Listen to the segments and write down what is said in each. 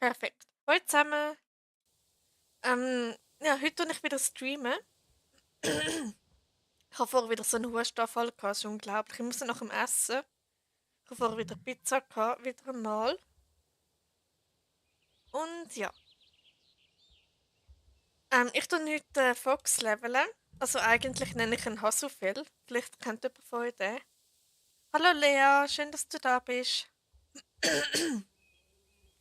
Perfekt. Hallo zusammen. Ja, heute tue ich wieder streamen. Ich habe vorher wieder so einen Hustenanfall gehabt, das ist unglaublich. Ich muss nach dem Essen. Ich habe vorher wieder Pizza gehabt, wieder einmal. Und ja, ich tue heute Fox leveln. Also eigentlich nenne ich ihn Hasufel. Vielleicht kennt jemand von euch den. Hallo Lea, schön, dass du da bist.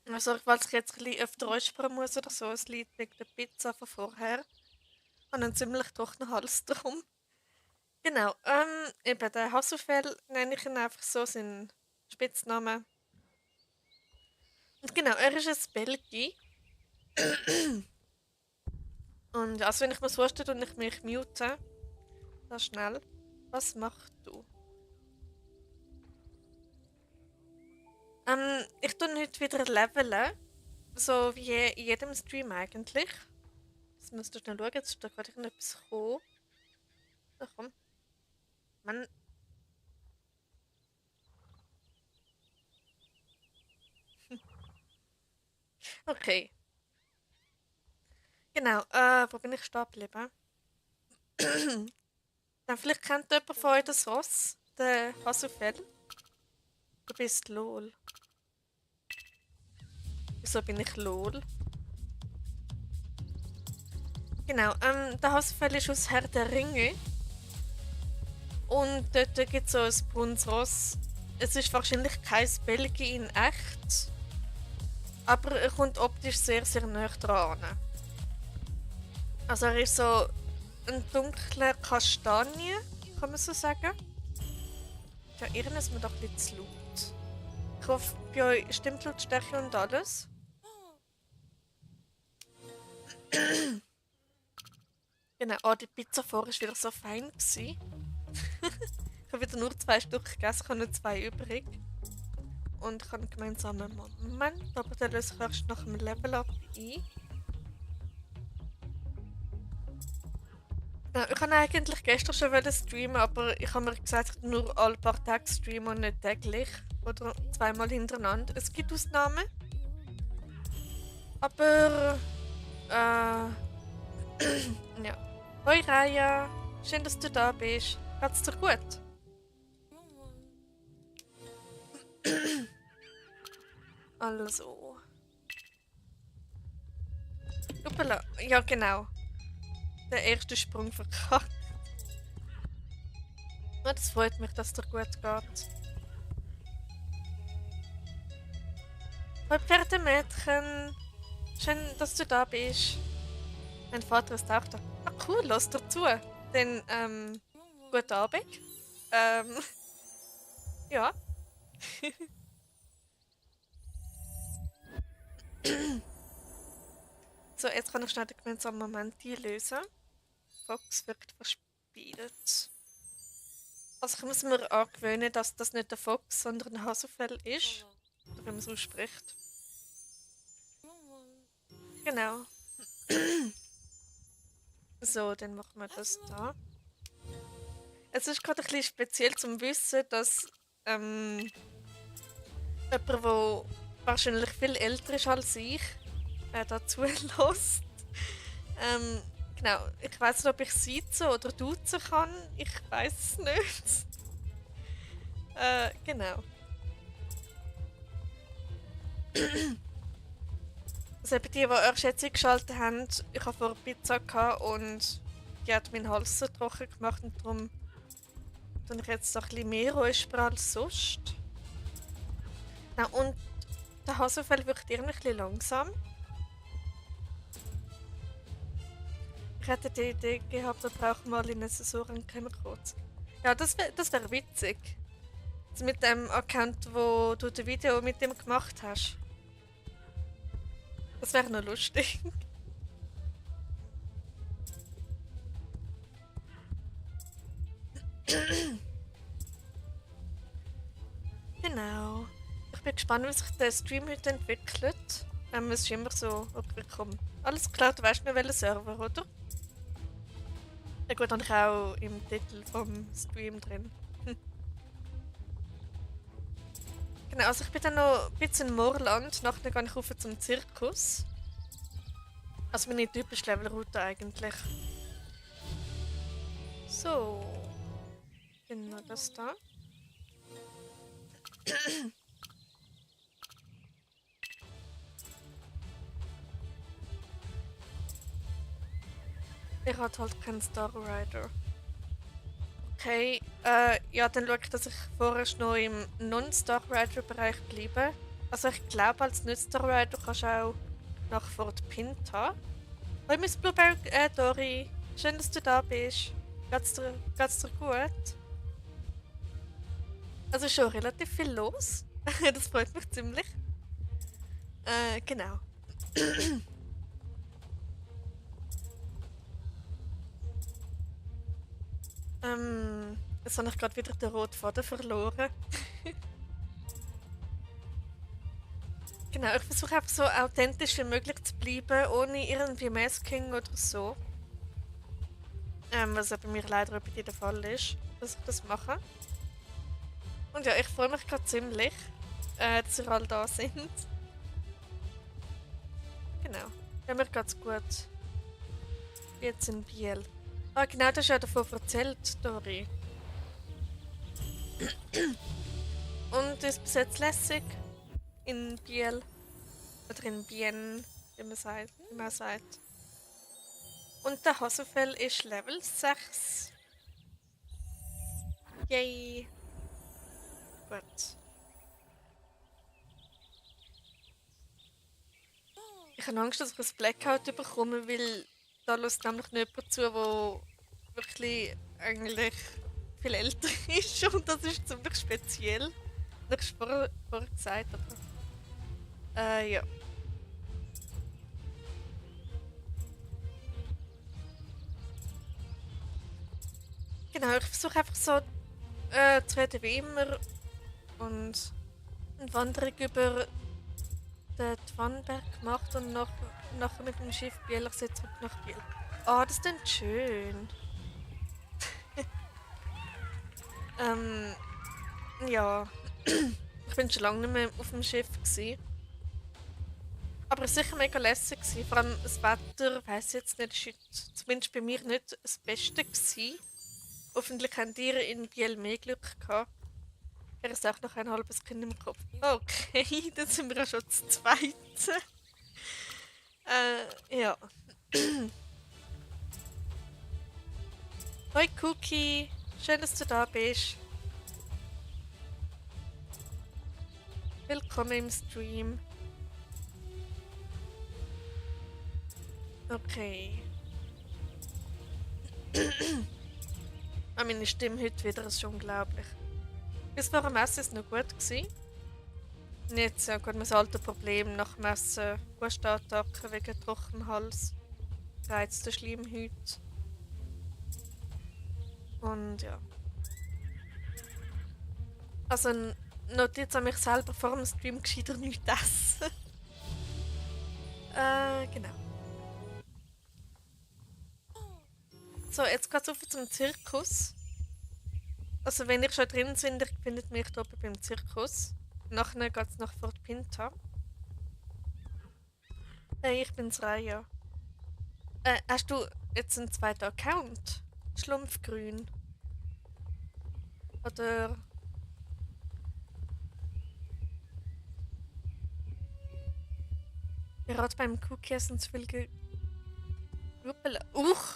Also, falls ich jetzt ein bisschen öfter räuspern muss oder so, es liegt wegen der Pizza von vorher. Ich habe einen ziemlich trockenen Hals drum. Genau, eben der Hasselfell nenne ich ihn einfach so, sein Spitzname. Und genau, er ist ein Belgi. Und also wenn ich mir das vorstelle und ich mich mute, das schnell. Was machst du? Ich tue heute wieder leveln. So wie in jedem Stream eigentlich. Jetzt müsst ihr schnell schauen, jetzt ist da gerade irgendetwas gekommen. Da komm. Mann. Okay. Genau, wo bin ich stehen geblieben? Dann vielleicht kennt jemand von euch das Ross, den Hasselfell. Du bist LOL. Wieso bin ich LOL? Genau, der Hasselfell ist aus Herr der Ringe. Und dort gibt es so ein braunes Ross. Es ist wahrscheinlich kein Belgi in echt. Aber er kommt optisch sehr, sehr nah dran. Also er ist so ein dunkler Kastanie, kann man so sagen. Ja, irgendwas ist mir doch ein bisschen zu laut. Ich hoffe, bei euch stimmt Lautstärke und alles. Genau, oh, die Pizza vorher war wieder so fein gewesen. Ich habe wieder nur 2 Stück gegessen, ich habe nur 2 übrig. Und ich habe einen gemeinsamen Moment, aber den löse ich erst nach dem Level-Up ein. Ja, ich wollte eigentlich gestern schon streamen, aber ich habe mir gesagt, ich nur alle paar Tage streamen und nicht täglich. Oder zweimal hintereinander. Es gibt Ausnahmen. Aber, ja. Hoi Raya, schön, dass du da bist. Geht's dir gut? Also. Uppala. Ja, genau. Der erste Sprung verkackt. Ja, das freut mich, dass es dir gut geht. Hoi Pferdemädchen. Schön, dass du da bist. Mein Vater ist auch da. Ah, cool, lass dazu. Dann, guten Abend. Ähm, ja. So, jetzt kann ich schnell den gemeinsamen Moment einlösen. Fox wirkt verspielt. Also ich muss mir angewöhnen, dass das nicht der Fox, sondern ein Hasufell ist. Oder wie man es ausspricht. Genau. So, dann machen wir das da. Es ist gerade ein bisschen speziell zum Wissen, dass jemand, der wahrscheinlich viel älter ist als ich, dazu lässt. Ähm, genau. Ich weiß nicht, ob ich sitzen oder duzen kann. Ich weiß es nicht. Genau. Also eben die eure Schätzung geschaltet haben, ich habe vorher Pizza gehabt und die hat meinen Hals so trocken gemacht und darum tue ich jetzt noch ein bisschen mehr räuspern als sonst. Ja, und der Hasenfell wirkt irgendwie ein bisschen langsam. Ich hätte die Idee gehabt, wir brauchen mal in Sensoren kurz. Ja, das wär witzig. Also mit dem Account, wo du das Video mit dem gemacht hast. Das wäre noch lustig. Genau. Ich bin gespannt, wie sich der Stream heute entwickelt. Es ist immer so, okay, komm. Alles klar, du weißt mir welchen Server, oder? Ja gut, habe ich auch im Titel vom Stream drin. Genau, Genau, also ich bin dann noch ein bisschen in Moorland, nachher gehe ich rauf zum Zirkus. Also meine typische Levelroute eigentlich. So, genau das da. Ich hatte halt keinen Star Rider. Okay, ja, dann schaue ich, dass ich vorerst noch im Non-Star Rider-Bereich bleibe. Also ich glaube, als Nicht-Star Rider kannst du auch nach Fort Pinta. Hallo Miss Blueberry, Dori. Schön, dass du da bist. Geht's dir gut? Also ist schon relativ viel los. Das freut mich ziemlich. Genau. Jetzt habe ich gerade wieder den roten Faden verloren. Genau, ich versuche einfach so authentisch wie möglich zu bleiben, ohne irgendwie Masking oder so. Was ja bei mir leider bei dir der Fall ist, dass ich das mache. Und ja, ich freue mich gerade ziemlich, dass ihr alle da sind. Genau. Ja, mir geht's gut. Jetzt in Biel. Ah, genau, das hast du ja davon erzählt, Dori. Und ist bis jetzt lässig in Biel. Oder in Bien, wie man sagt. Und der Hasufell ist Level 6. Yay. Gut. Ich habe Angst, dass ich ein Blackout bekomme, weil da lässt nämlich nicht jemand zu, der wirklich eigentlich viel älter ist. Und das ist ziemlich speziell. Das ist vorher gesagt, aber ja. Genau, ich versuche einfach so zu reden wie immer und eine Wanderung über den Twanberg gemacht und nachher mit dem Schiff Bielersee zurück nach Biel. Ah, das ist dann schön. Ähm, ja. Ich bin schon lange nicht mehr auf dem Schiff gewesen. Aber es war sicher mega lässig gewesen. Vor allem das Wetter, weiss jetzt nicht, ist heute zumindest bei mir nicht das Beste gewesen. Hoffentlich habt ihr in Biel mehr Glück gehabt. Er ist auch noch ein halbes Kind im Kopf. Okay, dann sind wir ja schon zu zweit. Ja. Hoi Cookie, schön, dass du da bist. Willkommen im Stream. Okay. Meine Stimme heute wieder ist schon unglaublich. Bis vor dem Essen ist es noch gut gewesen. Und jetzt ja, gerade mein altes Problem nach dem Essen. Hustattacke wegen Trockenhals. Gereizte Schleimhaut. Und ja. Also Notiz an mich selber vor dem Stream gescheiter nichts essen. Genau. So, jetzt geht's auf zum Zirkus. Also wenn ihr schon drin sind, ihr findet mich hier oben beim Zirkus. Nachher geht's nach Fort Pinta. Hey, ich bin's Raya. Hast du jetzt einen zweiten Account? Schlumpfgrün? Oder... Gerade beim Cookie-Essen zu viel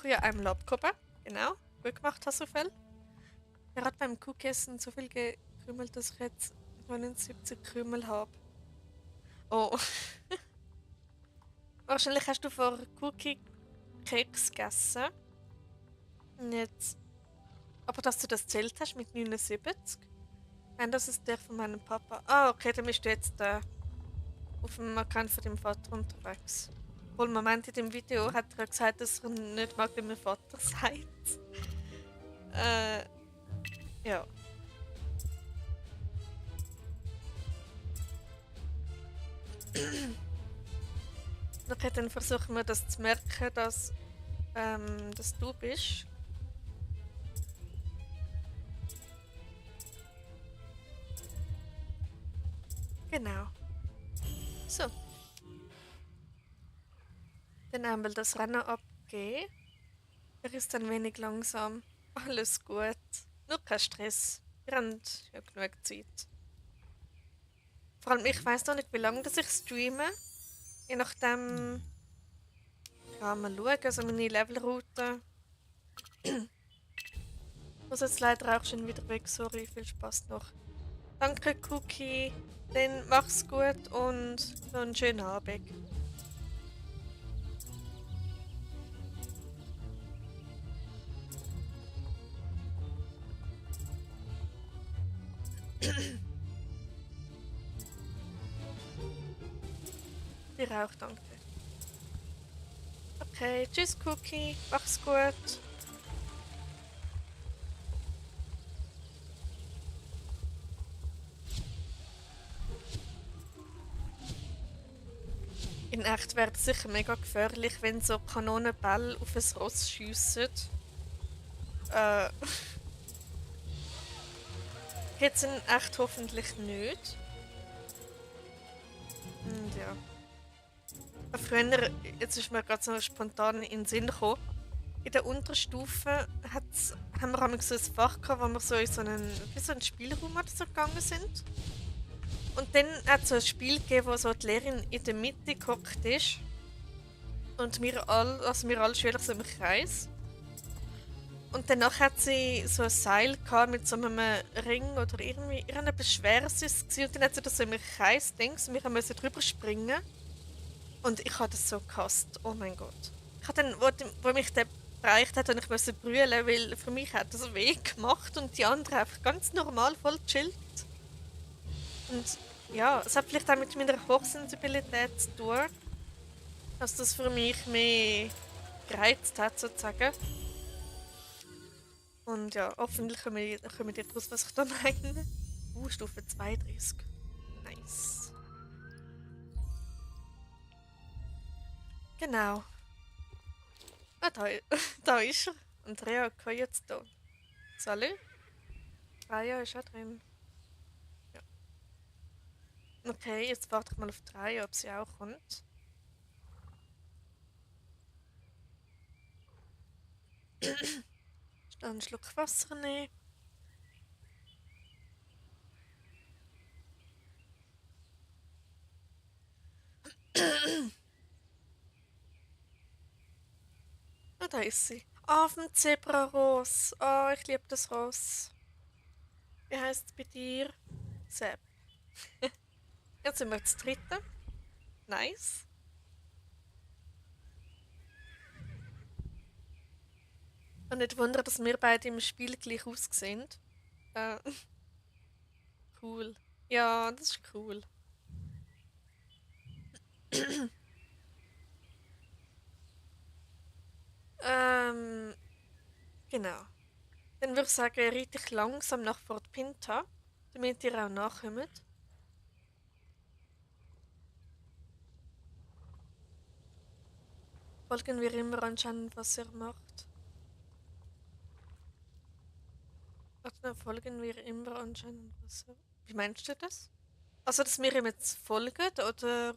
ja, einem Labkoppe. Genau. Gut gemacht, Hasselfell. Gerade beim Cookie-Essen so viel gekrümelt, dass ich jetzt 79 Krümel habe. Oh. Wahrscheinlich hast du vor Cookie-Keks gegessen. Und jetzt... Aber dass du das zählt hast mit 79? Nein, das ist der von meinem Papa. Ah, okay, dann bist du jetzt auf dem Account von deinem Vater unterwegs. Wohl, Moment, in dem Video hat er gesagt, dass er nicht mag, wie mein Vater sagt. Äh, ja. Okay, dann versuchen wir das zu merken, dass du bist. Genau. So, dann einmal das Rennen abgeben. Er ist ein wenig langsam. Alles gut. Nur kein Stress. Wir haben ja genug Zeit. Vor allem, ich weiß noch nicht, wie lange das ich streame. Je nachdem, ja, mal schauen, also meine Levelroute. Muss jetzt leider auch schon wieder weg, sorry, viel Spaß noch. Danke, Cookie. Dann mach's gut und noch einen schönen Abend. Dir auch, danke. Okay, tschüss, Cookie. Mach's gut. In echt wäre es sicher mega gefährlich, wenn so Kanonenbälle auf ein Ross schiessen. Äh, jetzt in echt hoffentlich nicht. Und ja. Früher, jetzt ist mir gerade so spontan in den Sinn gekommen. In der Unterstufe haben wir einmal so ein Fach gehabt, wo wir so in wie so einen Spielraum oder so gegangen sind. Und dann hat es so ein Spiel gegeben, wo so die Lehrerin in der Mitte gehockt ist. Und wir alle Schüler so im Kreis. Und danach hat sie so ein Seil gehabt mit so einem Ring oder irgendwie irgendetwas Schweres ist es. Und dann hat sie das so im Kreis Dings und wir mussten drüber springen. Und ich habe das so gehasst. Oh mein Gott. Ich habe dann, wo mich der bereicht hat, und ich musste brüllen, weil für mich hat das weh gemacht und die anderen einfach ganz normal voll chillt. Und ja, es hat vielleicht auch mit meiner Hochsensibilität zu tun, dass das für mich mehr gereizt hat, sozusagen. Und ja, hoffentlich kommen die daraus, was ich da meine. Stufe 32. Nice. Genau. Ah, da, da ist er. Andrea kann jetzt da. Salut. Raya ist auch drin. Ja. Okay, jetzt warte ich mal auf Raya, ob sie auch kommt. Schnell einen Schluck Wasser nehmen. Ah, da ist sie. Ah, auf dem Zebraross. Oh, ich liebe das Ross. Wie heißt es bei dir? Sepp. Jetzt sind wir zu dritten. Nice. Und nicht wundern, dass wir beide im Spiel gleich aussehen. Äh, cool. Ja, das ist cool. ähm, genau. Dann würde ich sagen, reite ich langsam nach Fort Pinta, damit ihr auch nachkommt. Folgen wir immer anscheinend, was er macht. Warte, folgen wir immer anscheinend, was er... Wie meinst du das? Also, dass wir ihm jetzt folgen, oder...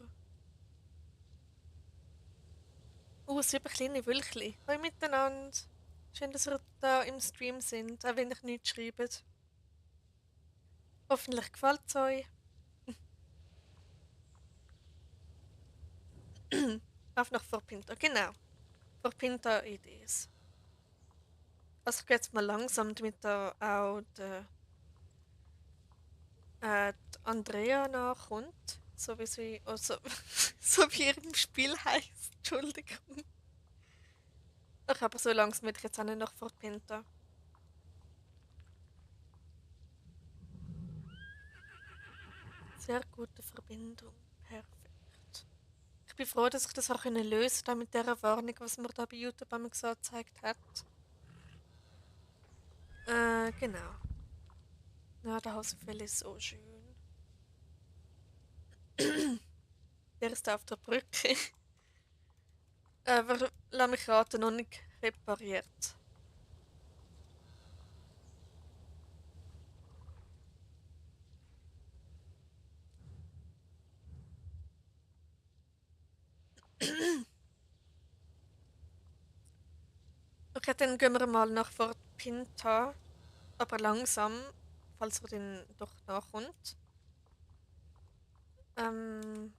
Sieben kleine Wölkchen. Hallo miteinander. Schön, dass ihr da im Stream sind, auch wenn ich nichts schreibt. Hoffentlich gefällt es euch. Auf nach Vorpinta, genau. Vorpinta Idees. Also ich gehe jetzt mal langsam, damit da auch die Andrea nachkommt. So wie sie, also, so wie ihr im Spiel heißt. Entschuldigung. Ach, aber so langsam will ich jetzt auch nicht nach Vorpinta. Sehr gute Verbindung. Perfekt. Ich bin froh, dass ich das auch lösen konnte mit dieser Warnung, was mir da bei YouTube einmal so gezeigt hat. Genau. Ja, der Hausfell ist so schön. Der ist auf der Brücke. Aber lass mich raten, noch nicht repariert. Okay, dann gehen wir mal nach Fort Pinta, aber langsam, falls er dann doch nachkommt. Ähm,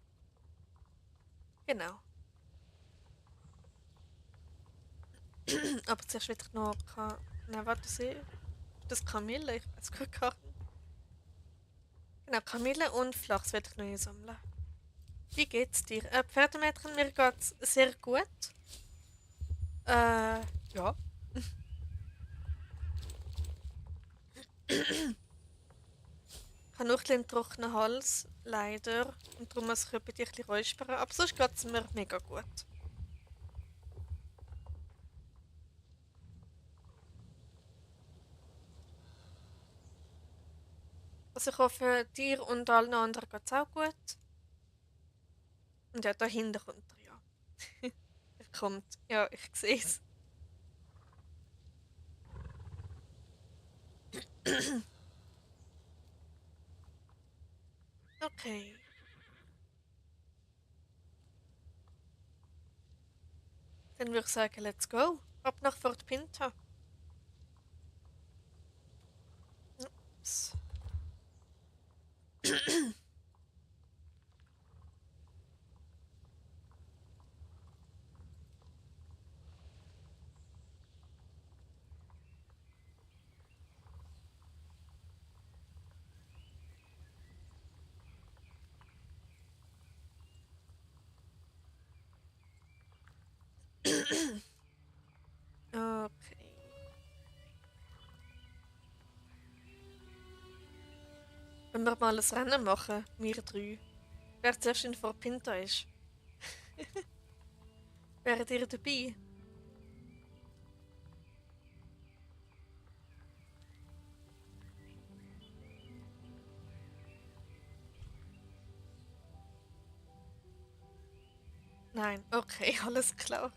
genau. Aber zuerst will ich noch... Nein, warte, das Kamille, ich weiß gar nicht. Genau, Kamille und Flachs will ich noch einsammeln. Wie geht's dir? Pferdemädchen, mir geht's sehr gut. Ja. Ich habe nur ein bisschen trockenen Hals, leider. Und darum muss ich etwa dich ein bisschen räuspern. Aber sonst geht es mir mega gut. Also ich hoffe, dir und allen anderen geht es auch gut. Und ja, dahinter kommt er, ja. Er kommt. Ja, ich sehe es. Okay. Dann würde ich sagen, let's go. Ab nach Fort Pinta. Ups. Okay. Wenn wir mal ein Rennen machen, wir drei. Wer zuerst in Fort Pinta ist. Wäret ihr dabei? Nein. Okay, alles klar.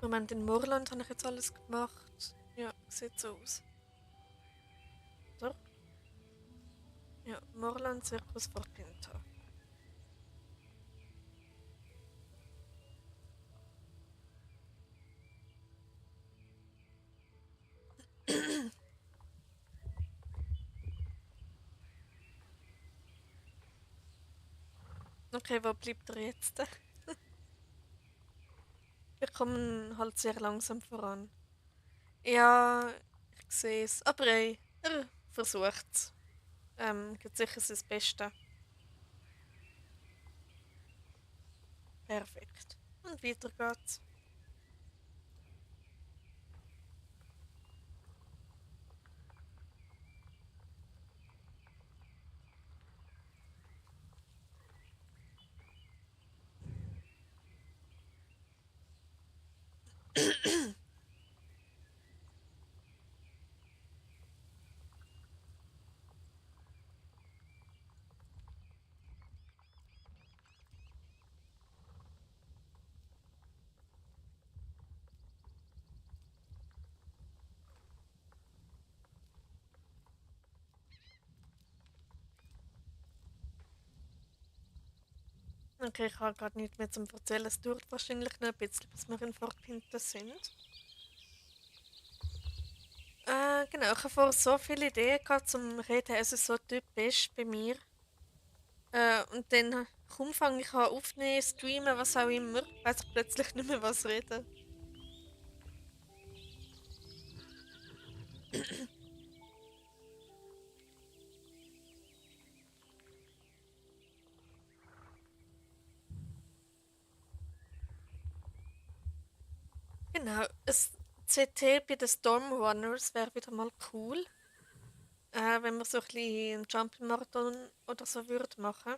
Moment, in Moorland habe ich jetzt alles gemacht. Ja, sieht so aus. Oder? Ja, Moorland Circus Fort Pinta. Okay, wo bleibt er jetzt? Wir kommen halt sehr langsam voran. Ja, ich sehe es. Aber ey, er versucht es. Gibt sicher sein Bestes. Perfekt. Und weiter geht's. Okay, ich habe gerade nichts mehr zum Erzählen. Es dauert wahrscheinlich noch ein bisschen, bis wir in Fort Pinta sind. Genau, ich habe vorher so viele Ideen gehabt zum Reden. Es ist so typisch bei mir. Und dann kaum fange ich an aufnehmen, streamen, was auch immer, weiß ich plötzlich nicht mehr, was reden. Genau, ein CT bei den Stormrunners wäre wieder mal cool. Wenn wir so ein bisschen einen Jumping-Marathon oder so würde machen.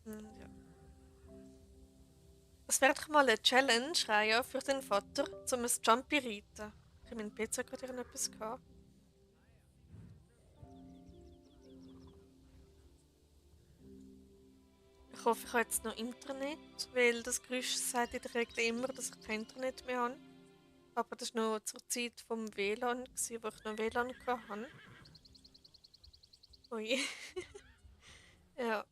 Ja. Das wäre doch mal eine Challenge, Raya, für den Vater, um ein Jumpy reiten. Ich habe meinen PC gerade irgendetwas gehabt. Ich hoffe, ich habe jetzt noch Internet, weil das Geräusch sagt in der Regel immer, dass ich kein Internet mehr habe. Aber das war noch zur Zeit vom WLAN, wo ich noch WLAN hatte. Ui. Ja.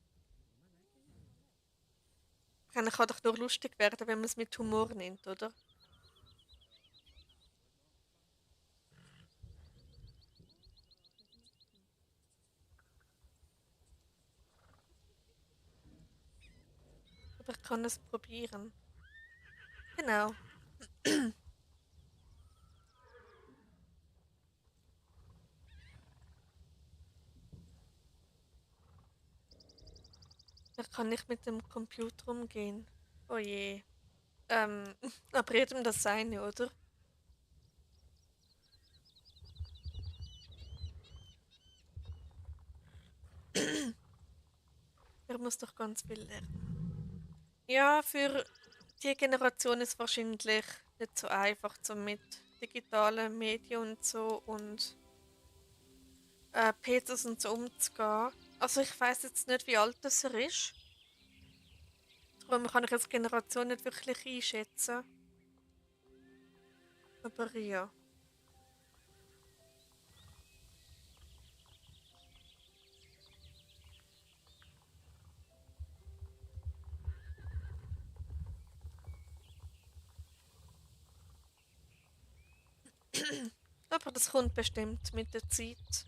Kann doch nur lustig werden, wenn man es mit Humor nimmt, oder? Aber ich kann es probieren. Genau. Ich kann nicht mit dem Computer umgehen. Oh je. Aber jedem das seine, oder? Er muss doch ganz viel lernen. Ja, für die Generation ist wahrscheinlich nicht so einfach, so mit digitalen Medien und so und PCs und so umzugehen. Also ich weiß jetzt nicht, wie alt das er ist. Darum kann ich als Generation nicht wirklich einschätzen. Aber ja. Aber das kommt bestimmt mit der Zeit.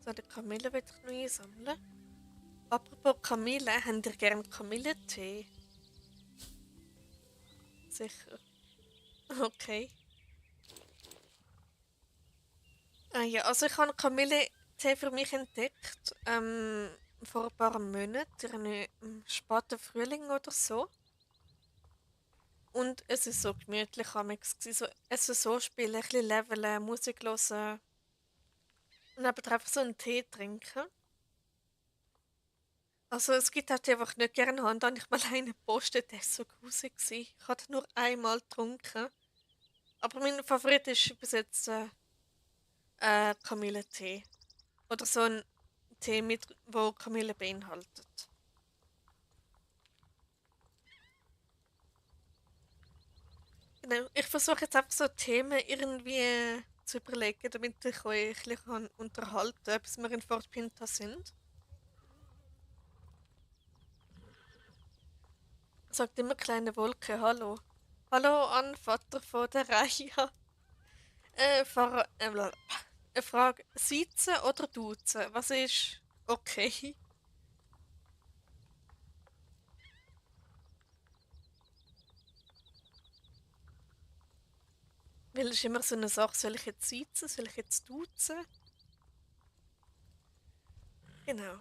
So, die Kamille will ich noch einsammeln. Apropos Kamille, habt ihr gern Kamillentee? Sicher. Okay. Ah ja, also ich habe Kamillentee für mich entdeckt. Vor ein paar Monaten, im späten Frühling oder so. Und es ist so gemütlich amigs gsi, so essen so spielen, ein bisschen leveln, Musik hören und dann einfach so einen Tee trinken. Also es gibt auch die, die einfach nicht gerne haben. Da habe ich mal einen gepostet, der war so grusig gsi. Ich hatte nur einmal getrunken. Aber mein Favorit ist bis jetzt Kamillentee. Oder so ein Tee, wo Kamille beinhaltet. Genau. Ich versuche jetzt einfach so Themen irgendwie zu überlegen, damit ich euch ein bisschen unterhalten kann, bis wir in Fort Pinta sind. Sagt immer kleine Wolke, hallo. Hallo an Vater von der Reihe. Eine Frage, sitzen oder duzen? Was ist okay? Weil es ist immer so eine Sache, soll ich jetzt sitzen, soll ich jetzt duzen? Genau.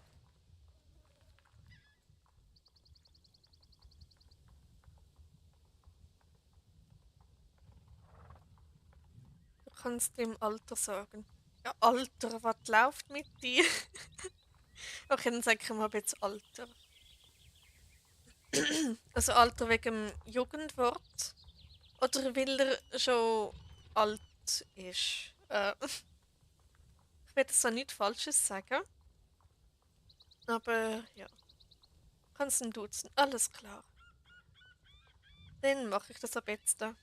Du kannst dem Alter sagen. Ja, Alter, was läuft mit dir? Okay, dann sag ich mal jetzt Alter. Also Alter wegen dem Jugendwort oder weil er schon alt ist? Ich werde so nichts Falsches sagen, aber ja, kannst du ihn duzen. Alles klar. Dann mache ich das ab jetzt da.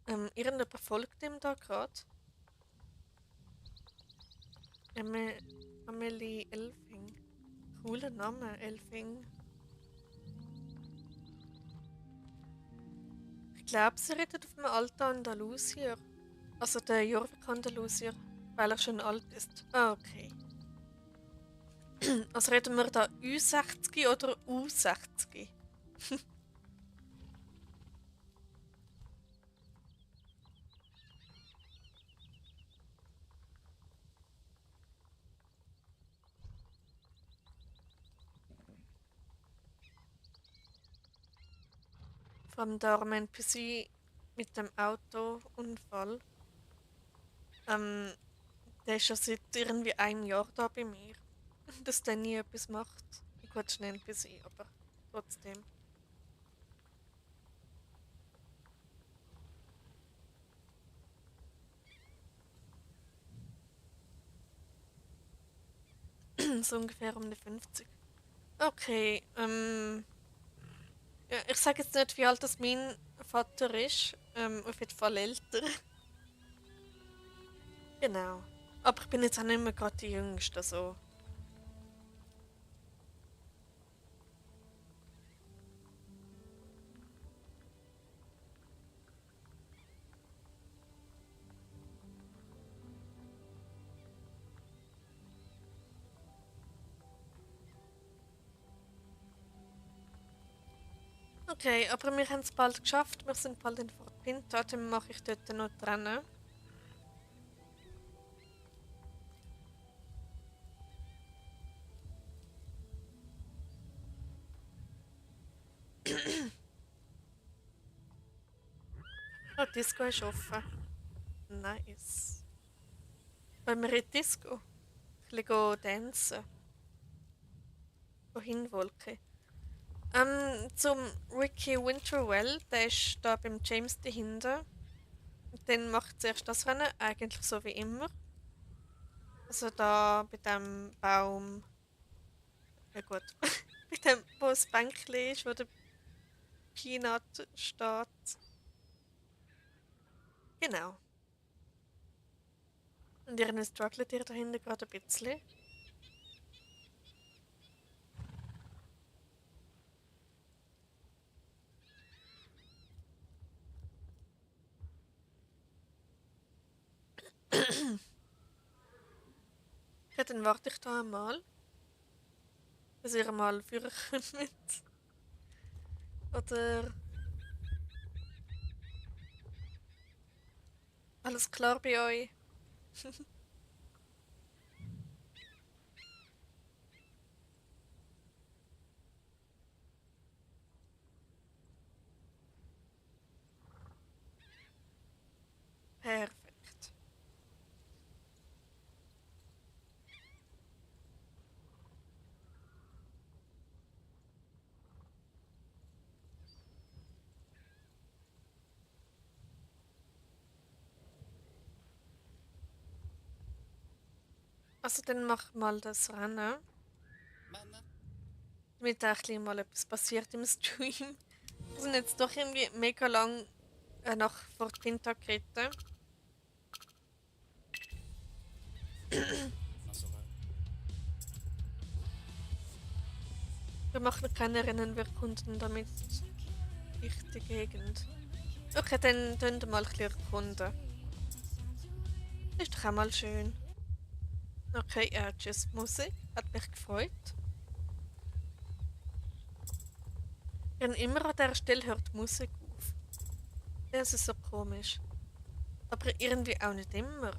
Irgendjemand folgt ihm da gerade. Eme Amelie Elfing. Cooler Name, Elfing. Ich glaube, sie redet auf dem alten Andalusier. Also der Jorvik Andalusier, weil er schon alt ist. Ah, okay. Also reden wir da Ü60 oder U60? Vor allem der arme NPC mit dem Autounfall. Ähm, Der ist schon seit irgendwie einem Jahr da bei mir. Dass der nie etwas macht. Gut, ist ein NPC, aber trotzdem. So ungefähr um die 50. Okay, ja, ich sage jetzt nicht, wie alt das mein Vater ist. Auf jeden Fall älter. Genau. Aber ich bin jetzt auch nicht mehr gerade die Jüngste, so. Okay, aber wir haben es bald geschafft. Wir sind bald in Fort Pinto, dann mache ich dort noch trennen. Oh, die Disco ist offen. Nice. Wollen wir in die Disco? Ein bisschen tanzen. Wohin, Wolke? Zum Ricky Winterwell, der ist da beim James dahinter. Und dann macht zuerst das Rennen, eigentlich so wie immer. Also da bei dem Baum. Ja gut. Bei dem, wo das Bänkchen ist, wo der Peanut steht. Genau. Und ihr struggelt ihr dahinter gerade ein bisschen. Ja, dann warte ich da einmal, bis ihr mal führen kommt. Oder alles klar bei euch? Perfekt. Also dann mach mal das Rennen, damit auch ein bisschen mal etwas passiert im Stream. Wir sind jetzt doch irgendwie mega lang nach Fort Pinta geritten. Wir machen keine Rennen, wir erkunden damit die Gegend. Okay, dann tun wir mal ein bisschen erkunden. Ist doch auch mal schön. Okay, tschüss, Musik. Hat mich gefreut. Und immer an dieser Stelle hört die Musik auf. Das ist so komisch. Aber irgendwie auch nicht immer.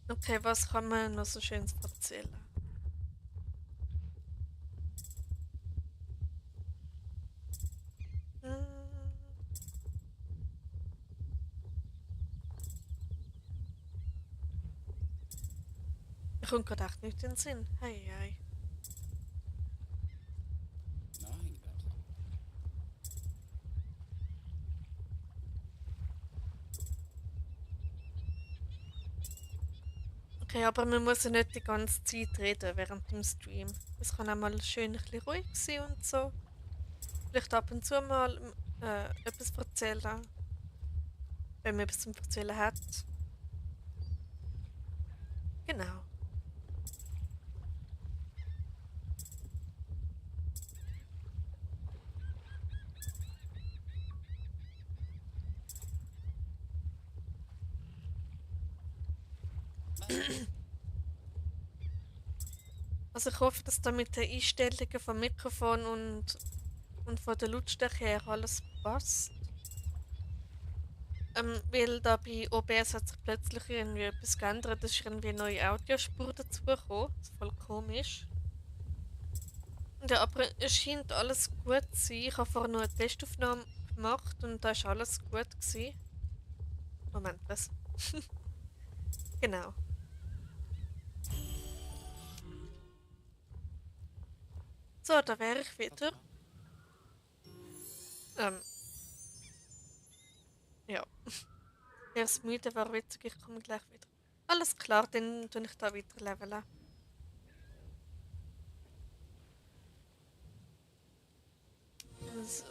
Okay, was kann man noch so Schönes erzählen? Hm, mir kommt gerade echt nicht in den Sinn. Hey, hey. Okay, aber man muss ja nicht die ganze Zeit reden während dem Stream. Es kann auch mal schön ein bisschen ruhig sein und so. Vielleicht ab und zu mal etwas erzählen, wenn man etwas zum Erzählen hat. Genau. Also ich hoffe, dass da mit den Einstellungen vom Mikrofon und von der Lautstärke her alles passt. Weil da bei OBS hat sich plötzlich irgendwie etwas geändert. Es ist irgendwie eine neue Audiospur dazugekommen. Das ist voll komisch. Ja, aber es scheint alles gut zu sein. Ich habe vorhin noch eine Testaufnahme gemacht und da ist alles gut gewesen. Moment, was? Genau. So, da wäre ich wieder. Ähm, ja. Erst müde war witzig, ich komme gleich wieder. Alles klar, dann tue ich da weiter leveln. So.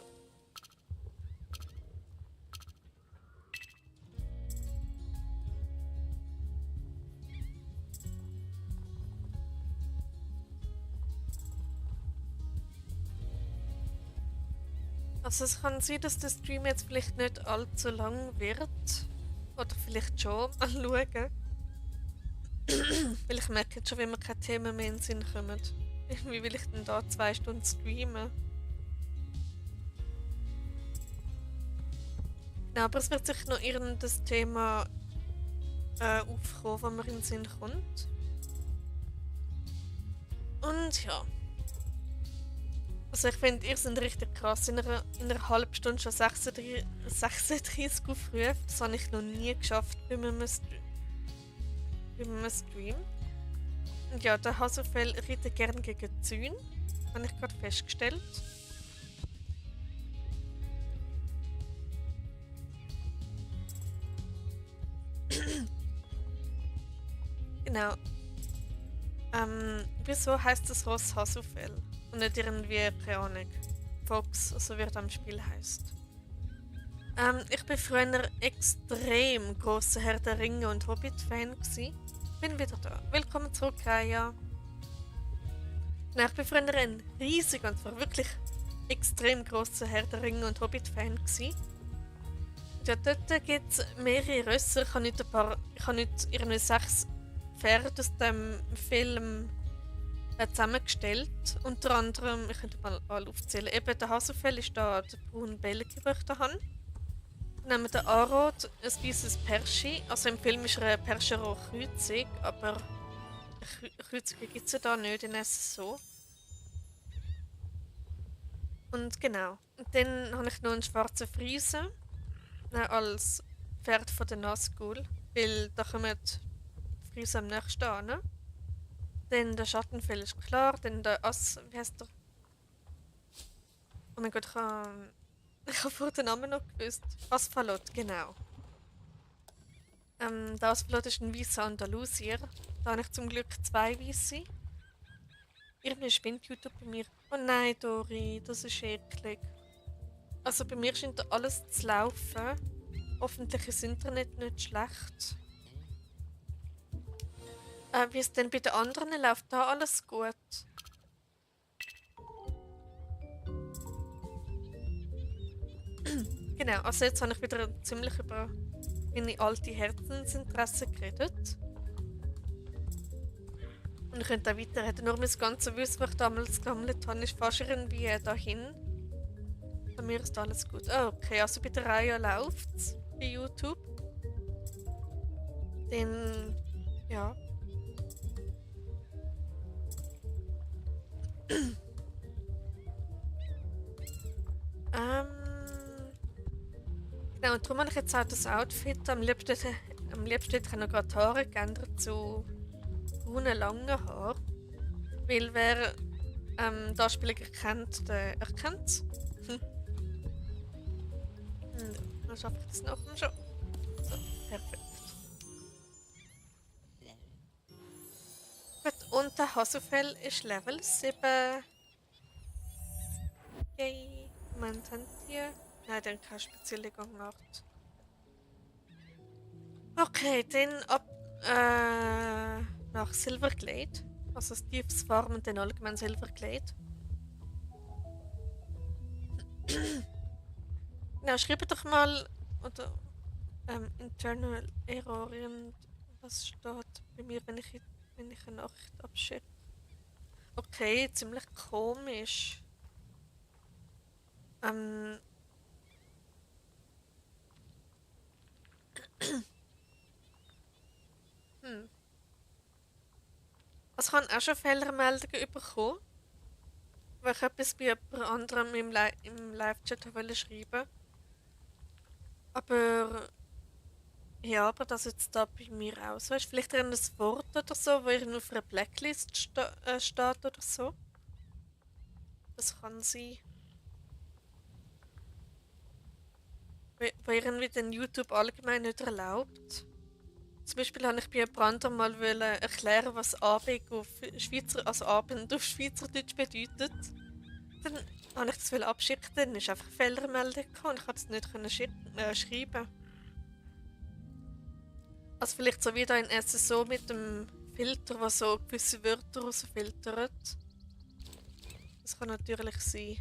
Also es kann sein, dass der Stream jetzt vielleicht nicht allzu lang wird. Oder vielleicht schon. Mal schauen. Weil ich merke jetzt schon, wenn mir keine Themen mehr in den Sinn kommen. Wie will ich denn da 2 Stunden streamen? Ja, aber es wird sicher noch irgendein Thema aufkommen, das mir in den Sinn kommt. Und ja. Also ich finde, ihr seid richtig krass. In einer halben Stunde schon 36 Aufrufe. Das habe ich noch nie geschafft bei einem Stream. Und ja, der Hasufel reitet gerne gegen Zäune. Habe ich gerade festgestellt. Genau. Wieso heißt das Ross Hasufel? Und nicht irgendwie, keine Ahnung, Fox, so wie er am Spiel heißt. Ich bin früher ein extrem grosser Herr der Ringe und Hobbit-Fan gsi. Bin wieder da. Willkommen zurück, Raya. Nein, ich bin früher ein riesiger und zwar wirklich extrem grosser Herr der Ringe und Hobbit-Fan gsi. Ja, dort gibt es mehrere Rösser. Ich habe nicht irgendwie 6 Pferde aus dem Film zusammengestellt. Unter anderem, ich könnte mal alle aufzählen, eben der Hasufell ist da der braune Belgier, den ich da habe. Dann haben wir den Arod, ein weißes Perschi. Also im Film ist er ein Percheron kreuzig, aber Kreuzige gibt es ja da nicht in SSO. Und genau. Und dann habe ich noch einen schwarzen Friesen als Pferd von der Nazgul, weil da kommen die Friesen am nächsten an. Ne? Dann der Schattenfell ist klar, dann der wie heißt der? Oh mein Gott, ich habe vor den Namen noch gewusst. Asphalot, genau. Der Asphalot ist ein weißer Andalusier. Da habe ich zum Glück 2 weiße. Irgendwie spinnt YouTube bei mir. Oh nein, Dori, das ist eklig. Also bei mir scheint da alles zu laufen. Hoffentlich ist das Internet nicht schlecht. Wie es denn bei den anderen läuft, da alles gut? Genau, also jetzt habe ich wieder ziemlich über meine alte Herzensinteresse geredet. Und ich könnte auch weiterreden. Nur mein ganzes Wissen, was ich damals gesammelt habe, ist fast irgendwie dahin. Bei mir ist alles gut. Oh, okay, also bei der Reihe läuft es bei YouTube. Dann, ja. ähm, genau, und darum habe ich jetzt auch das Outfit. Am liebsten hätte ich noch gerade die Haare geändert zu braunen, langen Haaren. Weil wer das Spiel kennt, der erkennt es. Dann schaffe ich das nachher schon. So, perfekt. Gut, und der Hasufell ist Level 7. Yay. Moment, haben die? Nein, dann keine spezielle Gangart. Okay, dann ab nach Silverglade. Also Steve's Farm und dann allgemein Silverglade. Ja, schreibt doch mal oder Internal Error und was steht bei mir, wenn ich eine Nachricht abschicke. Okay, ziemlich komisch. Ähm, hm. Also ich habe auch schon Fehlermeldungen bekommen, weil ich etwas bei jemand anderem im Live-Chat wollte schreiben. Aber ja, aber das jetzt da bei mir auch so ist. Vielleicht ein Wort oder so, wo irgendwie auf einer Blacklist steht oder so. Das kann sein. Wo irgendwie den YouTube allgemein nicht erlaubt. Zum Beispiel habe ich bei jemand anderem mal erklären, was Abend auf also Abend auf Schweizerdeutsch bedeutet. Dann habe ich das abschicken, dann ist einfach eine Fehlermeldung gekommen und ich konnte es nicht schreiben. Also vielleicht so wie da in SSO mit dem Filter, was so gewisse Wörter rausfiltert. Das kann natürlich sein.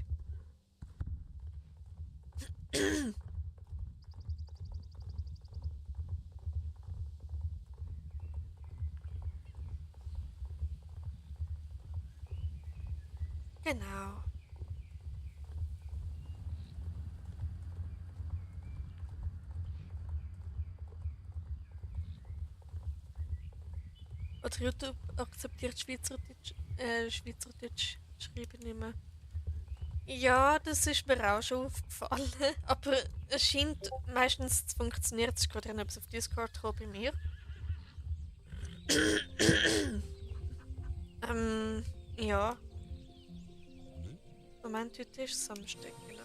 Genau. Oder YouTube akzeptiert Schweizerdeutsch schreiben nicht mehr. Ja, das ist mir auch schon aufgefallen. Aber es scheint meistens zu funktionieren. Es ist gerade etwas auf Discord gekommen bei mir. Ja. Moment, heute ist Samstag, genau.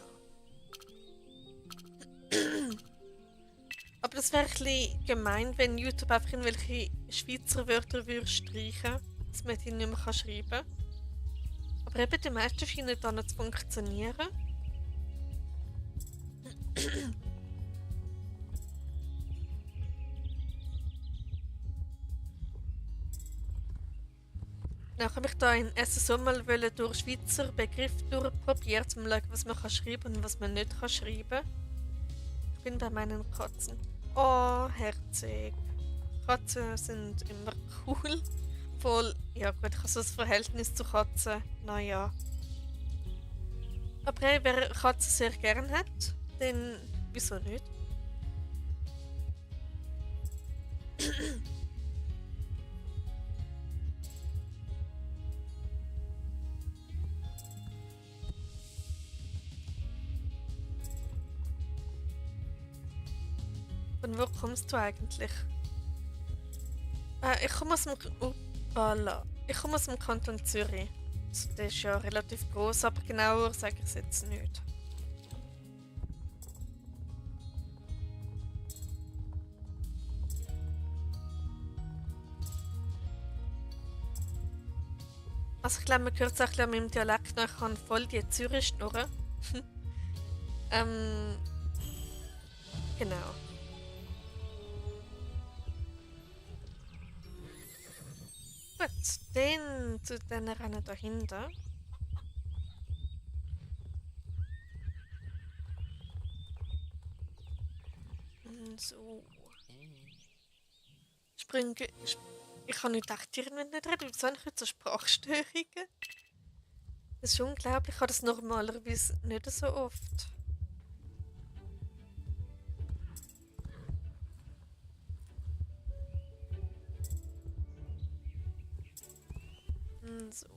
Aber das wäre ein bisschen gemein, wenn YouTube einfach irgendwelche Schweizer Wörter würde streichen, dass man die nicht mehr schreiben kann. Aber eben die meisten scheinen dann zu funktionieren. Dann habe ich da in SSO mal durch Schweizer Begriffe durchprobiert, um zu schauen, was man schreiben kann und was man nicht schreiben kann. Ich bin bei meinen Katzen. Oh, herzig. Katzen sind immer cool. Voll, ja gut, ich habe so ein Verhältnis zu Katzen. Naja. Aber hey, wer Katzen sehr gern hat, dann wieso nicht? Von wo kommst du eigentlich? Ich komme aus dem Uppala. Ich komme aus dem Kanton Zürich. Also, der ist ja relativ groß, aber genauer sage ich es jetzt nicht. Also ich glaube, man hört es auch ein bisschen an meinem Dialekt noch. Ich kann voll die Zürich-Schnurren. Genau. Gut, dann zu den Rennen dahinter. So. Ich habe nicht gedacht, die werden nicht reden. Wieso habe ich jetzt so Sprachstörungen? Das ist unglaublich. Ich habe das normalerweise nicht so oft. So.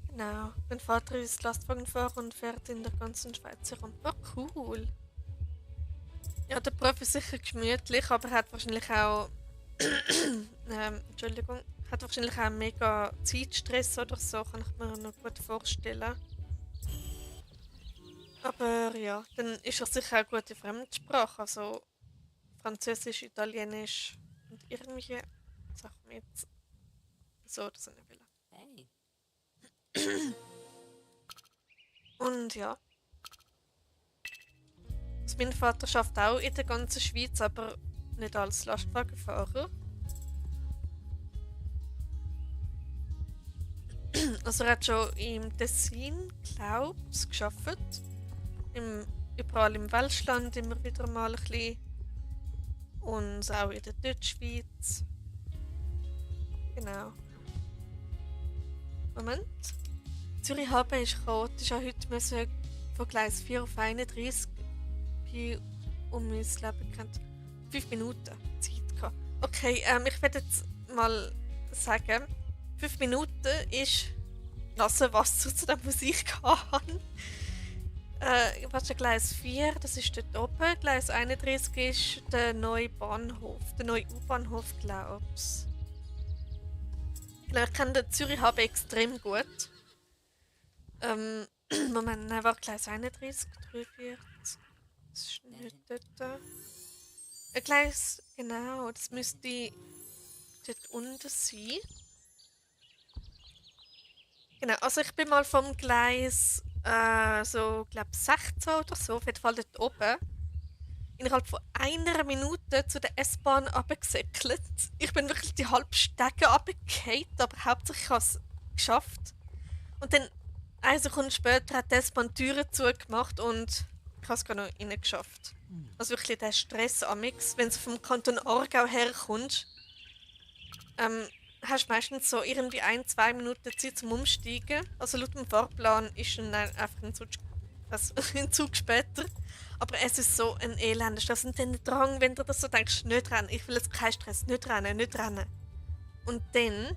Genau. Mein Vater ist Lastwagenfahrer und fährt in der ganzen Schweiz herum. Oh, cool. Ja, der Prof ist sicher gemütlich, aber hat wahrscheinlich auch. Entschuldigung. Hat wahrscheinlich auch mega Zeitstress oder so, kann ich mir noch gut vorstellen. Aber ja, dann ist er sicher auch gute Fremdsprache, also Französisch, Italienisch und irgendwelche Sachen mit so oder so nicht will. Hey. Und ja. Also mein Vater schafft auch in der ganzen Schweiz, aber nicht als Lastwagenfahrer. Also er hat schon im Tessin, glaube ich, gearbeitet. Überall im Welschland immer wieder mal ein bisschen. Und auch in der Deutschschweiz. Genau. Moment. Zürich HB ist chaotisch. Auch heute müssen von Gleis 4 auf 31 bin um mein Leben gerannt. 5 Minuten Zeit gehabt. Okay, ich werde jetzt mal sagen, 5 Minuten ist nasse Wasser zu der Musik haben. Was ist Gleis 4? Das ist dort oben. Gleis 31 ist der neue Bahnhof, der neue U-Bahnhof, glaub's. Genau, ich kenne den Zürich HB extrem gut. Moment, nein, war Gleis 31, 43. Das ist nicht dort. Gleis, genau, das müsste dort unten sein. Genau, also ich bin mal vom Gleis so, glaube 16 oder so, auf jeden Fall dort oben, innerhalb von einer Minute zu der S-Bahn runtergesäckelt. Ich bin wirklich die halbe Stege runtergefallen, aber hauptsächlich habe ich es geschafft. Und dann, eine Sekunde später, hat die S-Bahn die Türen zugemacht und ich habe es gar noch rein geschafft. Also wirklich der Stress amix, wenn du vom Kanton Aargau herkommst, hast du meistens so irgendwie 1-2 Minuten Zeit zum Umsteigen. Also laut dem Fahrplan ist dann einfach ein Zug später. Aber es ist so ein elender Stress. Und dann der Drang, wenn du das so denkst, nicht rennen, ich will jetzt keinen Stress, nicht rennen, nicht rennen. Und dann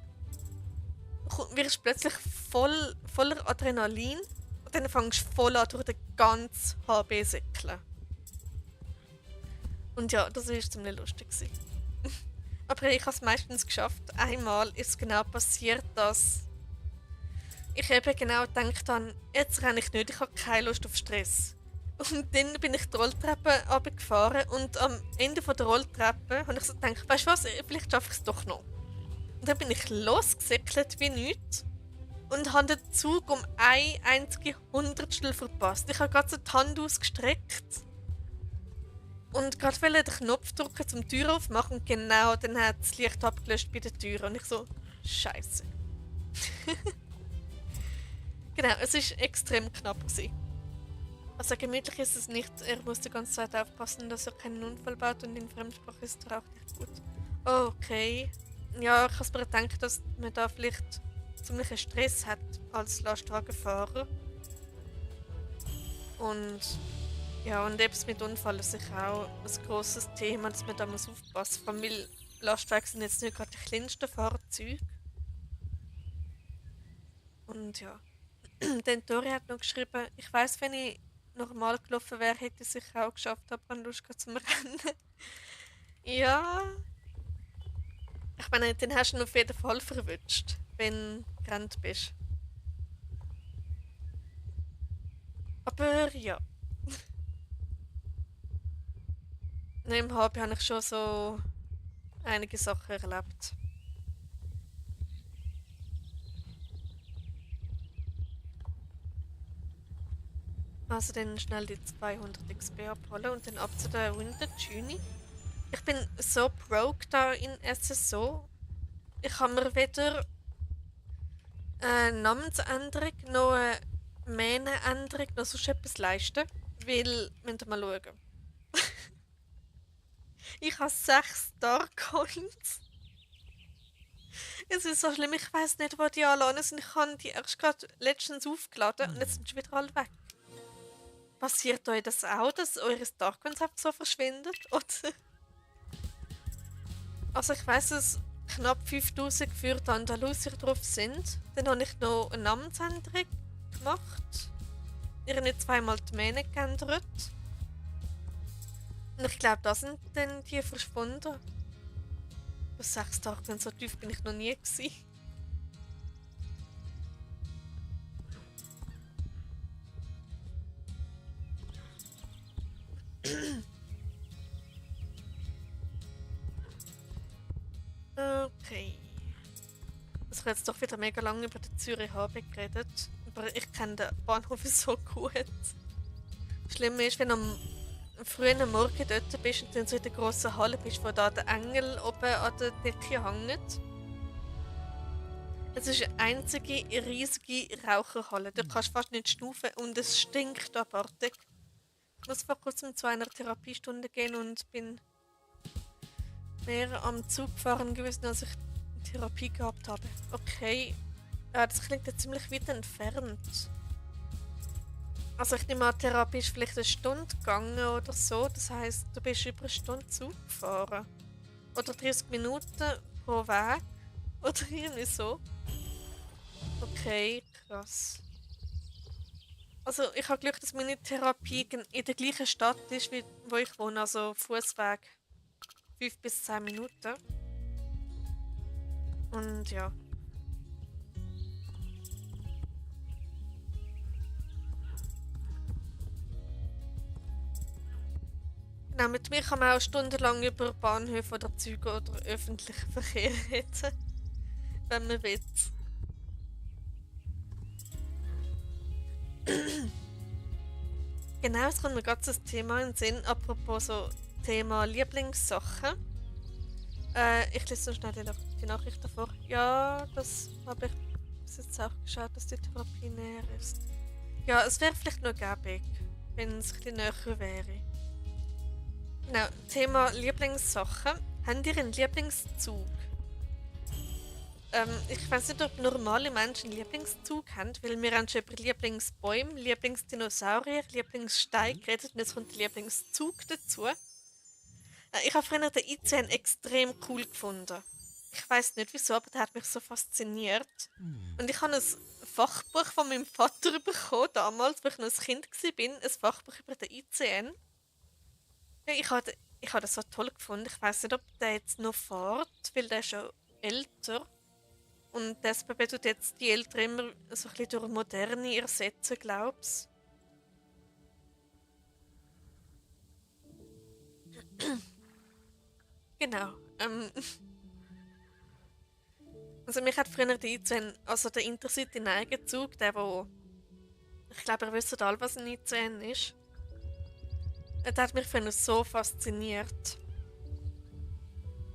wirst du plötzlich voller Adrenalin und dann fängst du voll an durch den ganzen HB säckeln. Und ja, das war ziemlich lustig. Aber ich habe es meistens geschafft. Einmal ist es genau passiert, dass ich eben genau gedacht habe, jetzt renne ich nicht, ich habe keine Lust auf Stress. Und dann bin ich die Rolltreppe runtergefahren und am Ende der Rolltreppe habe ich so gedacht, weißt du was, vielleicht schaffe ich es doch noch. Und dann bin ich losgesäckelt wie nichts und habe den Zug um eine einzige Hundertstel verpasst. Ich habe gerade so die Hand ausgestreckt und gerade wollte den Knopf drücken, um die Tür aufzumachen und genau dann hat das Licht abgelöscht bei der Tür und ich so, Scheiße. Genau, es war extrem knapp gewesen. Also gemütlich ist es nicht, er muss die ganze Zeit aufpassen, dass er keinen Unfall baut und in Fremdsprache ist er auch nicht gut. Okay. Ja, ich habe mir gedacht, dass man da vielleicht ziemlichen Stress hat als Lastwagenfahrer. Und ja, und eben mit Unfall ist sicher auch ein grosses Thema, dass man da muss aufpassen muss. Weil Lastwagen sind jetzt nicht gerade die kleinsten Fahrzeuge. Und ja. Dann Tori hat noch geschrieben, ich weiss, wenn ich normal gelaufen wäre, hätte ich es sicher auch geschafft, aber an Lust zum Rennen. Ja. Ich meine, den hast du ihn auf jeden Fall verwünscht, wenn du gerannt bist. Aber ja. Im Hobby habe ich schon so einige Sachen erlebt. Also dann schnell die 200 XP abholen und dann ab zu der Winter Genie. Ich bin so broke da in SSO. Ich habe mir weder eine Namensänderung noch eine Mähnenänderung noch sonst etwas leisten. Weil, müsst ihr mal schauen. Ich habe 6 Starcoins. Es ist so schlimm, ich weiß nicht, wo die alle sind. Ich habe die erst gerade letztens aufgeladen und jetzt sind sie wieder alle weg. Passiert euch das auch, dass eure Starcoins einfach so verschwindet? Oder? Also ich weiss, dass knapp 5000 für die Andalusier drauf sind. Dann habe ich noch eine Namensänderung gemacht. Ich habe nicht zweimal die Mähne geändert. Und ich glaube, da sind dann die verschwunden. Bei 6 Tagen so tief bin ich noch nie gewesen. Okay. Also ich habe jetzt doch wieder mega lange über den Zürich HB geredet. Aber ich kenne den Bahnhof so gut. Schlimm ist, wenn du am frühen Morgen dort bist und dann so in der grossen Halle bist, wo da der Engel oben an der Decke hängt. Es ist eine einzige riesige Raucherhalle. Du kannst fast nicht schnaufen und es stinkt abartig. Ich muss vor kurzem zu einer Therapiestunde gehen und bin mehr am Zug fahren gewesen, als ich Therapie gehabt habe. Okay, ja, das klingt ja ziemlich weit entfernt. Also ich nehme an, die Therapie ist vielleicht eine Stunde gegangen oder so. Das heisst, du bist über eine Stunde Zug gefahren. Oder 30 Minuten pro Weg. Oder irgendwie so. Okay, krass. Also ich habe Glück, dass meine Therapie in der gleichen Stadt ist, wie wo ich wohne. Also Fußweg 5 bis 10 Minuten. Und ja. Genau, mit mir kann man auch stundenlang über Bahnhöfe oder Züge oder öffentlichen Verkehr reden, wenn man will. Genau, es kommt mir gerade so das Thema in den Sinn, apropos so Thema Lieblingssachen. Ich lese noch schnell die Nachricht davor. Ja, das habe ich bis jetzt auch geschaut, dass die Therapie näher ist. Ja, es wäre vielleicht noch gäbig, wenn es ein bisschen näher wäre. Genau, Thema Lieblingssachen. Habt ihr einen Lieblingszug? Ich weiß nicht, ob normale Menschen einen Lieblingszug haben, weil wir haben schon über Lieblingsbäume, Lieblingsdinosaurier, Lieblingsstein geredet und jetzt kommt der Lieblingszug dazu. Ich habe früher den ICN extrem cool gefunden. Ich weiß nicht wieso, aber der hat mich so fasziniert. Und ich habe ein Fachbuch von meinem Vater bekommen, damals, als ich noch ein Kind war, ein Fachbuch über den ICN. Ja, ich habe das so toll gefunden. Ich weiß nicht, ob der jetzt noch fährt, weil der ist schon älter. Und der SBB tut jetzt die Älteren immer so ein bisschen durch moderne ersetzen, glaubst Genau. Also mich hat früher der ICN, also der Intercity-Neigezug, der wo, ich glaube, ihr wisst alle, was ein ICN ist. Der hat mich früher so fasziniert.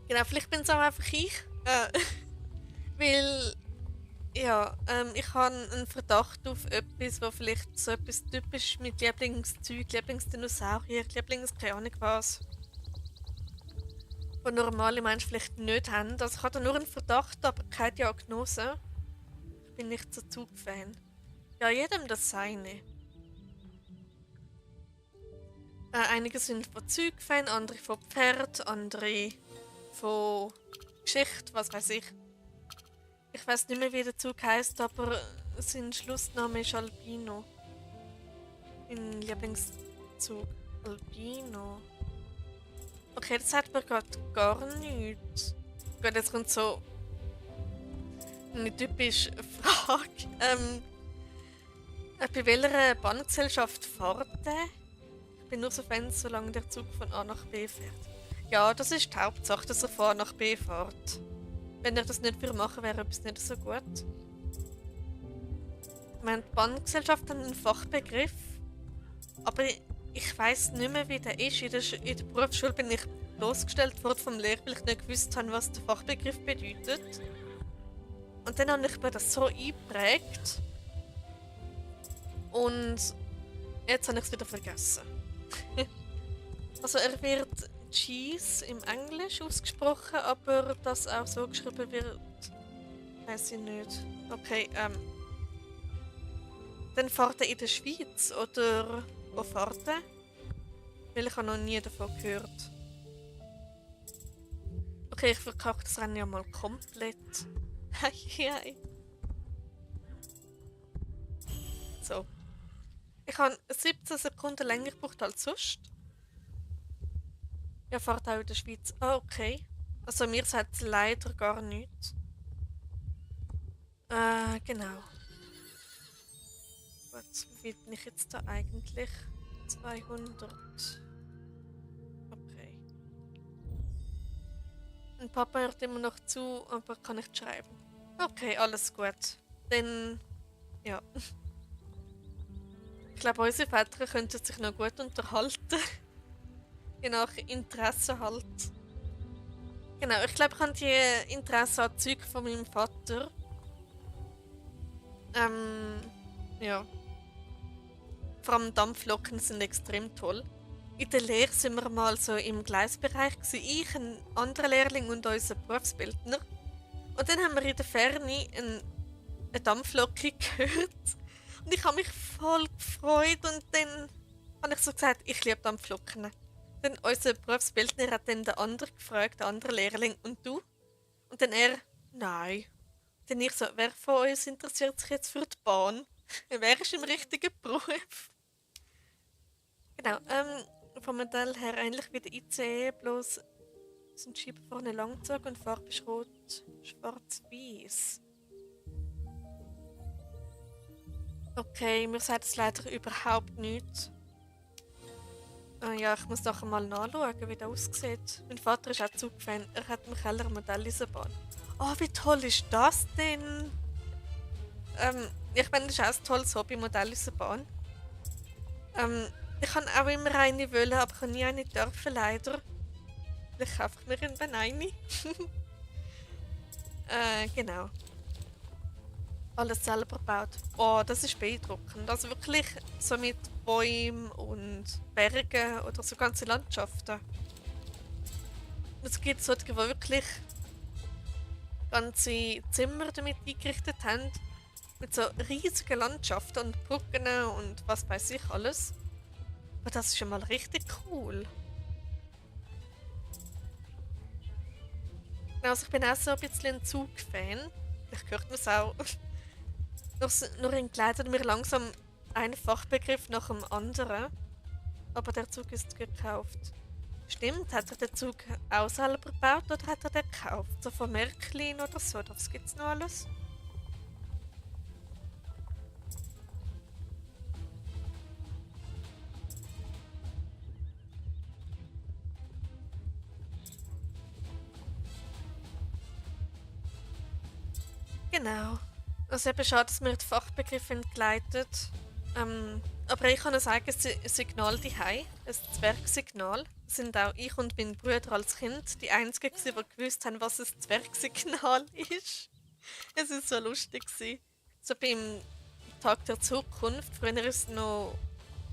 Genau, vielleicht bin es auch einfach ich. Weil, ja, ich habe einen Verdacht auf etwas, wo vielleicht so etwas typisch mit Lieblingszeug, Lieblingsdinosaurier, keine Ahnung was, wo normale Menschen vielleicht nicht haben. Also ich habe da nur einen Verdacht, aber keine Diagnose. Ich bin nicht so Zugfan. Ja, jedem das seine. Einige sind von Zugfan, andere von Pferd, andere von Geschichte, was weiß ich. Ich weiß nicht mehr, wie der Zug heißt, aber sein Schlussname ist Albino. Mein Lieblingszug. Albino. Okay, das sagt mir gerade gar nichts. Gut, jetzt kommt so eine typische Frage. Bei welcher Bahngesellschaft fährt der? Ich bin nur so Fan, solange der Zug von A nach B fährt. Ja, das ist die Hauptsache, dass er von A nach B fährt. Wenn er das nicht machen würde, wäre etwas nicht so gut. Ich meine, die Bahngesellschaft hat einen Fachbegriff, aber ich weiss nicht mehr, wie der ist. In der Berufsschule bin ich bloßgestellt worden vom Lehrer, weil ich nicht gewusst habe, was der Fachbegriff bedeutet. Und dann habe ich mir das so eingeprägt. Und jetzt habe ich es wieder vergessen. Also er wird Cheese im Englisch ausgesprochen, aber das auch so geschrieben wird, weiß ich nicht. Okay, dann fährt er in der Schweiz oder wo fährt er? Weil ich habe noch nie davon gehört. Okay, ich verkaufe das Rennen ja mal komplett. Hei. So. Ich habe 17 Sekunden länger gebraucht als sonst. Ja, fährt auch in der Schweiz. Ah, okay. Also mir sagt es leider gar nichts. Genau. Gut, wie bin ich jetzt da eigentlich? 200. Okay. Mein Papa hört immer noch zu, aber kann nicht schreiben. Okay, alles gut. Dann, ja. Ich glaube, unsere Väter könnten sich noch gut unterhalten. Je nach Interesse halt. Genau, ich glaube, ich habe die Interesse an Zeug von meinem Vater. Ja. Vor allem Dampfloken sind extrem toll. In der Lehre sind wir mal so im Gleisbereich gewesen. Ich, ein anderer Lehrling und unser Berufsbildner. Und dann haben wir in der Ferne eine Dampflok gehört. Und ich habe mich voll gefreut und dann habe ich so gesagt, ich liebe Dampflocken. Dann unser Berufsbildner hat dann den anderen gefragt, den anderen Lehrling, und du? Und dann er, nein. Dann ich so, wer von uns interessiert sich jetzt für die Bahn? Wer ist im richtigen Beruf? Genau, vom Modell her ähnlich wie der ICE, bloß sind die Scheiben vorne langgezogen und die Farbe ist rot, schwarz-weiß. Okay, mir sagt es leider überhaupt nichts. Ah ja, ich muss doch einmal nachschauen, wie das aussieht. Mein Vater ist auch Zugfan, er hat im Keller Modelleisenbahn. Oh, wie toll ist das denn? Ich meine, das ist auch ein tolles Hobby, Modelleisenbahn. Ich kann auch immer eine wollen, aber ich kann nie eine dürfen, leider. Vielleicht kaufe ich mir irgendwann eine. Genau. Alles selber gebaut. Oh, das ist beeindruckend. Also wirklich so mit Bäumen und Bergen oder so ganze Landschaften. Es gibt solche, die wirklich ganze Zimmer damit eingerichtet haben. Mit so riesigen Landschaften und Brücken und was weiß ich alles. Aber das ist schon mal richtig cool. Also ich bin auch so ein bisschen ein Zug-Fan. Vielleicht hört man es auch. Nur entgleitet mir langsam ein Fachbegriff nach dem anderen. Aber der Zug ist gekauft. Stimmt, hat er den Zug auch selber gebaut oder hat er den gekauft? So von Märklin oder so, das gibt's noch alles. Genau. Also eben schade, dass mir die Fachbegriffe entgleitet. Aber ich habe ein eigenes Signal daheim, ein Zwergsignal. Das sind auch ich und mein Bruder als Kind die einzigen, die gewusst haben, was ein Zwergsignal ist. Es war so lustig. So beim Tag der Zukunft, früher ist es noch,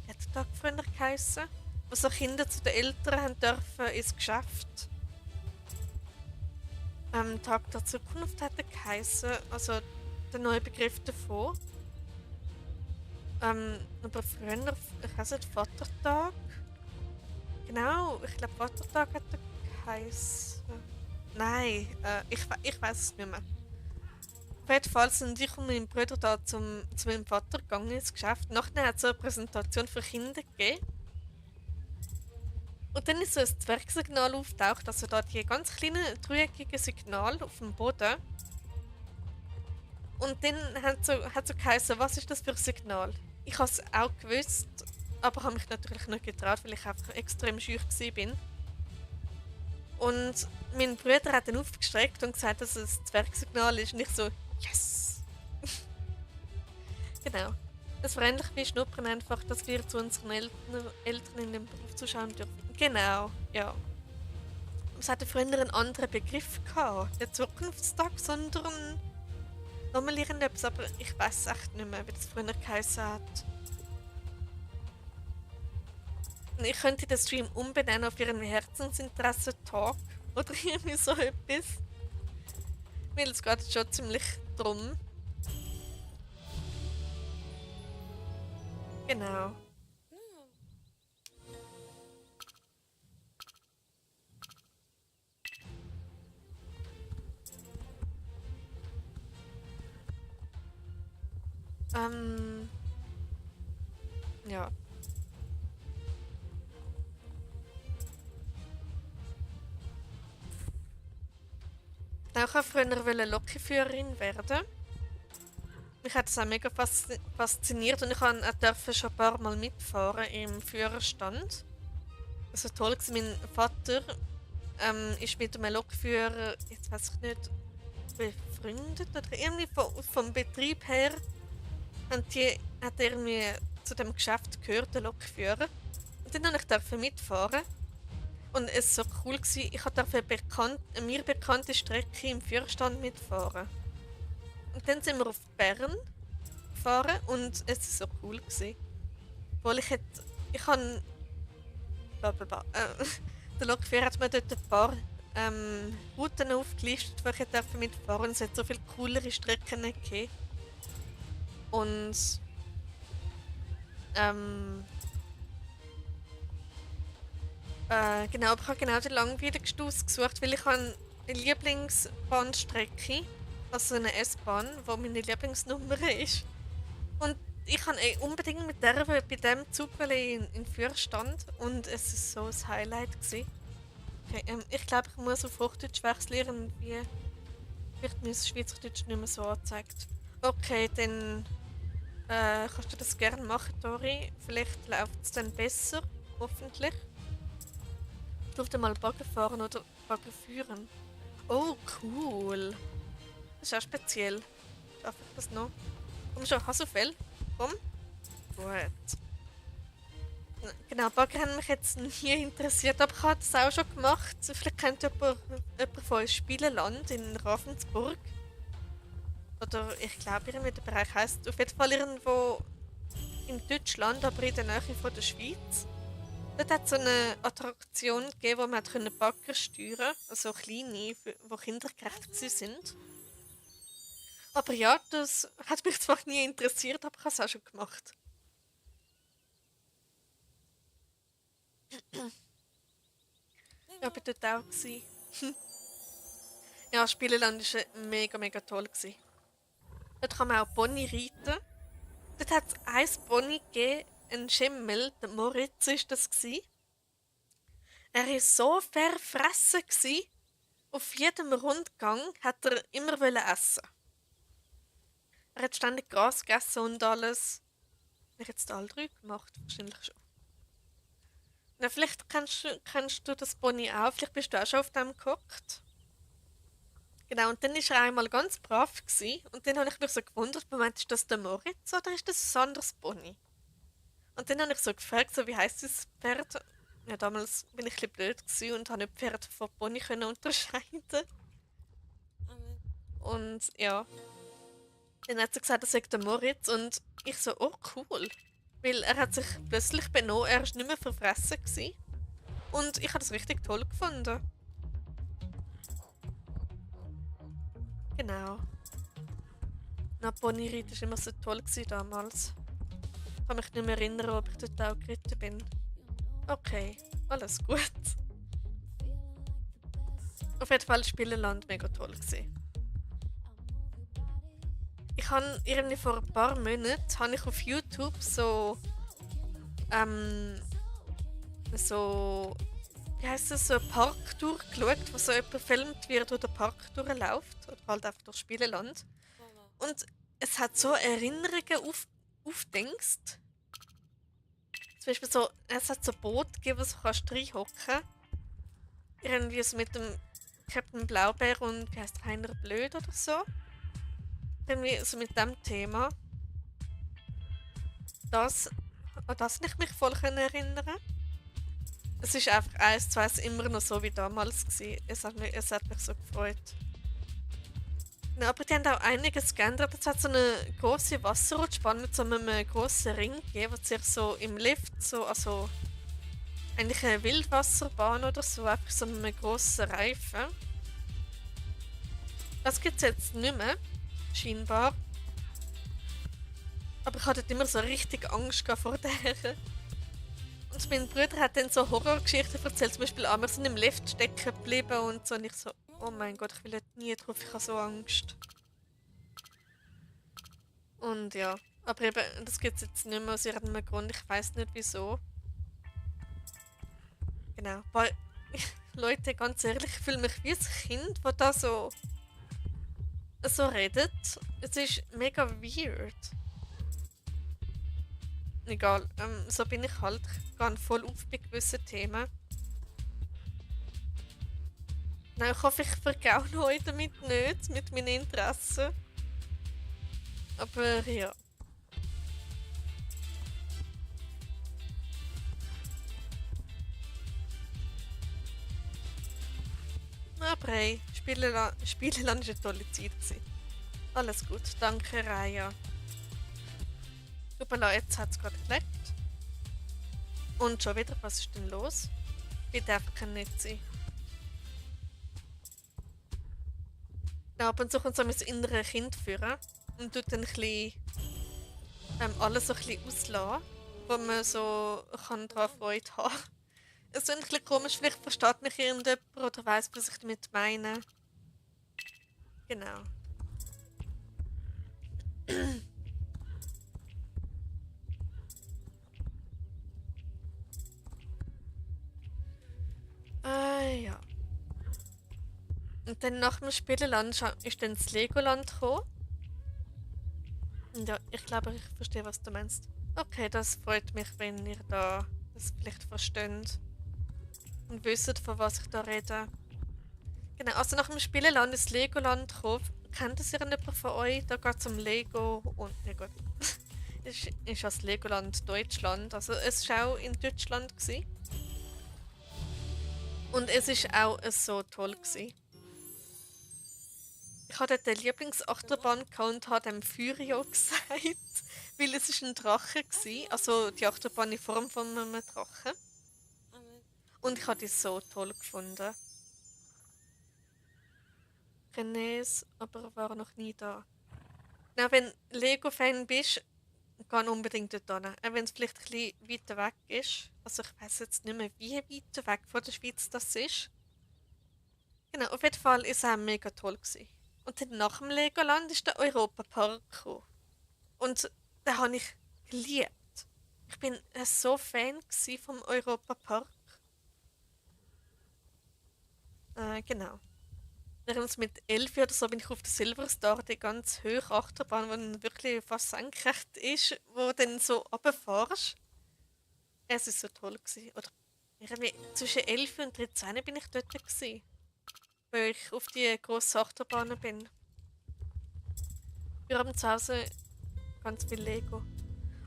wie hat der Tag früher geheissen? Wo so Kinder zu den Eltern haben dürfen ins Geschäft. Tag der Zukunft hat er geheissen, also der neue Begriff davon. Aber früher, ich weiß nicht, Vatertag? Genau, ich glaube Vatertag hat er geheißen. Nein, ich weiß es nicht mehr. Auf jeden Fall sind ich und mein Bruder da zu meinem Vater gegangen ins Geschäft. Nachher hat es so eine Präsentation für Kinder gegeben. Und dann ist so ein Zwergsignal auftaucht, also da die ganz kleinen dreieckigen Signale auf dem Boden. Und dann hat so geheißen, was ist das für ein Signal? Ich habe es auch gewusst, aber habe mich natürlich nicht getraut, weil ich einfach extrem schüch war. Und mein Bruder hat dann aufgestreckt und gesagt, dass es ein Zwergsignal ist. Und ich so, yes! Genau. Es war ähnlich wie Schnuppern, einfach, dass wir zu unseren Eltern in den Beruf zuschauen dürfen. Genau, ja. Es hatte früher einen anderen Begriff gehabt. Nicht Zukunftstag, sondern nochmal irgendetwas, aber ich weiß echt nicht mehr, wie das früher geheißen hat. Und ich könnte den Stream umbenennen auf ihren Herzensinteresse-Talk oder irgendwie so etwas. Weil es geht schon ziemlich drum. Genau. Ja. Ich wollte früher Lokführerin werden. Mich hat es auch mega fasziniert und ich durfte schon ein paar Mal mitfahren im Führerstand. Das war toll. Mein Vater ist mit einem Lokführer, jetzt weiß ich nicht, befreundet oder irgendwie vom Betrieb her hat er mir zu dem Geschäft gehört, der Lokführer. Und dann durfte ich mitfahren. Und es war so cool, ich durfte eine mir bekannte Strecke im Führerstand mitfahren. Und dann sind wir auf Bern gefahren und es war so cool. Weil ich habe, blablabla, der Lokführer hat mir dort ein paar Routen aufgelistet, die ich mitfahren durfte. Und es hat so viele coolere Strecken gegeben. Und Ähm, genau, aber ich habe genau den langwierigsten ausgesucht, weil ich habe eine Lieblingsbahnstrecke, also eine S-Bahn, wo meine Lieblingsnummer ist. Und ich kann unbedingt mit der bei dem Zug in Fürstand und es ist so ein Highlight gewesen. Okay, ich glaube, ich muss auf Hochdeutsch wechseln, irgendwie wird mir das Schweizerdeutsch nicht mehr so angezeigt. Okay, dann kannst du das gerne machen, Tori. Vielleicht läuft es dann besser, hoffentlich. Ich durfte mal Bagger fahren oder Bagger führen. Oh, cool. Das ist auch speziell. Darf ich das noch? Komm schon, hast du Fell? Komm. Gut. Genau, Bagger haben mich jetzt nie interessiert, aber ich habe das auch schon gemacht. Vielleicht kennt jemand von uns Spieleland in Ravensburg. Oder ich glaube, irgendwie der Bereich heisst auf jeden Fall irgendwo in Deutschland, aber in der Nähe von der Schweiz. Dort hat es so eine Attraktion gegeben, wo man Bagger steuern konnte. Also kleine, die kindergerecht sind. Aber ja, das hat mich zwar nie interessiert, aber ich habe es auch schon gemacht. Ja, bin dort auch gewesen. Ja, Spieleland war mega, mega toll gewesen. Dort kann man auch Pony reiten. Dort hat es ein Pony gegeben, ein Schimmel, der Moritz war das gewesen. Er war so verfressen gewesen. Auf jedem Rundgang hat er immer essen. Er hat ständig Gras gegessen und alles. Habe ich jetzt alle drei gemacht? Wahrscheinlich schon. Na, vielleicht kennst du das Pony auch. Vielleicht bist du auch schon auf dem gehockt. Genau, und dann war er einmal ganz brav gewesen. Und dann habe ich mich so gewundert, Moment, ist das der Moritz oder ist das ein anderes Pony? Und dann habe ich so gefragt, so, wie heisst das Pferd? Ja, damals bin ich ein bisschen blöd gewesen und habe nicht Pferd von Pony können unterscheiden. Und ja, dann hat sie gesagt, das sei der Moritz und ich so, oh cool. Weil er hat sich plötzlich benommen, er war nicht mehr verfressen gewesen. Und ich habe das richtig toll gefunden. Genau. Na, Ponyreiten war immer so toll gewesen damals. Ich kann mich nicht mehr erinnern, ob ich dort auch geritten bin. Okay, alles gut. Auf jeden Fall Spieleland mega toll gewesen. Ich habe irgendwie vor ein paar Monaten habe ich auf YouTube so wie heisst das, so eine Parktour geschaut, wo so jemand gefilmt wird, wo der Park durchläuft. Oder halt einfach durch Spieleland. Und es hat so Erinnerungen aufdenkst. Zum Beispiel so, es hat so Boot gegeben, wo du kannst reinhocken. Irgendwie so mit dem Captain Blaubeer und wie heißt Heiner Blöd oder so. Irgendwie so mit dem Thema. An das kann ich mich voll erinnern. Es ist einfach eins zu eins immer noch so wie damals gewesen. Es hat mich so gefreut. Ja, aber die haben auch einiges geändert. Es hat so eine große Wasserrutschbahn mit so einem grossen Ring gegeben, wo sich so im Lift so, also eigentlich eine Wildwasserbahn oder so, einfach so mit einem grossen Reifen. Das gibt es jetzt nicht mehr, scheinbar. Aber ich hatte immer so richtig Angst vor der. Und mein Bruder hat dann so Horrorgeschichten erzählt, zum Beispiel wir sind im Lift stecken geblieben und so. Und ich so, oh mein Gott, ich will dort nie drauf, ich habe so Angst. Und ja, aber eben, das gibt es jetzt nicht mehr aus irgendeinem Grund, ich weiß nicht wieso. Genau, weil, Leute, ganz ehrlich, ich fühle mich wie ein Kind, das da so redet. Es ist mega weird. Egal, so bin ich halt. Ich gehe voll auf bei gewissen Themen. Nein, ich hoffe, ich vergaune euch damit nicht, mit meinen Interessen. Aber ja. Aber hey, Spieleland war eine tolle Zeit gewesen. Alles gut, danke Raya. Hoppala, jetzt hat es gerade geleckt. Und schon wieder, was ist denn los? Bitte einfach kann nicht sein. Ja, ab und zu kommt so mein inneres Kind führen und tut dann ein bisschen, alles so ein bisschen auslassen. wo man so kann daran Freude haben. Es ist ein bisschen komisch, vielleicht versteht mich irgendjemand oder weiß, was ich damit meine. Genau. Ja. Und dann nach dem Spieleland ist dann das Legoland gekommen. Und ja, ich glaube, ich verstehe, was du meinst. Okay, das freut mich, wenn ihr da das vielleicht versteht und wisst, von was ich da rede. Genau, also nach dem Spieleland ist Legoland gekommen. Kennt das jemand von euch? Da geht es um Lego und, ja gut, ist das Legoland Deutschland. Also es war auch in Deutschland gewesen. Und es ist auch so toll gewesen. Ich hatte den Lieblingsachterbahn und habe dem Furio gesagt, weil es ist ein Drache war. Also die Achterbahn in Form von einem Drachen. Und ich habe die so toll gefunden. René aber war noch nie da. Na, wenn Lego-Fan bist, geh unbedingt dort hin. Auch wenn es vielleicht ein bisschen weiter weg ist. Also ich weiß jetzt nicht mehr, wie weit weg von der Schweiz das ist. Genau, auf jeden Fall ist es auch mega toll gewesen. Und dann nach dem Legoland ist der Europapark gekommen. Und den habe ich geliebt. Ich bin so Fan gsi vom Europapark. Genau. Während mit 11 oder so bin ich auf der Silver Star, die ganz hohe Achterbahn, die dann wirklich fast senkrecht ist, wo dann so runterfährst. Es war so toll gewesen. Oder irgendwie zwischen 11 und 13 bin ich dort gewesen, weil ich auf die grossen Achterbahnen bin. Wir haben zu Hause ganz viel Lego.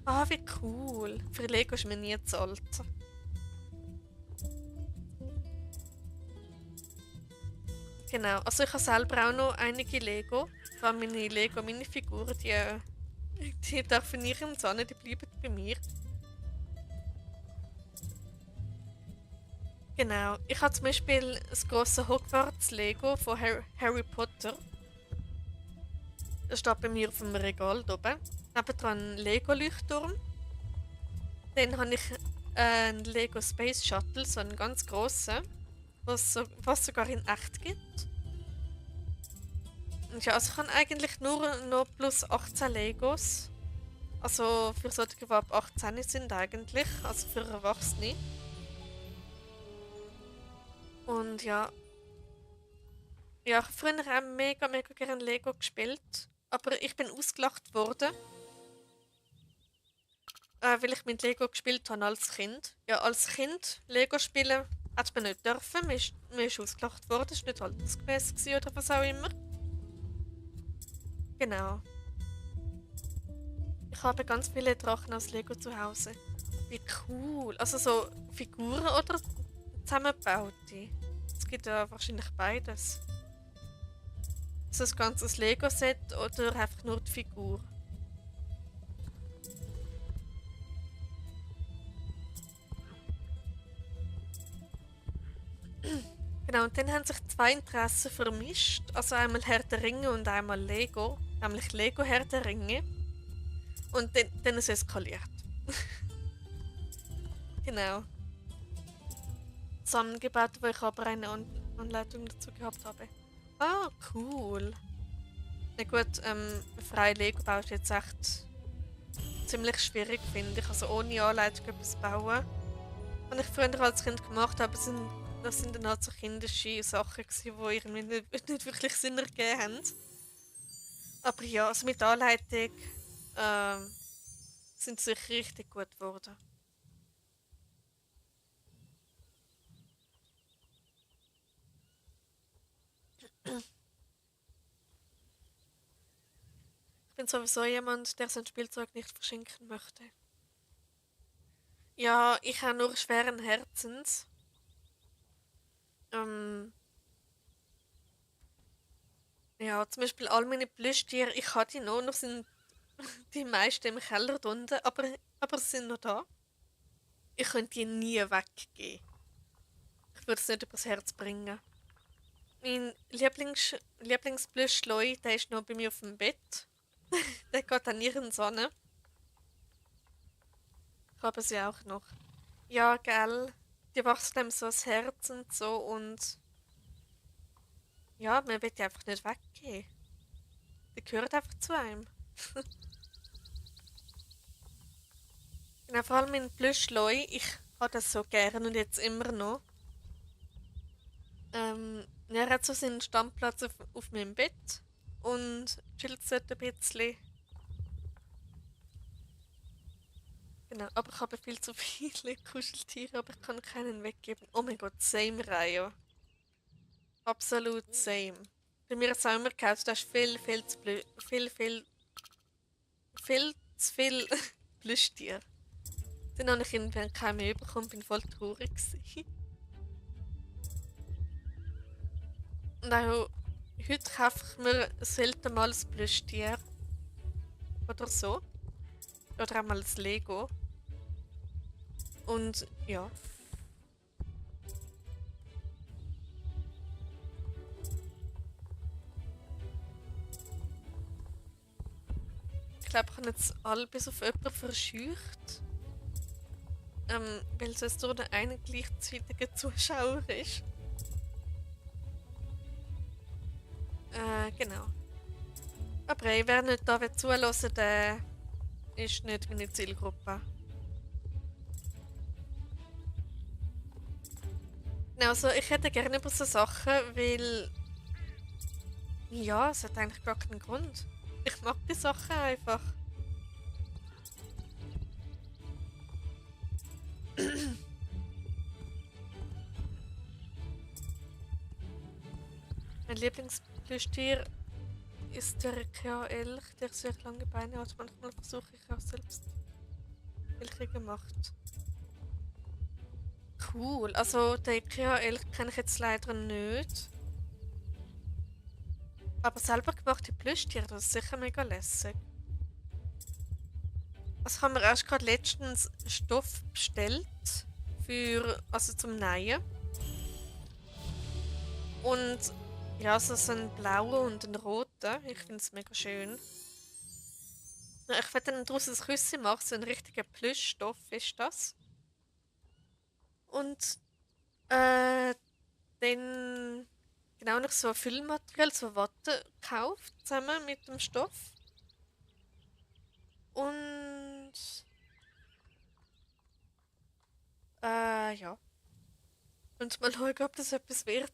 Ah, wie cool. Für Lego ist mir nie zu alt. Genau, also ich habe selber auch noch einige Lego. Vor allem meine Lego Minifiguren, die dürfen nirgends hin, die bleiben bei mir. Genau, ich habe zum Beispiel das grosse Hogwarts Lego von Harry Potter. Das steht bei mir auf dem Regal da oben. Nebendran ein Lego-Leuchtturm. Dann habe ich einen Lego Space Shuttle, so einen ganz grossen, was sogar in echt gibt. Und ja, also ich habe eigentlich nur noch plus 18 Legos. Also für solche, die ab 18 sind eigentlich, also für Erwachsene. Und ja, ja, ich habe früher auch mega gerne Lego gespielt. Aber ich bin ausgelacht worden, weil ich mit Lego gespielt habe als Kind. Ja, als Kind Lego spielen hat man nicht dürfen. Man ist ausgelacht worden, es war nicht altersgemäß gewesen oder was auch immer. Genau. Ich habe ganz viele Drachen aus Lego zu Hause. Wie cool. Also so Figuren oder zusammengebaute. Es gibt ja wahrscheinlich beides. So ein ganzes Lego-Set oder einfach nur die Figur. Genau, und dann haben sich zwei Interessen vermischt. Also einmal Herr der Ringe und einmal Lego. Nämlich Lego Herr der Ringe. Und dann ist es eskaliert. Genau. Zusammengebaut, wo ich aber eine Anleitung dazu gehabt habe. Ah, cool. Na gut, frei Lego bauen ist jetzt echt ziemlich schwierig, finde ich. Also ohne Anleitung etwas bauen. Was ich früher als Kind gemacht habe, das sind dann halt so kindische Sachen gewesen, die irgendwie nicht wirklich Sinn ergeben haben. Aber ja, also mit Anleitung ähm, sind sie sicher richtig gut geworden. Ich bin sowieso jemand, der sein Spielzeug nicht verschenken möchte. Ja, ich habe nur schweren Herzens. Ähm, ja, zum Beispiel all meine Plüschtiere, ich habe die noch sind die meisten im Keller drunten, aber sie sind noch da. Ich könnte die nie weggeben. Ich würde es nicht übers Herz bringen. Mein Lieblingsplüschloi, der ist noch bei mir auf dem Bett. Der geht an ihren Sonne. gab es ja auch noch. Ja, gell. Die wachsen einem so das Herz und so und ja, man will die einfach nicht weggehen. Die gehören einfach zu einem. Genau, vor allem in Plüschloi, ich habe das so gern und jetzt immer noch. Ja, er hat so seinen Stammplatz auf meinem Bett und chillt dort ein bisschen. Genau, aber ich habe viel zu viele Kuscheltiere, aber ich kann keinen weggeben. Oh mein Gott, same Reihe. Absolut same. Bei mir hat es auch immer gehabt, du hast viel zu viel zu viel Plüschtiere. Dann habe ich irgendwann keinen mehr bekommen, bin voll traurig gewesen. Und auch heute kaufe ich mir selten mal ein Plüschtier oder so. Oder auch mal ein Lego. Und ja, ich glaube, ich habe jetzt alle bis auf jemanden verscheucht. Weil es so der eine gleichzeitige Zuschauer ist. Genau. Aber ey, wer nicht da will zuhören, der ist nicht meine Zielgruppe. Genau, also ich hätte gerne über so Sachen, weil ja, es hat eigentlich gar keinen Grund. Ich mag die Sachen einfach. Mein Lieblingsplüschtier ist der IKEA-Elch, der sehr lange Beine hat. Manchmal versuche ich auch selbst welche gemacht. Cool, also den IKEA-Elch kenne ich jetzt leider nicht. Aber selber gemachte Plüschtiere, das ist sicher mega lässig. Also haben wir erst gerade letztens Stoff bestellt also zum Nähen. Und ja, so einen blauen und einen roten. Ich finde es mega schön. Ja, ich werde dann daraus ein Küsschen machen, so ein richtiger Plüschstoff ist das. Und dann genau noch so ein Füllmaterial, so Watte gekauft, zusammen mit dem Stoff. Und ja. Und mal schauen, ob das etwas wird.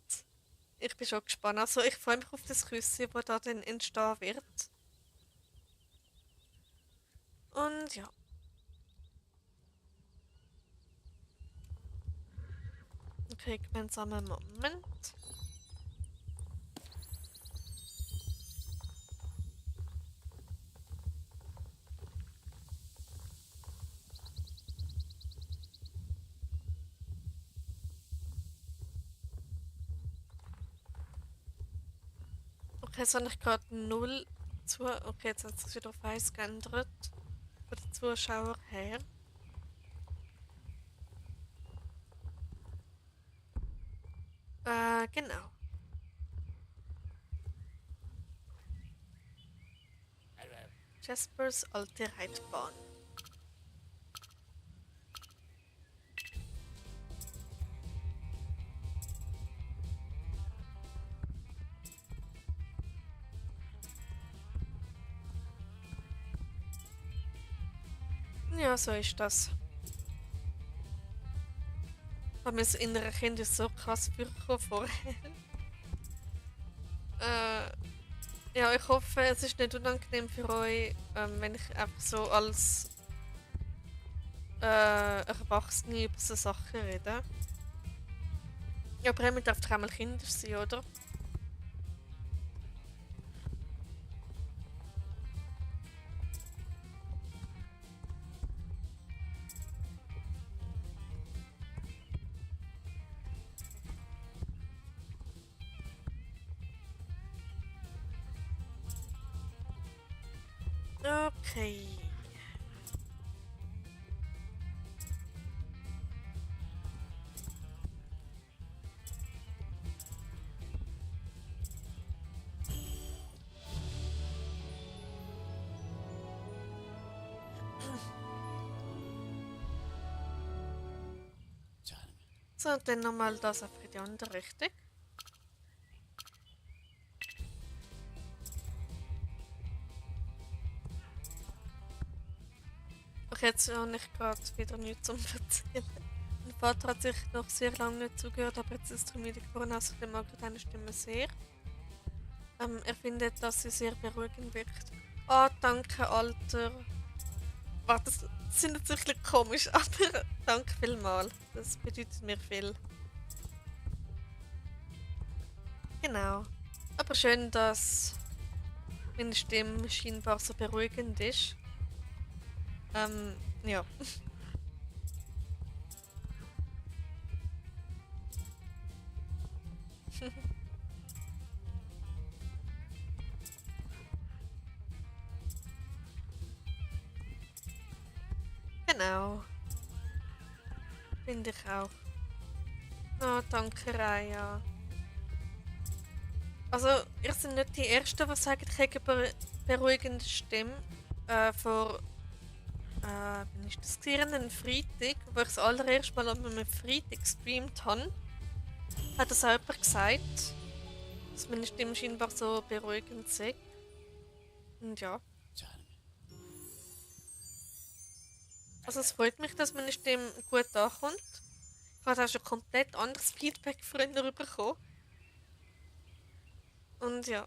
Ich bin schon gespannt. Also ich freue mich auf das Küsschen, das da dann entstehen wird. Und ja. Okay, gemeinsamen Moment. Okay, jetzt habe ich gerade null zu. Okay, jetzt hat es sich wieder auf 1 geändert. Von den Zuschauern her. Genau. Jaspers alte Reitbahn. Ja, so ist das. Aber mein inneres Kind ist so krass vorgekommen vorher. äh, ja, ich hoffe, es ist nicht unangenehm für euch, wenn ich einfach so als Erwachsene über so Sachen rede. Ja, aber man darf doch auch mal Kinder sein, oder? Okay. So, und dann nochmal das einfach in die andere Richtung. Ach, jetzt habe ich gerade wieder nichts zum Erzählen. Mein Vater hat sich noch sehr lange nicht zugehört, aber jetzt ist er müde geworden, also ich mag deine Stimme sehr. Er findet, dass sie sehr beruhigend wirkt. Ah, danke, Alter. Warte, das sind jetzt ein bisschen komisch, aber danke vielmals. Das bedeutet mir viel. Genau. Aber schön, dass meine Stimme scheinbar so beruhigend ist. Ja. Genau. Finde ich auch. Oh, danke, Raya. Also, ihr seid nicht die Ersten, die sagen, ich habe eine beruhigende Stimme. Vor, wann ist das gewesen? Ein Freitag, wo ich das allererste Mal an einem Freitag gestreamt habe, hat das auch jemand gesagt, dass meine Stimme scheinbar so beruhigend sei. Und ja. Also es freut mich, dass meine Stimme gut ankommt. Ich habe auch schon komplett anderes Feedback früher bekommen. Und ja.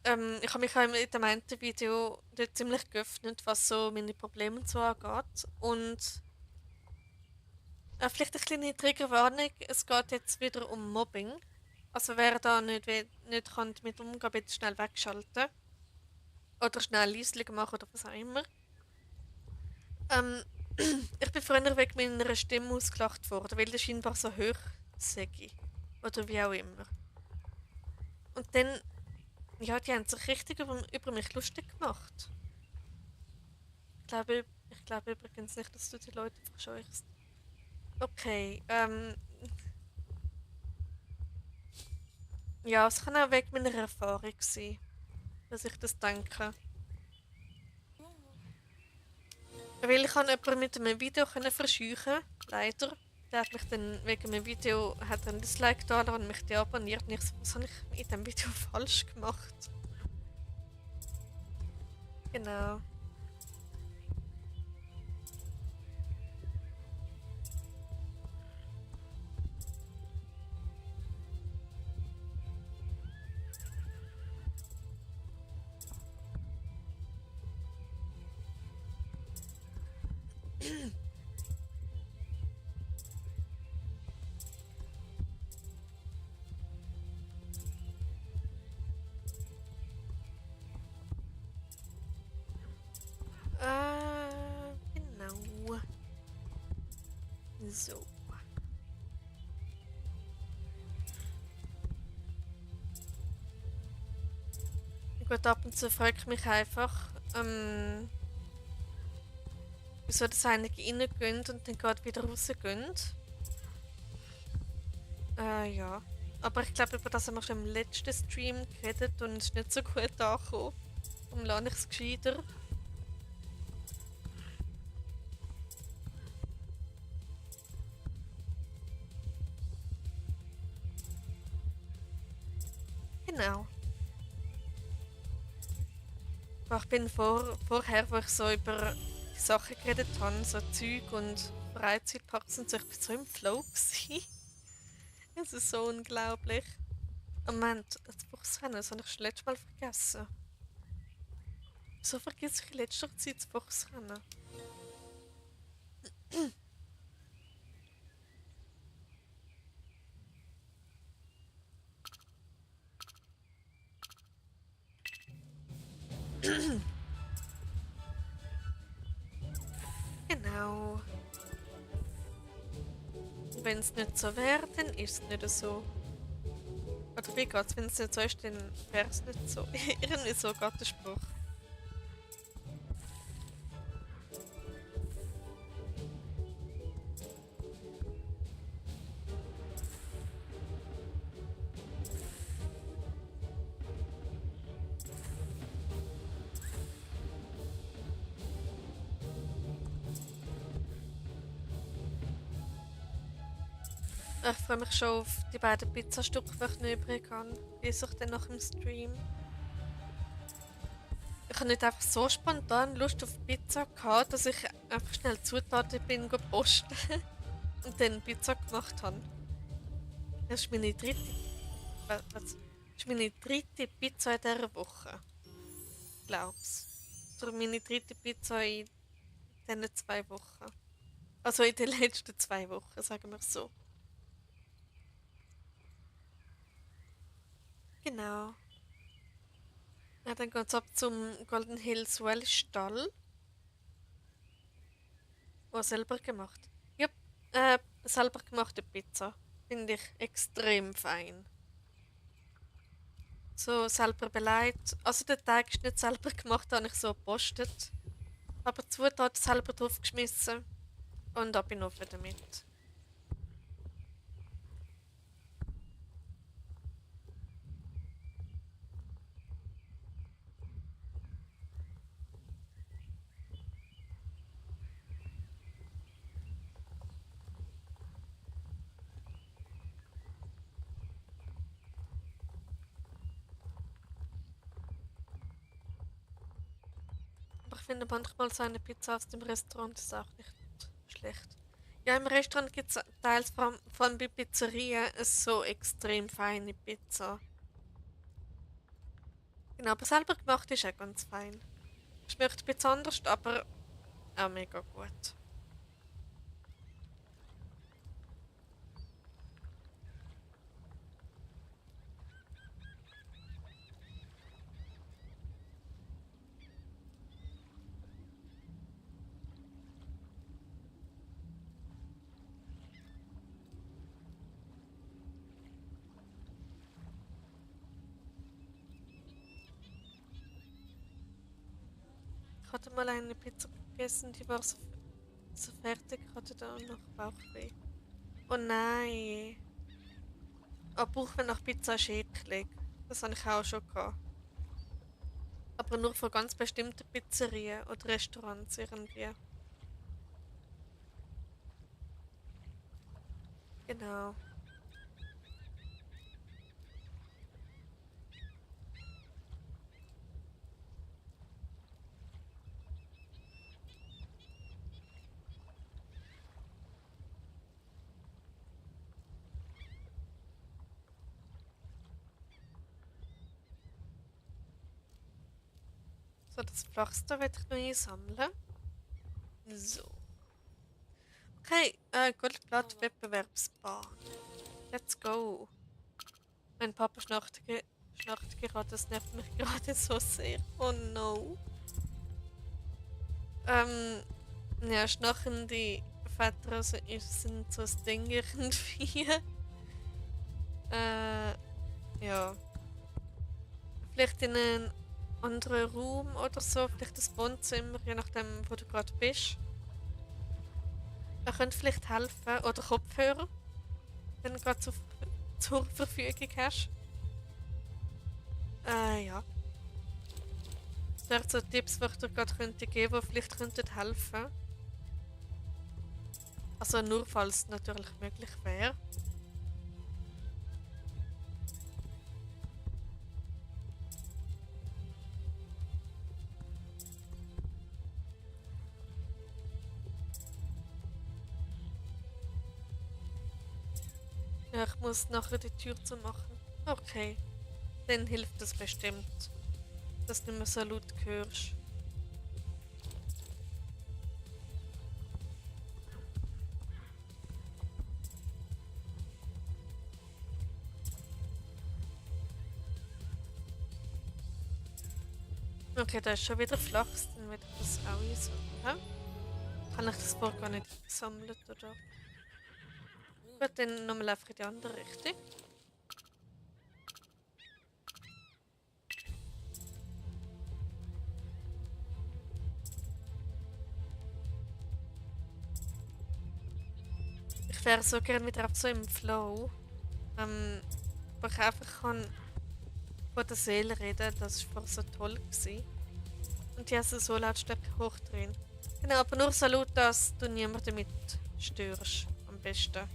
Ich habe mich auch in dem einen Video dort ziemlich geöffnet, was so meine Probleme und so angeht. Und vielleicht eine kleine Triggerwarnung, es geht jetzt wieder um Mobbing. Also wer da nicht kann damit umgehen, bitte schnell wegschalten. Oder schnell leise machen oder was auch immer. Ähm, ich bin früher wegen meiner Stimme ausgelacht worden, weil das scheinbar so hoch sei. Oder wie auch immer. Und dann, ja, die haben sich richtig über mich lustig gemacht. Ich glaube übrigens nicht, dass du die Leute verscheuchst. Okay, ja, es kann auch wegen meiner Erfahrung sein, dass ich das denke. Weil ich habe jemanden mit einem Video können verscheuchen, leider. Der hat mich dann wegen einem Video hat ein Dislike da und mich deabonniert. Und ich so, was habe ich in diesem Video falsch gemacht? Genau. Genau. So. Gut, ab und zu frage ich mich einfach, wieso das einige reingehen und dann gerade wieder rausgehen. Ja. Aber ich glaube, über das haben wir schon im letzten Stream geredet und es ist nicht so gut angekommen. Darum lerne ich es gescheiter. Genau. Aber ich bin vorher, wo ich so über die Sachen geredet habe, so Zeug und Freizeitparks und so, ich bin so im Flow gewesen. Es ist so unglaublich. Oh Moment, das Boxrennen, das habe ich schon letztes Mal vergessen. Wieso vergesse ich in letzter Zeit das Boxrennen? Genau. Wenn es nicht so wäre, dann ist es nicht so. Oder wie geht's? Wenn es nicht so ist, dann wäre es nicht so. Irgendwie so geht der Spruch. Ich freue mich schon auf die beiden Pizzastücke, die ich noch übrig habe. Die esse ich dann nach dem Stream. Ich habe nicht einfach so spontan Lust auf Pizza gehabt, dass ich einfach schnell Zutaten bin posten und dann Pizza gemacht habe. Das ist meine dritte, das ist meine dritte Pizza in dieser Woche. Glaub's. Oder meine dritte Pizza in diesen 2 Wochen. Also in den letzten 2 Wochen, sagen wir so. Genau. Ja, dann geht's ab zum Golden Hills Well Stall. Oh, selber gemacht. Ja, selber gemachte Pizza. Finde ich extrem fein. So selber beleidigt. Also der Teig ist nicht selber gemacht, habe ich so gepostet. Aber die Zutaten selber draufgeschmissen und ab in den Ofen damit. Aber ich finde manchmal so eine Pizza aus dem Restaurant ist auch nicht schlecht. Ja, im Restaurant gibt es teils von bei Pizzeria so extrem feine Pizza. Genau, aber selber gemacht ist auch ganz fein. Schmeckt ein bisschen anders, aber auch mega gut. Ich hatte mal eine Pizza gegessen, die war so fertig, ich hatte dann noch Bauchweh. Oh nein! Oh, Bauchweh nach Pizza ist eklig. Das habe ich auch schon gehabt. Aber nur von ganz bestimmten Pizzerien oder Restaurants irgendwie. Genau. So, das Flachste werde ich noch einsammeln. So. Okay, Goldblatt-Wettbewerbsbahn. Let's go. Mein Papa schnarcht gerade, das nervt mich gerade so sehr. Oh no. Ähm, ja, schnarchende Väter sind so das Ding irgendwie. Äh, ja. Vielleicht in einen anderen Raum oder so, vielleicht das Wohnzimmer, je nachdem, wo du gerade bist. Er könnte vielleicht helfen. Oder Kopfhörer, wenn du gerade zur Verfügung hast. Ja. Das wären so Tipps, die ich dir gerade könnte geben, die vielleicht könnten helfen. Also nur falls es natürlich möglich wäre. Ja, ich muss nachher die Tür zumachen. Okay, dann hilft das bestimmt, dass du nicht mehr so laut hörst. Okay, da ist schon wieder flach, dann werde ich das auch einsammeln. Kann ich das vorher gar nicht gesammelt, oder? Gut, dann nochmal einfach in die andere Richtung. Ich wäre so gerne wieder so im Flow. Wo ich einfach kann von der Seele reden, das war so toll gewesen. Und die haben so Lautstärke hoch drin. Genau, aber nur so laut, dass du niemanden damit störst. Am besten.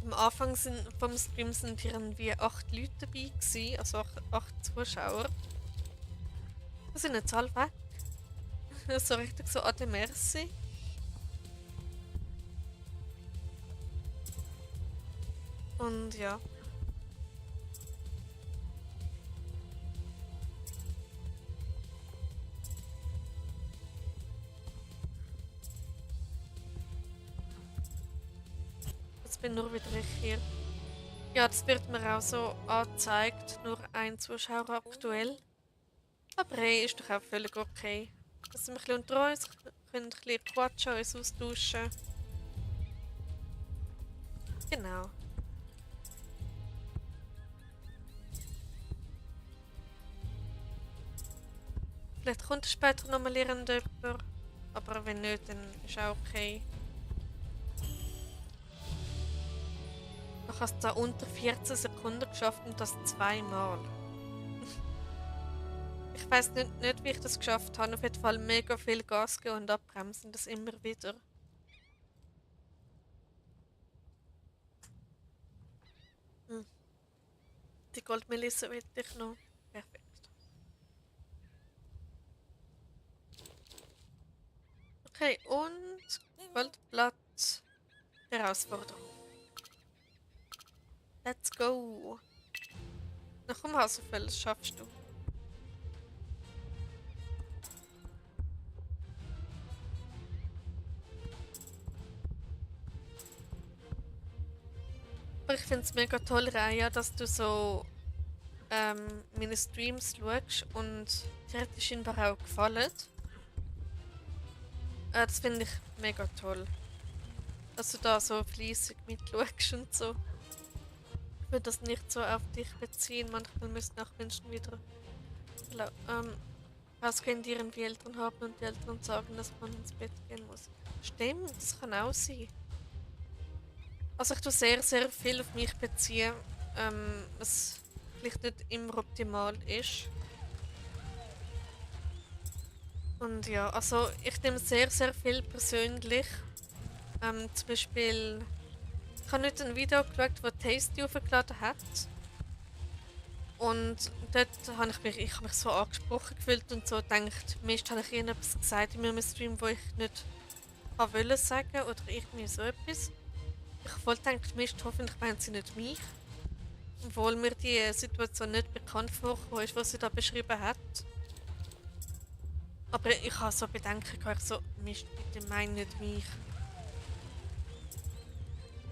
am Anfang vom Stream sind irgendwie 8 Leute dabei gewesen, also 8 Zuschauer. Da sind jetzt alle weg. So richtig so Ade Merci. Und ja. Jetzt bin nur wieder ich hier. Ja, das wird mir auch so angezeigt. Nur ein Zuschauer aktuell. Aber hey, ist doch auch völlig okay. Wir sind ein bisschen unter uns, können ein bisschen quatschen, uns austauschen. Genau. Vielleicht kommt später nochmal jemand. Aber wenn nicht, dann ist auch okay. Ich habe es da unter 14 Sekunden geschafft und das zweimal. Ich weiß nicht, wie ich das geschafft habe. Auf jeden Fall mega viel Gas geben und abbremsen, das immer wieder. Hm. Die Goldmelisse will ich noch. Perfekt. Okay, und Goldblatt Herausforderung. Let's go. Na komm, Hasefell, das schaffst du. Aber ich finde es mega toll, Raya, dass du so meine Streams schaust und dir hat die scheinbar auch gefallen. Das finde ich mega toll. Dass du da so fleissig mitschaust und so. Ich würde das nicht so auf dich beziehen. Manchmal müssen auch Menschen wieder rausgehen, die ihren Eltern haben und die Eltern sagen, dass man ins Bett gehen muss. Stimmt, das kann auch sein. Also ich tue sehr, sehr viel auf mich beziehen, was vielleicht nicht immer optimal ist. Und ja, also ich nehme sehr, sehr viel persönlich. Zum Beispiel, ich habe nicht ein Video geschaut, das Tasty hochgeladen hat. Und dort habe ich mich so angesprochen gefühlt und so gedacht, meist habe ich irgendetwas gesagt in meinem Stream, wo ich nicht wollte sagen oder irgendwie so etwas. Ich habe voll gedacht, meist hoffentlich meint sie nicht mich. Obwohl mir die Situation nicht bekannt vorgekommen ist, was sie da beschrieben hat. Aber ich habe so Bedenken gehabt, ich so, Mist, bitte mein nicht mich.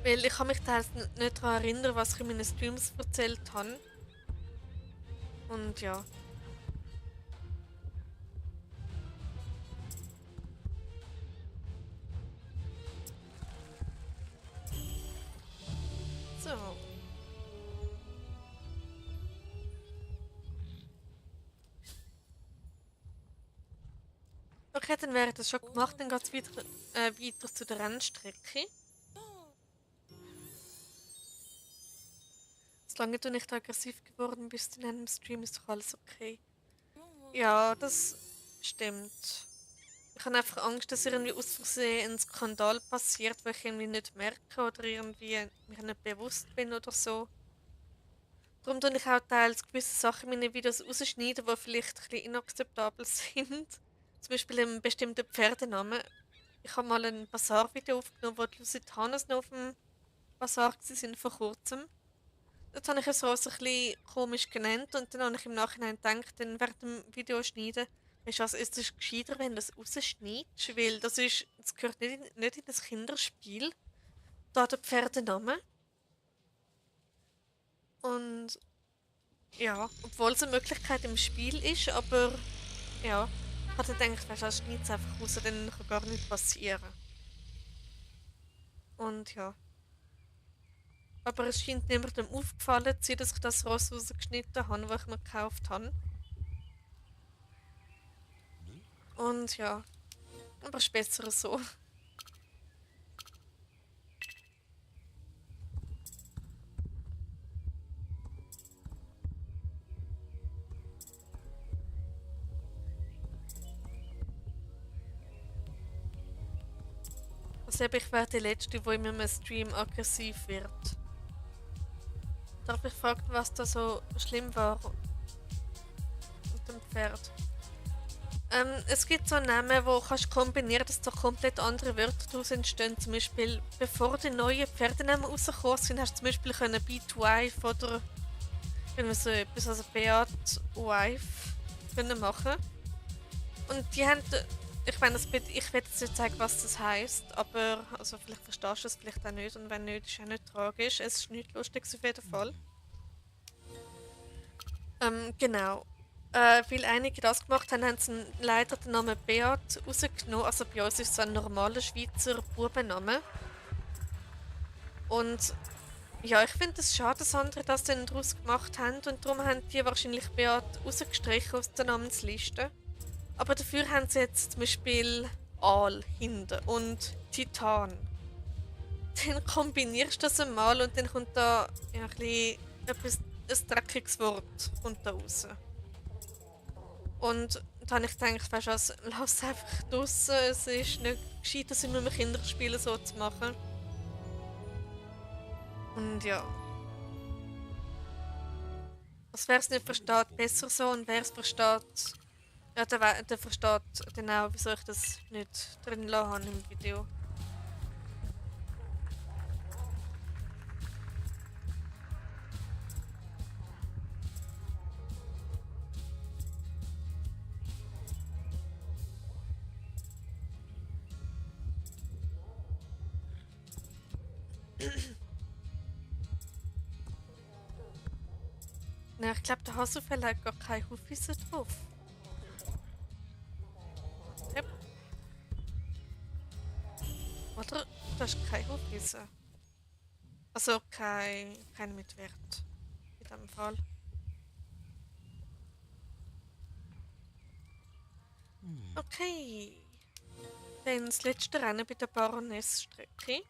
Weil ich kann mich teils nicht daran erinnern, was ich in meinen Streams erzählt habe. Und ja. So. Okay, dann wäre das schon gemacht, dann geht es weiter zu der Rennstrecke. Solange du nicht aggressiv geworden bist in einem Stream, ist doch alles okay. Ja, das stimmt. Ich habe einfach Angst, dass irgendwie aus Versehen ein Skandal passiert, wo ich irgendwie nicht merke oder irgendwie mir nicht bewusst bin oder so. Darum tue ich auch teils gewisse Sachen in meinen Videos rausschneiden, die vielleicht ein bisschen inakzeptabel sind. Zum Beispiel einen bestimmten Pferdenamen. Ich habe mal ein Bazaar-Video aufgenommen, wo die Lusitanas noch auf dem Bazaar waren vor kurzem. Das habe ich es so ein bisschen komisch genannt und dann habe ich im Nachhinein gedacht, dann während dem Video schneiden, weißt du was, es ist gescheiter, wenn du das rausschneidest, weil das gehört nicht in das Kinderspiel, da der Pferdename. Und ja, obwohl es eine Möglichkeit im Spiel ist, aber ja, ich hatte gedacht, weißt du, das schneidest einfach raus, dann kann gar nichts passieren. Und ja. Aber es scheint niemandem aufgefallen zu sein, dass ich das Ross rausgeschnitten habe, das ich mir gekauft habe. Und ja, aber ist besser so. Also eben, ich wäre die Letzte, die in meinem Stream aggressiv wird. Darf ich fragen, was da so schlimm war mit dem Pferd? Es gibt so Namen, wo kannst kombinieren, dass da komplett andere Wörter daraus entstehen. Zum Beispiel, bevor die neuen Pferdenamen rausgekommen sind, hast du zum Beispiel können Beat Wife oder irgendwie so etwas, also Beat Wife können machen. Und die haben, ich meine, ich werde jetzt nicht sagen, was das heisst, aber also vielleicht verstehst du es vielleicht auch nicht und wenn nicht, ist auch nicht tragisch. Es ist nicht lustig auf jeden Fall. Genau. Weil einige das gemacht haben, haben sie leider den Namen Beat rausgenommen. Also bei uns ist es so ein normaler Schweizer Bubenname. Und ja, ich finde es schade, dass andere das dann daraus gemacht haben und darum haben die wahrscheinlich Beat rausgestrichen aus der Namensliste. Aber dafür haben sie jetzt zum Beispiel Aal hinten und Titan. Dann kombinierst du das einmal und dann kommt da ja, ein dreckiges Wort kommt da raus. Und dann habe ich gedacht, weißt du was, lass es einfach draussen. Es ist nicht gescheit, das immer mit Kinderspielen so zu machen. Und ja. Also wer es nicht versteht, besser so. Und wer es versteht, ja, der versteht dann auch, wieso ich das nicht drin lassen habe im Video. Na, ich glaube, der Hasselfell hat gar keine Hufeisen drauf. Yep. Oder? Das ist kein Hufeisen. Also kein mit Wert. In diesem Fall. Okay. Dann das letzte Rennen bei der Baroness-Strecke.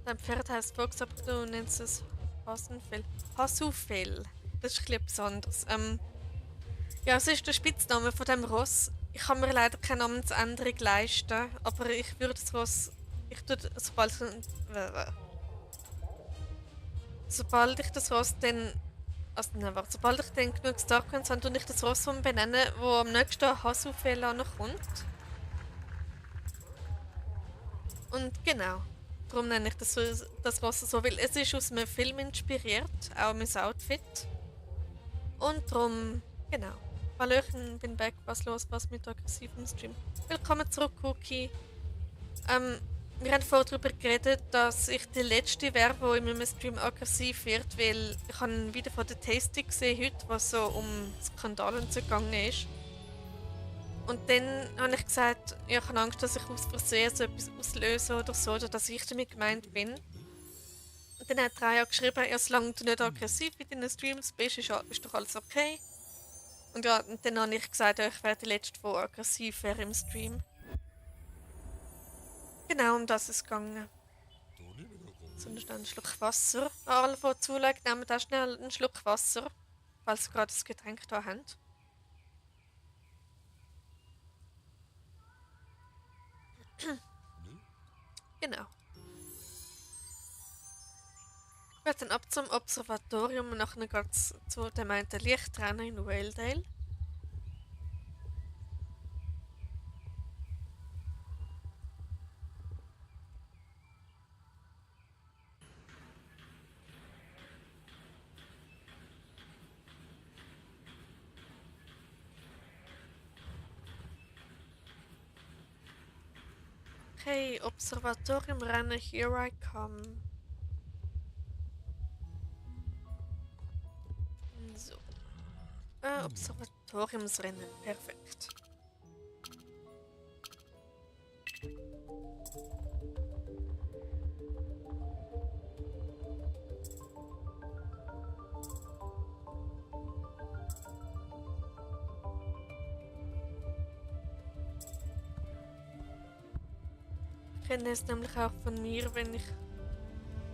Dein Pferd heisst Fuchs, aber du nennst es Hasenfell. Hasufell. Das ist etwas anderes. Ja, es ist der Spitzname von dem Ross. Ich kann mir leider keine Namensänderung leisten, aber ich würde das Ross. Ich tue, sobald ich das Ross dann. Also, nein, warte, sobald ich dann genug Starcoins habe, tue ich das Ross benennen, wo am nächsten Hasufell kommt. Und genau. Darum nenne ich das Ross so, weil es ist aus einem Film inspiriert, auch mein Outfit. Und darum, genau. Hallöchen, bin back, was los, was mit aggressivem Stream. Willkommen zurück, Cookie. Wir haben vorher darüber geredet, dass ich die letzte wäre, die in meinem Stream aggressiv wird, weil ich habe ein Video von der Tasty gesehen heute, was so um Skandal und so gegangen ist. Und dann habe ich gesagt, ja, ich habe Angst, dass ich aus Versehen so etwas auslöse oder so, oder dass ich damit gemeint bin. Und dann hat Raya geschrieben, ja, solange du nicht aggressiv in deinen Streams bist, ist doch alles okay. Und ja, und dann habe ich gesagt, ja, ich wäre die Letzte, die aggressiv wäre im Stream. Genau, um das ist es gegangen. So, schnell einen Schluck Wasser. Alle, die zulegen, nehmen auch schnell einen Schluck Wasser, falls sie gerade das Getränk da haben. Genau. Ich werde dann ab zum Observatorium und nachher geht's zu dem einen Lichtrennen in Waledale. Okay, Observatoriumrennen, here I come. So. Observatoriumsrennen, perfekt. Ich kenne es nämlich auch von mir, wenn ich...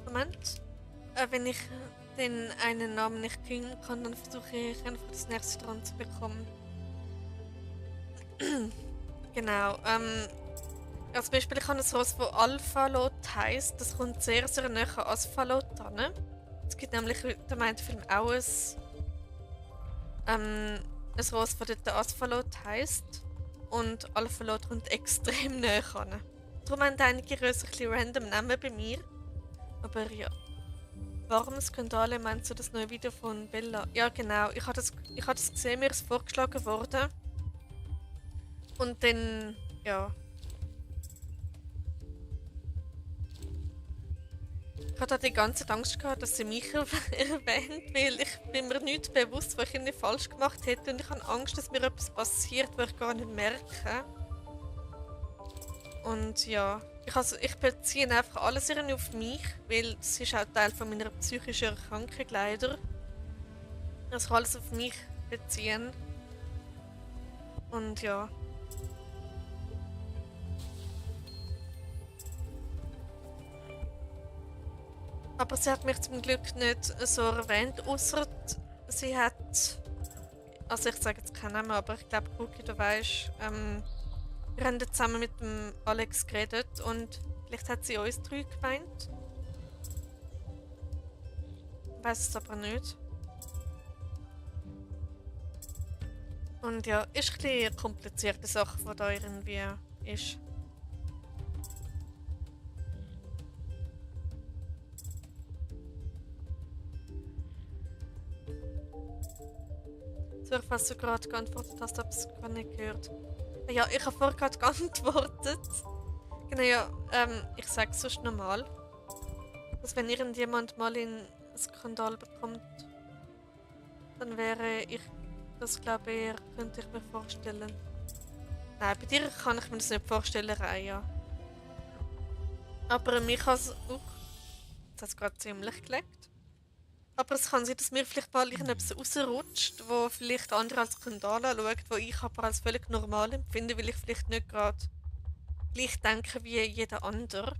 Moment. wenn ich den einen Namen nicht kriegen kann, dann versuche ich einfach das nächste dran zu bekommen. Genau. Als Beispiel, ich habe ein Ross, das Alphalot heisst. Das kommt sehr, sehr nah an Asphalot dran. Es gibt nämlich, der meint Film auch ein Ross, das dort Asphalot heisst. Und Alphalot kommt extrem nah ran. Darum haben einige Rösser ein bisschen random Namen bei mir. Aber ja. Warum Skandale meinst du das neue Video von Bella? Ja, genau. Ich habe das gesehen, mir ist vorgeschlagen worden. Und dann, ja. Ich hatte die ganze Zeit Angst gehabt, dass sie mich erwähnt, weil ich bin mir nicht bewusst, was ich irgendwie falsch gemacht hätte. Und ich habe Angst, dass mir etwas passiert, was ich gar nicht merke. Und ja, ich beziehe einfach alles irgendwie auf mich, weil es ist auch Teil von meiner psychischen Erkrankung leider. Ich kann alles auf mich beziehen. Und ja. Aber sie hat mich zum Glück nicht so erwähnt, außer sie hat. Also ich sage jetzt keinen Namen, aber ich glaube, Cookie, du weißt, wir haben zusammen mit dem Alex geredet und vielleicht hat sie uns drei gemeint. Ich weiß es aber nicht. Und ja, ist ein bisschen eine komplizierte Sache, die da irgendwie ist. So, falls du gerade geantwortet hast, habe ich es gar nicht gehört. Ja, ich habe vorher gerade geantwortet. Genau, ja, ich sage es sonst normal. Dass wenn irgendjemand mal in einen Skandal bekommt, dann wäre ich das, glaube ich, könnte ich mir vorstellen. Nein, bei dir kann ich mir das nicht vorstellen, Raya. Aber mich kann es auch. Jetzt hat es gerade ziemlich gelegt. Aber es kann sein, dass mir vielleicht mal irgendetwas rausrutscht, wo vielleicht andere als Skandal anschauen, wo ich aber als völlig normal empfinde, weil ich vielleicht nicht gerade gleich denke wie jeder andere.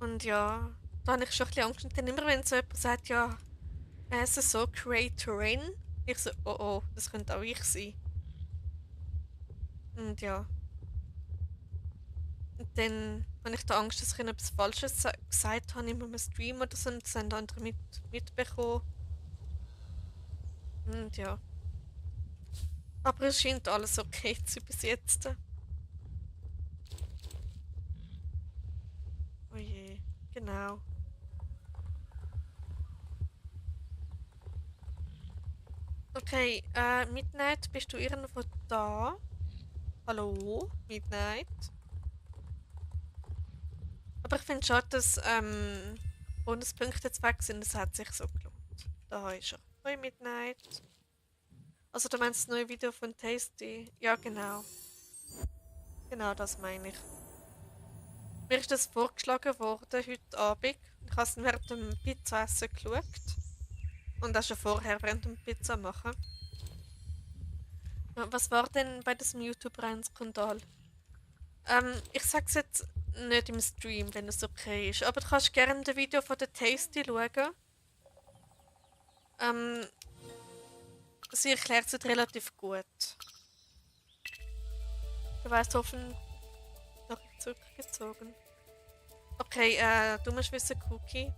Und ja, da habe ich schon ein bisschen Angst. Und dann immer, wenn so jemand sagt, ja, es ist so Creatorin, ich so, oh oh, das könnte auch ich sein. Und ja. Und dann habe ich da Angst, dass ich ihnen etwas Falsches gesagt habe in meinem Stream oder so, und das haben andere mitbekommen. Und ja. Aber es scheint alles okay zu bis jetzt. Oh je, genau. Okay, Midnight, bist du irgendwo da? Hallo, Midnight? Aber ich finde schon, dass Bonuspunkte jetzt weg sind, das hat sich so gelohnt. Da ist er. Hoi Midnight. Also du meinst das neue Video von Tasty? Ja, genau. Genau das meine ich. Mir ist das vorgeschlagen worden heute Abend. Ich habe es während dem Pizza-Essen geschaut. Und auch schon vorher während dem Pizza machen. Ja, was war denn bei diesem YouTuber ein Skandal? Ich sag's jetzt nicht im Stream, wenn es okay ist. Aber du kannst gerne das Video von der Tasty schauen. Sie erklärt es relativ gut. Du weißt hoffentlich noch zurückgezogen. Okay, du musst wissen, Cookie.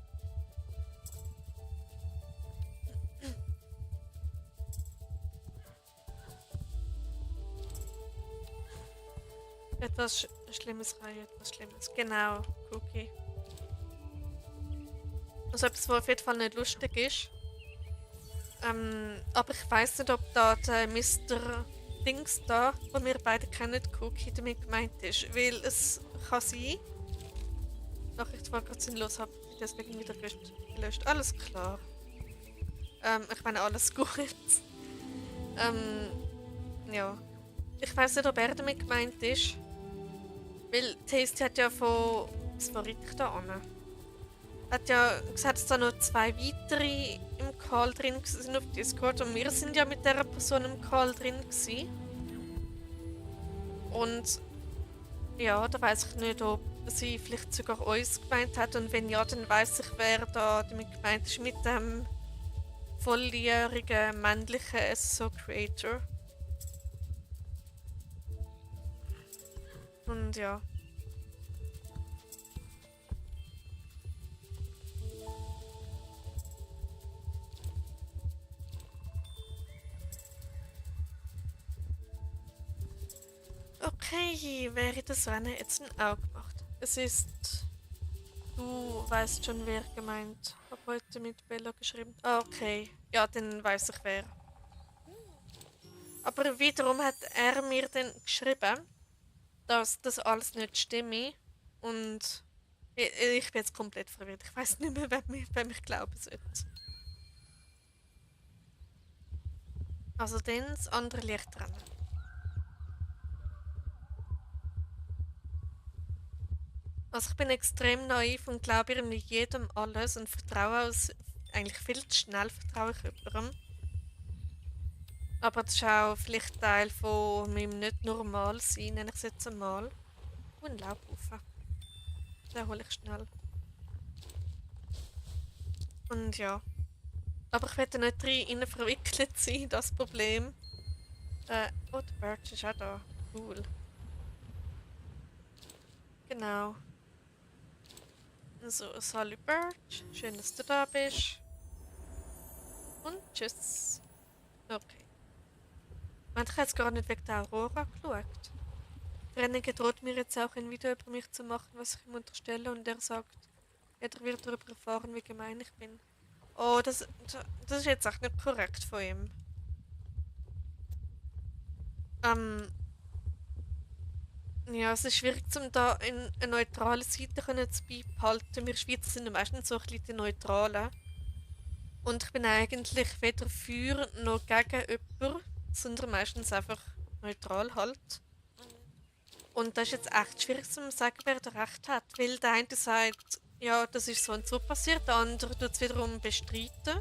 Etwas Schlimmes rein, etwas Schlimmes. Genau, Cookie. Also etwas, was auf jeden Fall nicht lustig ist. Aber ich weiß nicht, ob da der Mr. Dings da, den wir beide kennen, Cookie, damit gemeint ist. Weil es kann sein. Nachricht war gerade sinnlos, habe ich deswegen wieder gelöscht. Alles klar. Ich meine, alles gut. Ja. Ich weiß nicht, ob er damit gemeint ist. Weil Tasty hat ja von. Was war ich da an? Hat ja gesagt, dass da noch zwei weitere im Call drin sind auf Discord. Und wir sind ja mit dieser Person im Call drin gewesen. Und ja, da weiß ich nicht, ob sie vielleicht sogar uns gemeint hat und wenn ja, dann weiß ich, wer da damit gemeint ist mit dem volljährigen männlichen SSO-Creator. Und ja. Okay, wäre das wenn er jetzt auch gemacht. Es ist. Du weißt schon, wer gemeint. Hab heute mit Bella geschrieben. Ah, okay. Ja, dann weiß ich wer. Aber wiederum hat er mir dann geschrieben, dass das alles nicht stimme. Und ich bin jetzt komplett verwirrt. Ich weiß nicht mehr, wem ich glauben sollte. Also dann das andere Licht dran. Also ich bin extrem naiv und glaube irgendwie jedem alles und vertraue eigentlich viel zu schnell vertraue ich jemandem. Aber das ist auch vielleicht Teil von meinem nicht normal sein, nenne ich es jetzt einmal. Und ein Laubhaufen. Den hole ich schnell. Und ja. Aber ich werde nicht rein verwickelt sein, das Problem. Oh, der Birch ist auch da. Cool. Genau. So, Sally Birch. Schön, dass du da bist. Und tschüss. Okay. Ich habe jetzt gar nicht wegen der Aurora geschaut. Renige droht mir jetzt auch ein Video über mich zu machen, was ich ihm unterstelle, und er sagt, er wird darüber erfahren, wie gemein ich bin. Oh, das ist jetzt echt nicht korrekt von ihm. Ähm, ja, es ist schwierig, da eine neutrale Seite zu beibehalten. Wir Schweizer sind ja meistens so ein bisschen die Neutralen. Und ich bin eigentlich weder für noch gegen jemanden, sondern meistens einfach neutral halt. Und das ist jetzt echt schwierig zu sagen, wer da recht hat. Weil der eine sagt, ja, das ist so und so passiert, der andere tut es wiederum bestreiten.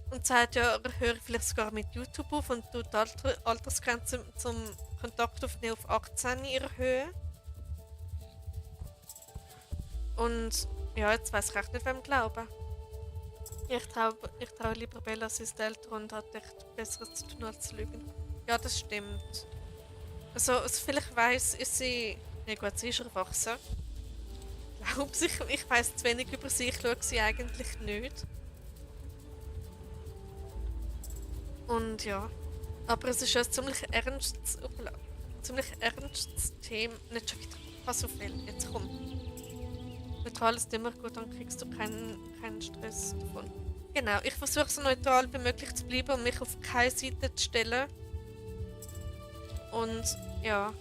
Und sagt, ja, er höre vielleicht sogar mit YouTube auf und tut die Altersgrenze zum Kontakt aufnehmen auf 18 erhöhen. Und ja, jetzt weiß ich echt nicht, wem glauben. Ich trau lieber Bella, sie ist älter und hat echt Besseres zu tun als zu lügen. Ja, das stimmt. Also vielleicht weiss ist sie. Ja gut, sie ist erwachsen. Ich weiss zu wenig über sie, ich schaue sie eigentlich nicht. Und ja. Aber es ist ein ziemlich ernstes Thema. Nicht schon wieder. Pass auf, Will, jetzt komm. Neutral ist immer gut, dann kriegst du keinen Stress davon. Genau, ich versuche so neutral wie möglich zu bleiben und mich auf keine Seite zu stellen. Und ja.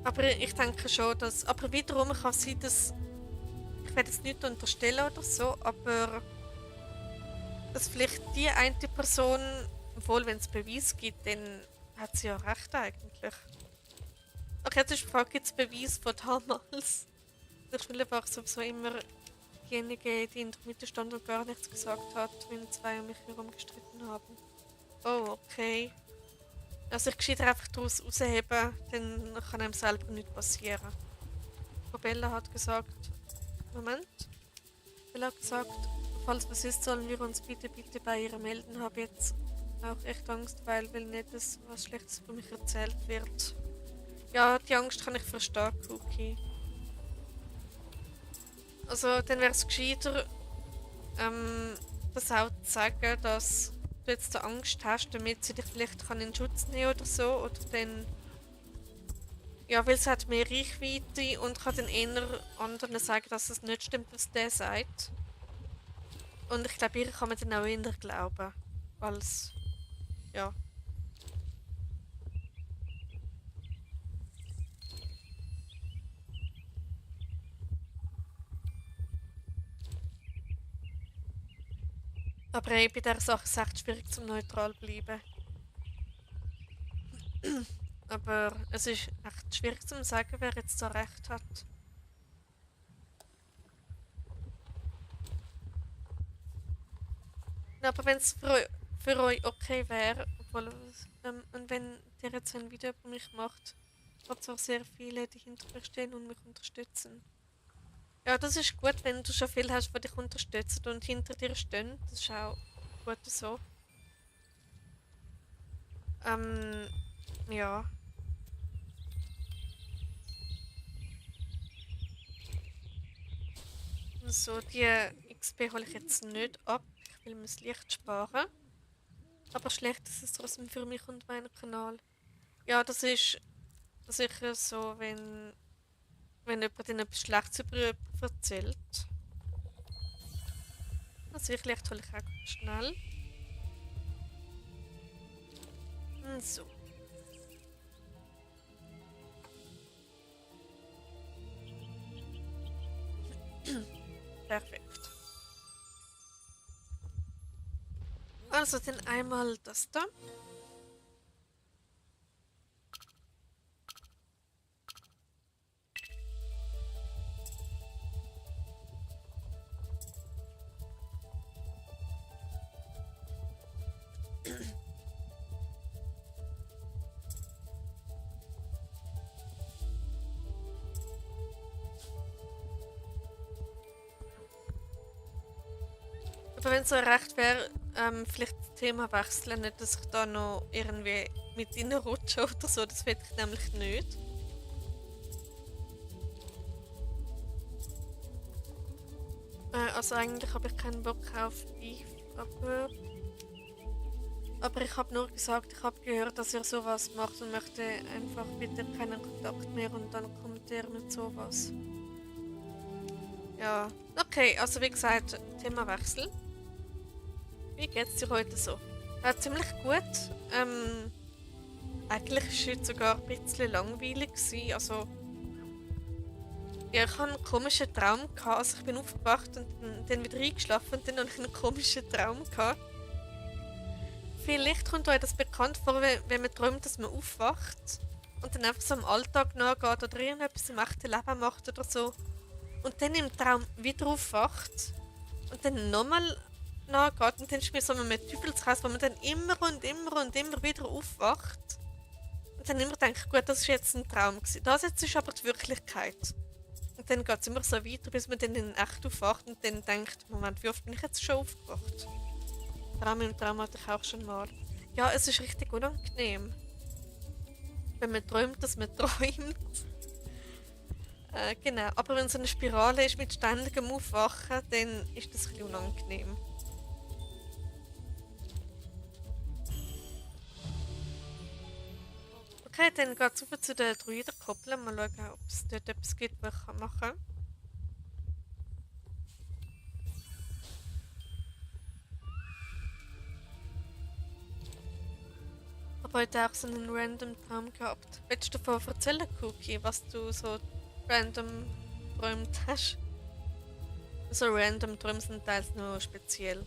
Aber ich denke schon, dass. Aber wiederum kann es sein, dass. Ich werde es nicht unterstellen oder so, aber. Dass vielleicht die eine Person, obwohl wenn es Beweis gibt, dann hat sie ja recht eigentlich. Okay, jetzt ist die Frage, gibt es Beweis von damals? Der Schule war sowieso immer diejenige, die in der Mitte stand und gar nichts gesagt hat, wenn zwei um mich herum gestritten haben. Oh, okay. Also ich gescheiter einfach daraus rausheben, dann kann einem selber nichts passieren. Frau Bella hat gesagt, Moment. Bella hat gesagt, falls was ist, sollen wir uns bitte bei ihr melden. Habe jetzt auch echt Angst, weil will nicht, dass was Schlechtes über mich erzählt wird. Ja, die Angst kann ich verstehen, Cookie. Also dann wäre es gescheiter, das auch zu sagen, dass du jetzt Angst hast, damit sie dich vielleicht in Schutz nehmen oder so. Oder dann. Ja, weil sie hat mehr Reichweite und kann dann eher anderen sagen, dass es nicht stimmt, was der sagt. Und ich glaube, ihr kann man dann auch eher glauben. Als. Ja. Aber bei dieser Sache ist es echt schwierig zum neutral bleiben. Aber es ist echt schwierig zu sagen, wer jetzt da recht hat. Aber wenn es für euch okay wäre, obwohl, und wenn der jetzt ein Video über mich macht. Ich habe zwar sehr viele, die hinter mir stehen und mich unterstützen. Ja, das ist gut, wenn du schon viele hast, die dich unterstützen und hinter dir stehen. Das ist auch gut so. Ähm, ja. So, die XP hole ich jetzt nicht ab. Ich will mir das Licht sparen. Aber schlecht ist es trotzdem für mich und meinen Kanal. Ja, das ist sicher so, wenn jemand ihnen etwas Schlechtes über jemanden erzählt. Also ich Licht hole ich auch schnell. So. Perfekt. Also dann einmal das da. Aber wenn es so recht wäre, vielleicht das Thema wechseln, nicht, dass ich da noch irgendwie mit reinrutsche oder so, das will ich nämlich nicht. Also eigentlich habe ich keinen Bock auf Beef, aber ich habe nur gesagt, ich habe gehört, dass er sowas macht und möchte einfach bitte keinen Kontakt mehr und dann kommt er mit sowas. Ja, okay, also wie gesagt, Themawechsel. Wie geht's dir heute so? Ja, ziemlich gut. Eigentlich war es heute sogar ein bisschen langweilig gewesen. Also, ja, ich hatte einen komischen Traum gehabt. Also ich bin aufgewacht und dann wieder eingeschlafen und dann hatte ich einen komischen Traum gehabt. Vielleicht kommt euch das bekannt vor, wenn man träumt, dass man aufwacht und dann einfach so im Alltag nachgeht oder irgendetwas im echten Leben macht oder so. Und dann im Traum wieder aufwacht und dann nochmal nachgeht und dann ist mir so ein Teufelskreis, wo man dann immer und immer und immer wieder aufwacht. Und dann immer denkt, gut, das ist jetzt ein Traum gewesen. Das jetzt ist aber die Wirklichkeit. Und dann geht es immer so weiter, bis man dann in echt aufwacht und dann denkt, Moment, wie oft bin ich jetzt schon aufgewacht? Traum im Traum hatte ich auch schon mal. Ja, es ist richtig unangenehm. Wenn man träumt, dass man träumt. Genau, aber wenn so eine Spirale ist mit ständigem Aufwachen, dann ist das ein bisschen unangenehm. Okay, dann geht es rüber zu den Druidenkoppeln. Mal schauen, ob es dort etwas gibt, was ich machen kann. Aber heute auch so einen random Traum gehabt. Willst du davon erzählen, Cookie, was du so random geträumt hast? So random Träume sind teils nur speziell.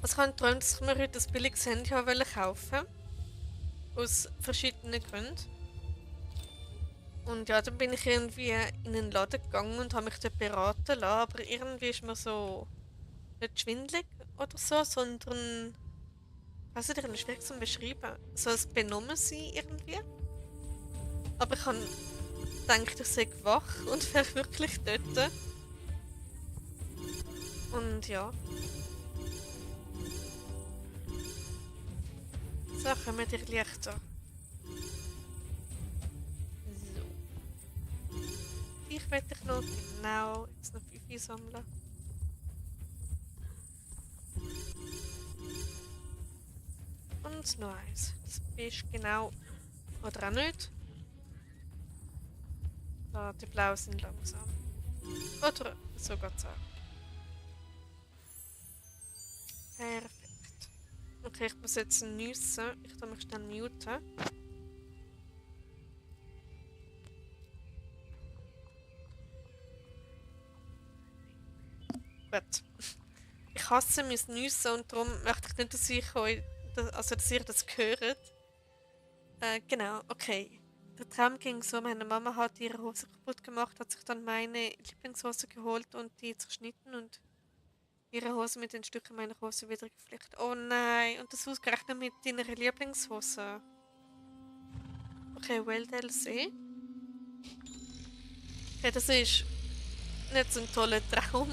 Also ich habe geträumt, dass ich mir heute ein billiges Handy kaufen wollte. Aus verschiedenen Gründen. Und ja, dann bin ich irgendwie in einen Laden gegangen und habe mich dort beraten lassen. Aber irgendwie ist mir so nicht schwindelig oder so, sondern, weiß nicht, ein schwierig zu beschreiben. So ein Benommensein irgendwie. Aber ich habe gedacht, ich sei wach und wäre wirklich dort. Und ja. So, kommen die Lichter. So. Ich werde dich noch genau jetzt noch 5 sammeln. Und noch eins. Das bist genau. Oder auch nicht. Ah, die Blauen sind langsam. Oder so geht's auch. Perfekt. Okay, ich muss jetzt nüssen. Ich tue mich schnell muten. Gut. Ich hasse mein Nüssen und darum möchte ich nicht, dass ihr das hört. Genau, okay. Der Traum ging so, meine Mama hat ihre Hose kaputt gemacht, hat sich dann meine Lieblingshose geholt und die zerschnitten und Ihre Hose mit den Stücken meiner Hose wieder geflickt. Oh nein, und das ausgerechnet mit deiner Lieblingshose. Okay, well, DLC. Okay, das ist nicht so ein toller Traum.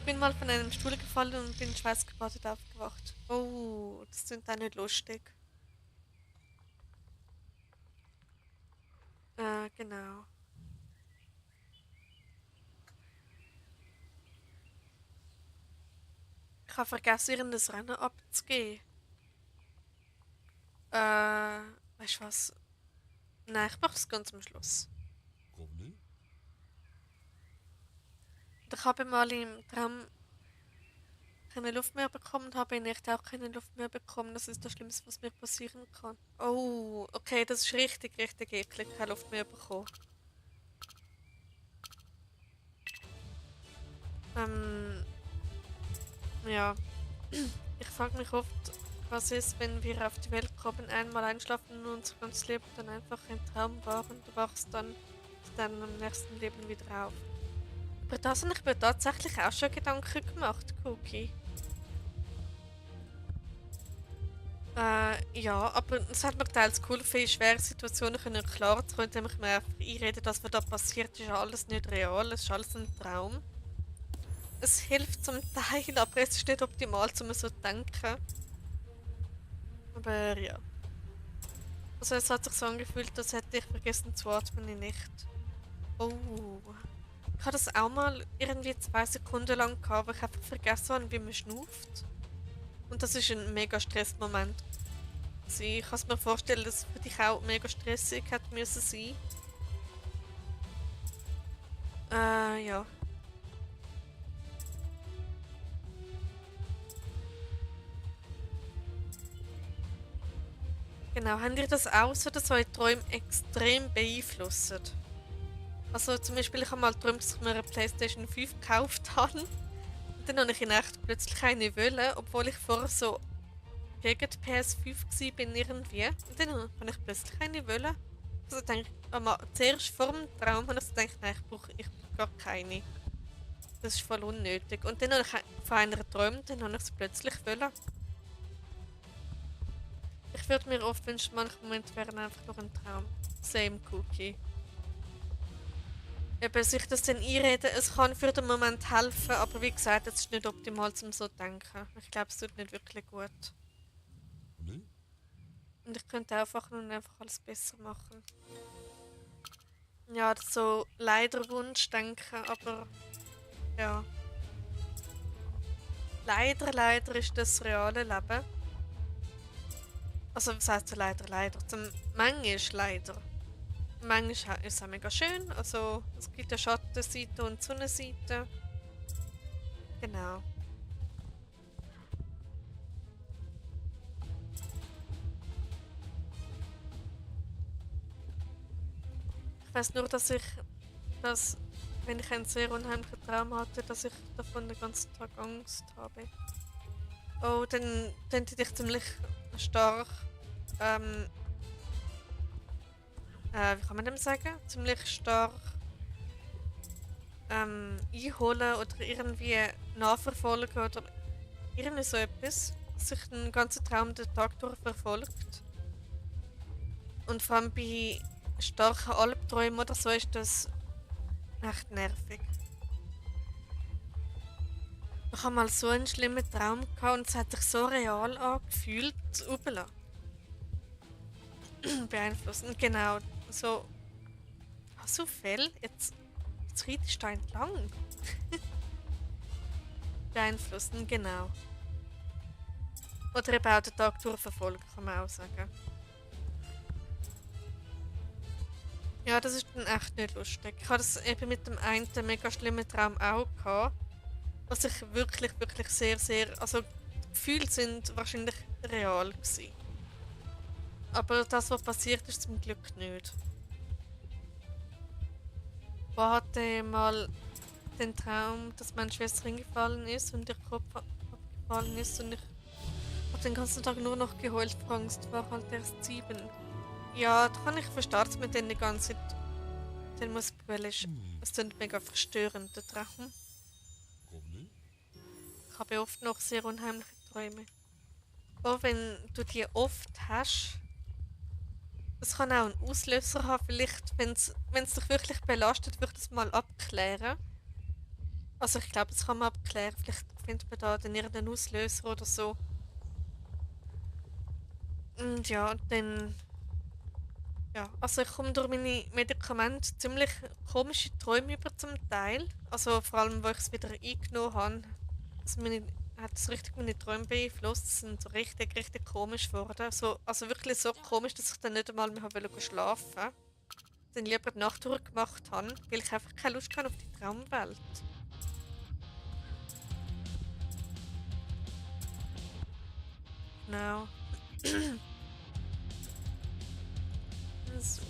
Ich bin mal von einem Stuhl gefallen und bin schweißgebadet aufgewacht. Oh, das sind auch nicht lustig. Genau. Ich habe vergessen, ihr das Rennen abzugeben. Weißt du was? Nein, ich mache es ganz am Schluss. Revenu? Und ich habe mal im Traum keine Luft mehr bekommen und habe in echt auch keine Luft mehr bekommen. Das ist das Schlimmste, was mir passieren kann. Oh, okay, das ist richtig, richtig eklig. Keine Luft mehr bekommen. Ähm, ja. Ich frage mich oft, was ist, wenn wir auf die Welt kommen, einmal einschlafen und unser ganzes Leben dann einfach ein Traum war und du wachst dann im nächsten Leben wieder auf. Aber das habe ich mir tatsächlich auch schon Gedanken gemacht, Cookie. Ja, aber es hat mir teils geholfen, in schweren Situationen klar zu kommen, indem ich mir einfach einrede, dass was da passiert, ist alles nicht real, es ist alles ein Traum. Es hilft zum Teil, aber es ist nicht optimal, um so zu denken. Aber ja. Also es hat sich so angefühlt, als hätte ich vergessen zu atmen in Nacht. Oh. Ich hatte das auch mal irgendwie 2 Sekunden lang gehabt, wo ich einfach vergessen habe, wie man schnauft. Und das ist ein mega Stressmoment. Also ich kann es mir vorstellen, dass es für dich auch mega stressig hätte müssen sein. Ja. Genau, habt ihr das auch so, dass eure Träume extrem beeinflussen? Also zum Beispiel, ich habe mal geträumt, dass ich mir eine PlayStation 5 gekauft habe. Und dann habe ich in echt plötzlich eine wollen, obwohl ich vorher so gegen die PS5 war irgendwie. Und dann habe ich plötzlich eine wollen. Also denke ich, zuerst vor dem Traum habe ich so gedacht, nein, ich brauche gar keine. Das ist voll unnötig. Und dann habe ich von einer geträumt, dann habe ich sie plötzlich wollen. Ich würde mir oft wünschen, manche Momente wären einfach nur ein Traum. Same Cookie. Eben sich das dann einreden, es kann für den Moment helfen, aber wie gesagt, es ist nicht optimal zum so denken. Ich glaube, es tut nicht wirklich gut. Revenu? Und ich könnte einfach nun einfach alles besser machen. Ja, das ist so leider Wunschdenken, aber ja. Leider ist das reale Leben. Also was heißt so leider? Zum manchmal leider. Manchmal ist es auch mega schön. Also es gibt ja Schattenseite und Sonnenseite. Genau. Ich weiß nur, dass wenn ich einen sehr unheimlichen Traum hatte, dass ich davon den ganzen Tag Angst habe. Oh, dann hätte ich ziemlich stark, ähm, wie kann man dem sagen? Ziemlich stark einholen oder irgendwie nachverfolgen oder irgendwie so etwas, dass sich den ganzen Traum den Tag durch verfolgt. Und vor allem bei starken Albträumen oder so ist das echt nervig. Ich habe mal so einen schlimmen Traum gehabt und es hat sich so real angefühlt. Upala. Beeinflussen. Genau. So. Hast du Fell? Jetzt reitest du da entlang. Beeinflussen, genau. Oder eben auch den Tag durchverfolgen, kann man auch sagen. Ja, das ist dann echt nicht lustig. Ich hatte das eben mit dem einen mega schlimmen Traum auch gehabt. Was ich wirklich sehr. Also, die Gefühle sind wahrscheinlich real gewesen. Aber das, was passiert ist, zum Glück nicht. Ich hatte mal den Traum, dass meine Schwester hingefallen ist und ihr Kopf abgefallen ist und ich habe den ganzen Tag nur noch geheult vor Angst, war halt erst 7. Ja, da kann ich verstehen, dass man den die ganze Zeit den muss brüllen. Es sind mega verstörend, der Traum. Revenu? Ich habe oft noch sehr unheimliche Träume. Auch wenn du die oft hast, es kann auch einen Auslöser haben, vielleicht, wenn es dich wirklich belastet, würde ich es mal abklären. Also ich glaube, das kann man abklären. Vielleicht findet man da dann irgendeinen Auslöser oder so. Und ja, dann, ja, also ich komme durch meine Medikamente ziemlich komische Träume über zum Teil. Also vor allem, wo ich es wieder eingenommen habe, hat es richtig meine Träume beeinflusst. Sie sind so richtig, richtig komisch geworden. So, also wirklich so komisch, dass ich dann nicht einmal mehr wollte schlafen. Dann lieber die Nacht durchgemacht habe, weil ich einfach keine Lust hatte auf die Traumwelt. Genau. So.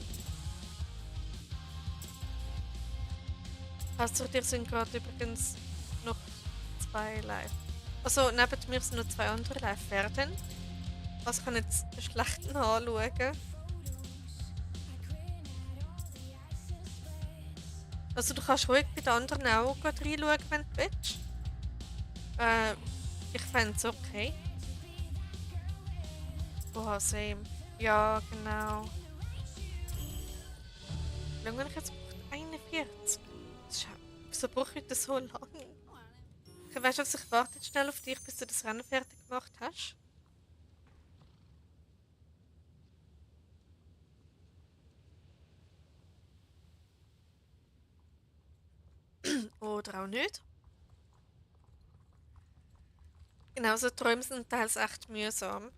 Außer dir sind gerade übrigens noch zwei live. Also neben mir sind noch zwei andere live werden. Also ich kann jetzt schlecht anschauen. Also du kannst ruhig bei den anderen auch gerade reinschauen, wenn du willst. Äh, ich fände es okay. Boah, same. Ja, genau. Wie lange habe ich jetzt gebraucht? 41. Wieso brauche ich das so lange? Okay, weißt du was, ich warte jetzt schnell auf dich, bis du das Rennen fertig gemacht hast. Oder auch nicht. Genau, so Träume sind teils echt mühsam.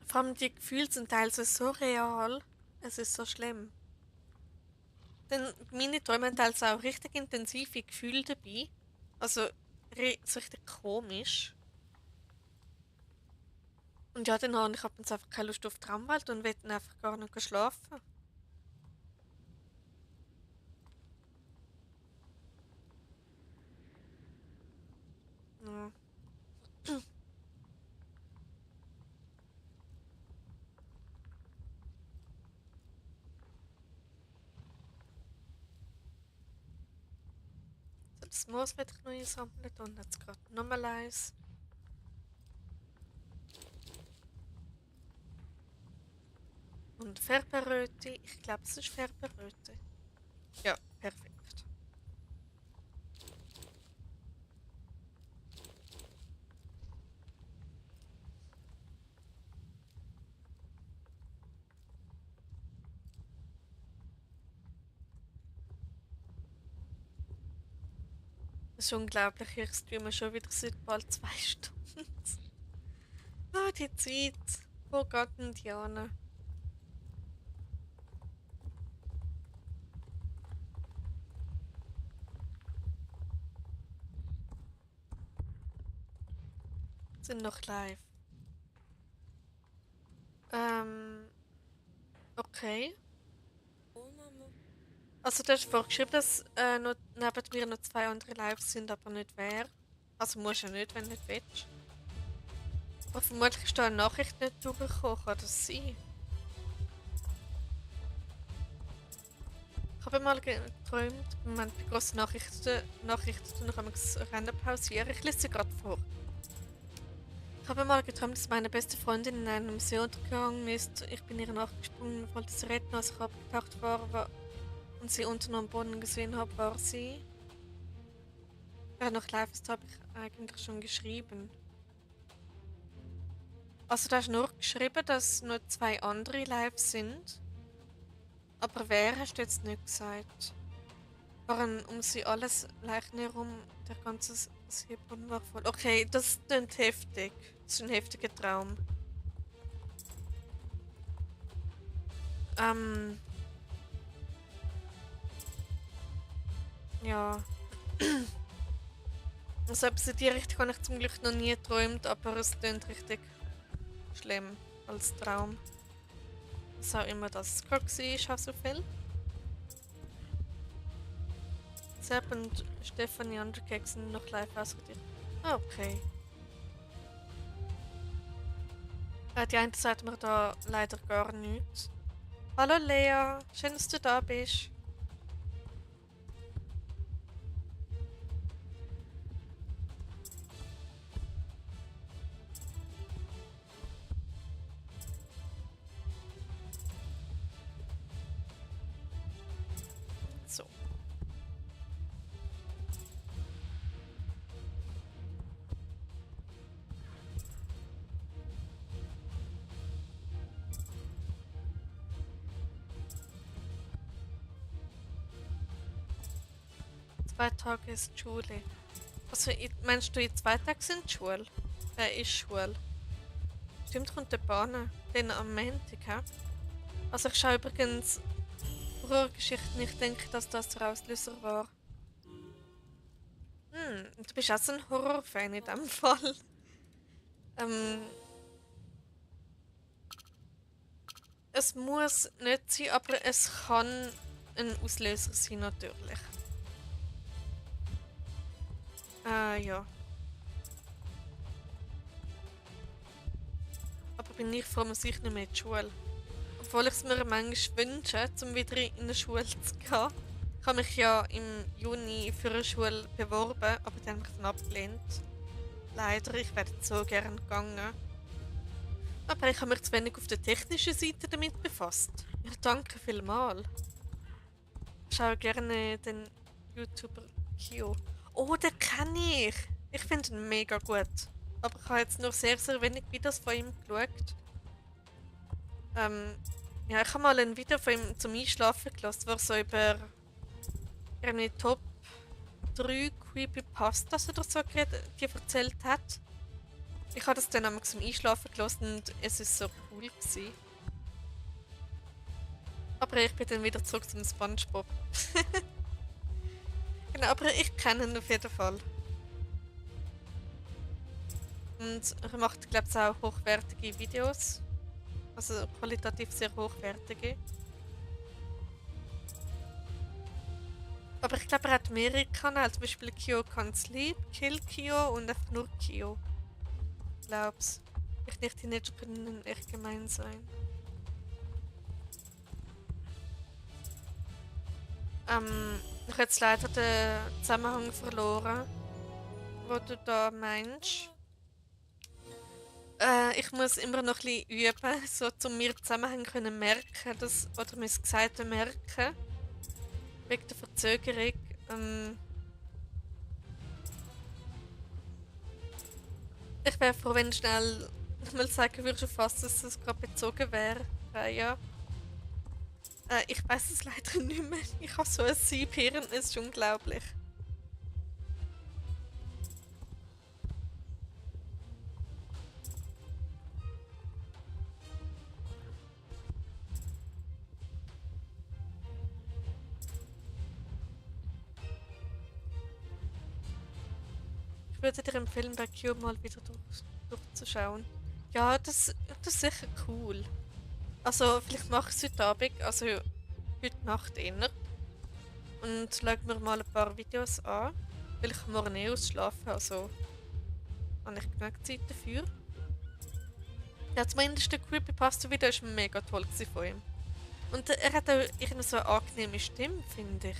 Vor allem die Gefühle sind teils so real. Es ist so schlimm. Denn meine Träume haben teils auch richtig intensive Gefühle dabei. Also so richtig komisch. Und ja, dann habe ich jetzt einfach keine Lust auf die Traumwelt und will dann einfach gar nicht schlafen. Ja. So, das Moos werde ich noch einsammeln und jetzt gerade nochmal eins. Und Färberröte. Ich glaube, es ist Färberröte. Ja, perfekt. Es ist unglaublich, ich streame schon wieder seit bald 2 Stunden. Ah, die Zeit. Wo geht denn Diana? Sind noch live. Okay. Also du hast vorgeschrieben, dass noch neben mir noch zwei andere live sind, aber nicht wer. Also musst du ja nicht, wenn du nicht willst. Aber vermutlich ist da eine Nachricht nicht durchgekommen, kann das sein? Ich habe mal geträumt, Moment, bei grossen Nachrichten noch einmal das Rennen pausieren. Ich lese sie gerade vor. Ich habe mal geträumt, dass meine beste Freundin in einem See untergegangen ist. Ich bin ihr nachgesprungen und wollte sie retten, als ich abgetaucht war und sie unten am Boden gesehen habe, war sie. Wer noch live ist, habe ich eigentlich schon geschrieben. Also da hast du nur geschrieben, dass nur zwei andere live sind. Aber wer hast du jetzt nicht gesagt? Waren um sie alles Leichen herum, der ganze Seeboden war voll. Okay, das klingt heftig. Das ist ein heftiger Traum. Ja. Also etwas in die Richtung habe ich zum Glück noch nie geträumt, aber es klingt richtig schlimm als Traum. Was auch immer das gerade war, auch so viel. Sepp und Stefanie Undercake sind noch live ausgediert. Ah, okay. Die eine sagt mir da leider gar nichts. Hallo Lea, schön, dass du da bist. 2 Tage ist Schule. Also, meinst du, in 2 Tagen sind Schule? Ist Schule? Stimmt, kommt der Bahn. Dann am Montag, hä? Also, ich schaue übrigens Horrorgeschichten. Ich denke, dass das der Auslöser war. Du bist auch so ein Horrorfan in dem Fall. Ähm, Es muss nicht sein, aber es kann ein Auslöser sein, natürlich. Ja. Aber bin ich froh, dass ich nicht mehr in die Schule. Obwohl ich es mir manchmal wünsche, um wieder in eine Schule zu gehen. Ich habe mich ja im Juni für eine Schule beworben, aber dann habe ich dann abgelehnt. Leider, ich wäre so gerne gegangen. Aber ich habe mich zu wenig auf der technischen Seite damit befasst. Ja, danke vielmals. Ich schaue gerne den YouTuber Kio. Oh, den kenne ich! Ich finde ihn mega gut. Aber ich habe jetzt nur sehr, sehr wenig Videos von ihm geschaut. Ja, ich habe mal ein Video von ihm zum Einschlafen gelassen, wo er so über irgendwie Top 3 Creepypastas oder so die erzählt hat. Ich habe das dann einmal zum Einschlafen gelassen und es ist so cool gewesen. Aber ich bin dann wieder zurück zum SpongeBob. Genau, aber ich kenne ihn auf jeden Fall. Und er macht, glaube ich, auch hochwertige Videos. Also qualitativ sehr hochwertige. Aber ich glaube, er hat mehrere Kanäle. Zum Beispiel Kio Can Sleep, Kill Kio und einfach nur Kio. Glaub's. Ich nicht, die nicht können echt gemein sein. Ich habe jetzt leider den Zusammenhang verloren, wo du da meinst. Ich muss immer noch ein bisschen üben, so um mir Zusammenhänge können merken, oder mein Gesagte merken. Wegen der Verzögerung. Ich wäre froh, wenn du schnell mal sagen würdest, auf was es gerade bezogen wäre. Ja. Ich weiß es leider nicht mehr. Ich habe so ein Siebhirn, es ist unglaublich. Ich würde dir empfehlen, bei Q mal wieder durchzuschauen. Ja, das ist sicher cool. Also, vielleicht mache ich es heute Abend, also heute Nacht eher. Und schaue mir mal ein paar Videos an. Weil ich morgen eh ausschlafen, also habe ich genug Zeit dafür. Ja, zumindest der Creepypasta-Video war mega toll von ihm. Und er hat auch irgendwie so eine angenehme Stimme, finde ich.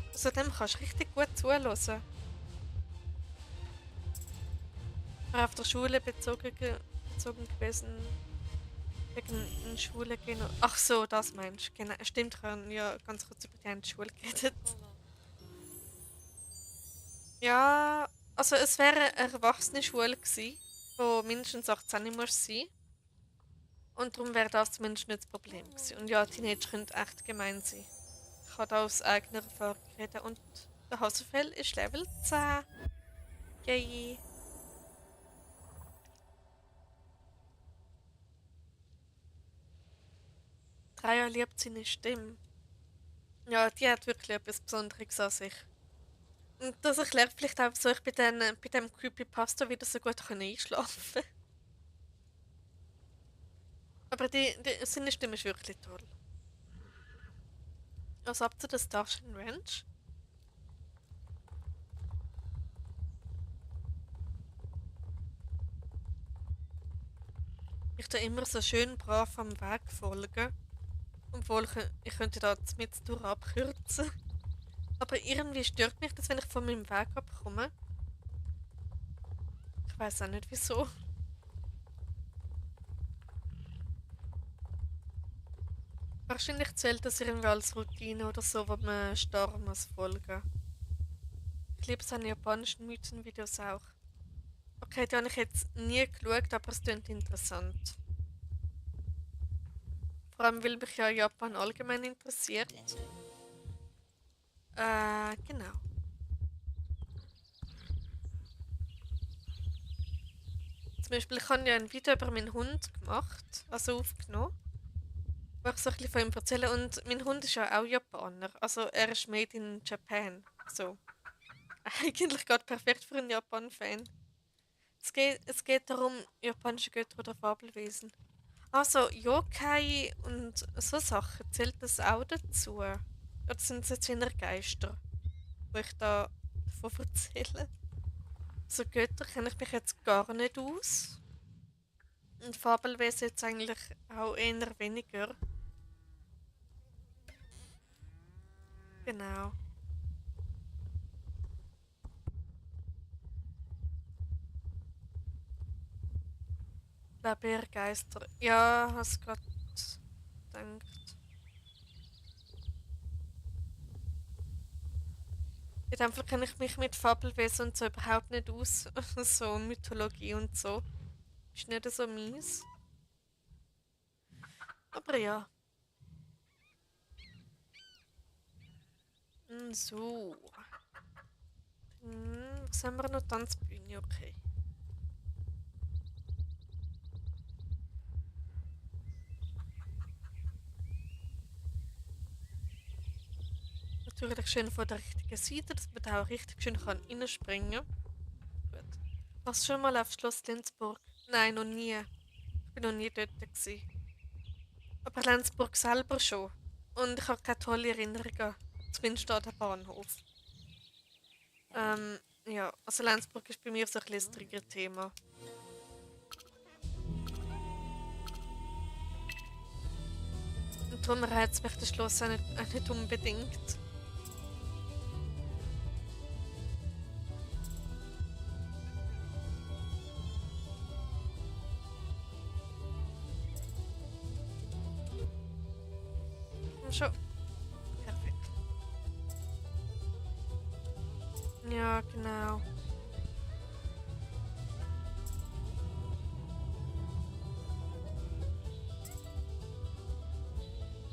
Also dem kannst du richtig gut zuhören. War auf der Schule bezogen gewesen. Wegen in die Schule gehen. Ach so, das meinst du. Genau. Stimmt, ich habe ja ganz kurz über die Schule geredet. Ja, also es wäre eine erwachsene Schule gewesen, wo mindestens 18 muss sein. Und darum wäre das zumindest nicht das Problem gewesen. Und ja, Teenager können echt gemein sein. Ich kann da aus eigener Erfahrung reden. Und der Hasefell ist Level 10. Yay. Dreier liebt seine Stimme. Ja, die hat wirklich etwas Besonderes an sich. Und das erklärt vielleicht auch, wieso ich bei dem Creepypasta wieder so gut einschlafen kann. Aber seine Stimme ist wirklich toll. Also ab zu der Starshine Ranch. Ich tue immer so schön brav am Weg folgen. Obwohl ich könnte da mit durch abkürzen. Aber irgendwie stört mich das, wenn ich von meinem Weg abkomme. Ich weiß auch nicht wieso. Wahrscheinlich zählt das irgendwie als Routine oder so, wo man starr muss folgen. Ich liebe seine japanischen Mythenvideos auch. Okay, die habe ich jetzt nie geschaut, aber es klingt interessant. Vor allem, weil mich ja Japan allgemein interessiert. Genau. Zum Beispiel, ich habe ja ein Video über meinen Hund gemacht, also aufgenommen, wo ich so ein bisschen von ihm erzähle. Und mein Hund ist ja auch Japaner, also er ist made in Japan. So, eigentlich gerade perfekt für einen Japan-Fan. Es geht darum, japanische Götter oder Fabelwesen. Also, Yokai und so Sachen, zählt das auch dazu? Oder sind es jetzt eher Geister, wo ich da davon erzähle? So Götter kenne ich mich jetzt gar nicht aus. Und Fabelwesen jetzt eigentlich auch eher weniger. Genau. Ich glaube eher Geister. Ja, hast gerade gedacht. In dem Fall kenne ich mich mit Fabelwesen und so überhaupt nicht aus. So Mythologie und so. Ist nicht so mies. Aber ja. So. Was haben wir noch? Tanzbühne, okay. Natürlich schön von der richtigen Seite, dass man da auch richtig schön reinspringen kann. Gut. Warst du schon mal auf Schloss Lenzburg? Nein, noch nie. Ich bin noch nie dort gewesen. Aber Lenzburg selber schon. Und ich habe keine tolle Erinnerungen. Zumindest an den Bahnhof. Ja, also Lenzburg ist bei mir so ein bisschen das Trigger-Thema. Und darum reizt mich das Schloss auch nicht unbedingt. Schon. Perfekt. Ja, genau.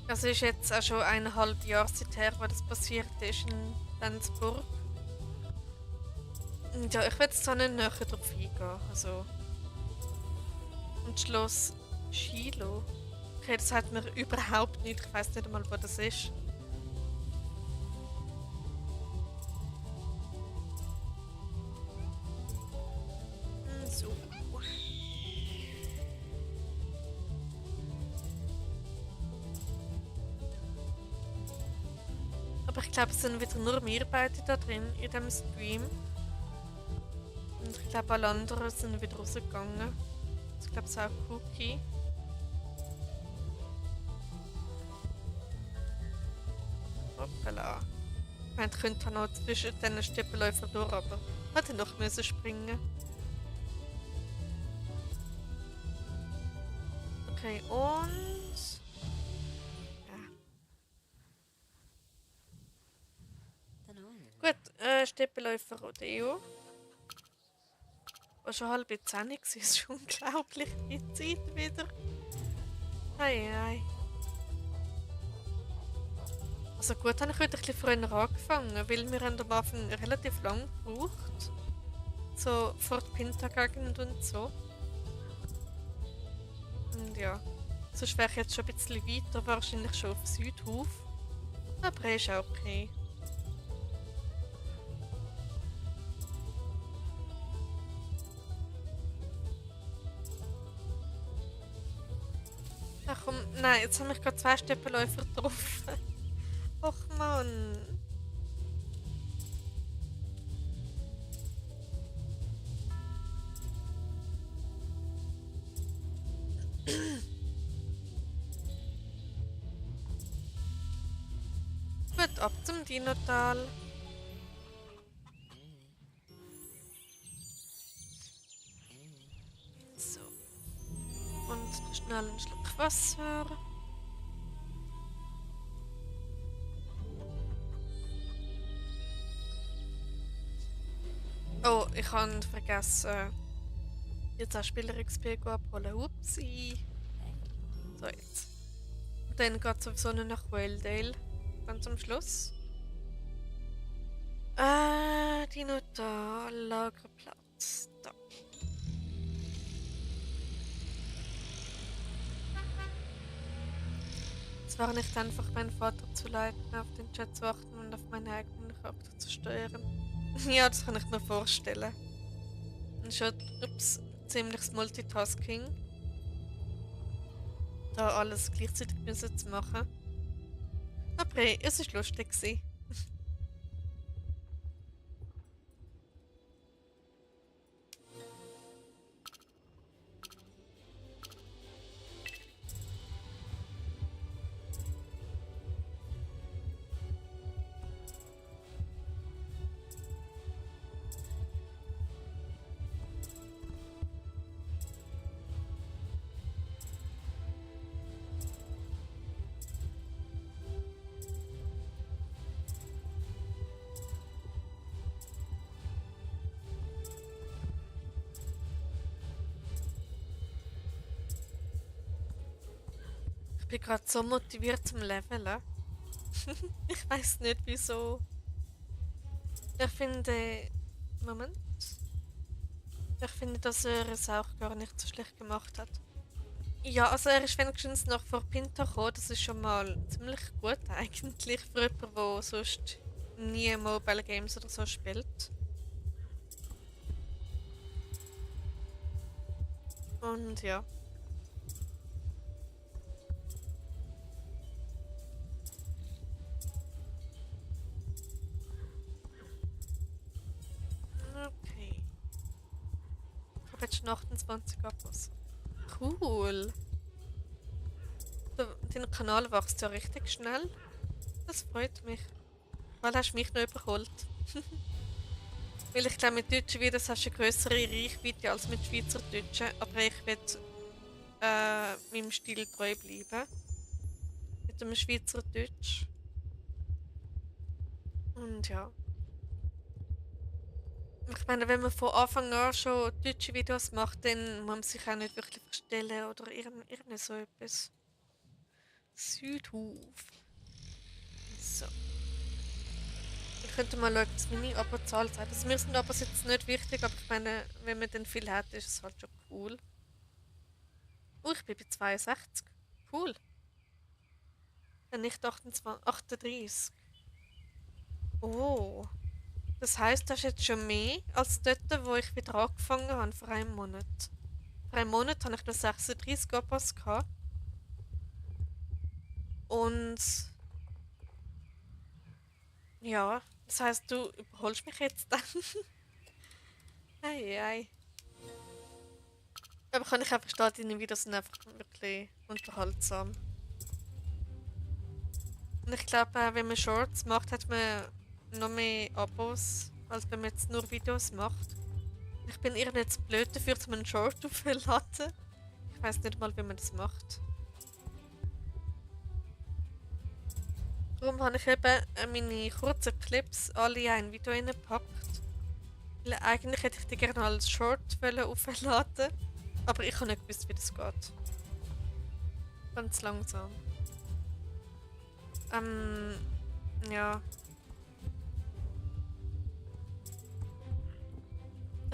Also ist jetzt auch schon 1,5 Jahre seither, wo das passiert ist in Lenzburg. Und ja, ich will jetzt da nicht näher drauf eingehen. Also. Und Schloss Schilo. Okay, das sagt mir überhaupt nicht. Ich weiß nicht einmal, wo das ist. So. Aber ich glaube, es sind wieder nur wir beide da drin in dem Stream. Und ich glaube, alle anderen sind wieder rausgegangen. Ich glaube, es ist auch Cookie. Hoppala. Ich meine, ich könnte noch zwischen diesen Steppenläufern durch, aber hätte noch müssen springen. Okay, und... Ja. Gut, Steppenläufer Rodeo. War schon 9:30 war, es ist schon unglaublich die Zeit wieder. Ei, ei. Also gut, habe ich heute ein bisschen früher angefangen, weil wir haben am Anfang relativ lang gebraucht. So vor der Pinta-Gegend und so. Und ja, sonst wäre ich jetzt schon ein bisschen weiter, wahrscheinlich schon auf Südhof. Aber ist auch okay. Ach komm, nein, jetzt haben mich gerade 2 Steppenläufer getroffen. Och Mann. Gut, ab zum Dinotal. So. Und schnell einen Schluck Wasser. Oh, ich habe vergessen, jetzt auch Spieler-XP abholen. Upsi. So, jetzt. Und dann geht es sowieso nur nach Wildale. Ganz am Schluss. Dinotal, Lagerplatz. Da. Es war nicht einfach, meinen Vater zu leiten, auf den Chat zu achten und auf meine eigenen Charakter zu steuern. Ja, das kann ich mir vorstellen. Und schon, ziemliches Multitasking, da alles gleichzeitig müssen zu machen. Aber hey, es war lustig gewesen. Ich bin gerade so motiviert zum Leveln. Ich weiß nicht wieso. Ich finde. Moment. Ich finde, dass er es auch gar nicht so schlecht gemacht hat. Ja, also er ist wenigstens noch vor Pinto gekommen. Das ist schon mal ziemlich gut eigentlich für jemanden, der sonst nie Mobile Games oder so spielt. Und ja. Okay. Ich habe jetzt schon 28 Abos. Cool. Dein Kanal wächst ja richtig schnell. Das freut mich. Weil hast du mich noch überholt. Weil ich glaube, mit deutschen Videos hast du eine größere Reichweite als mit Schweizerdeutschen. Aber ich will meinem Stil treu bleiben. Mit dem Schweizerdeutsch. Und ja. Ich meine, wenn man von Anfang an schon deutsche Videos macht, dann muss man sich auch nicht wirklich verstellen oder irgend so etwas. Südhof. So. Ich könnte mal schauen, was meine Abo-Zahl sagt. Also mir sind Abos jetzt nicht wichtig, aber ich meine, wenn man dann viel hat, ist es halt schon cool. Oh, ich bin bei 62. Cool. Dann nicht 28, 38. Oh. Das heisst, das ist jetzt schon mehr als dort, wo ich wieder angefangen habe, vor einem Monat. Vor einem Monat hatte ich nur 36 Abos gehabt. Und ja, das heisst, du überholst mich jetzt dann. Ei, ei. Aber kann ich auch verstehen, deine Videos sind einfach wirklich unterhaltsam. Und ich glaube, wenn man Shorts macht, hat man noch mehr Abos, als wenn man jetzt nur Videos macht. Ich bin irgendwie jetzt blöd dafür, um einen Short aufzuladen. Ich weiß nicht mal, wie man das macht. Darum habe ich eben meine kurzen Clips alle in ein Video reingepackt. Weil eigentlich hätte ich die gerne als Short aufladen, aber ich habe nicht gewusst, wie das geht. Ganz langsam. Ja.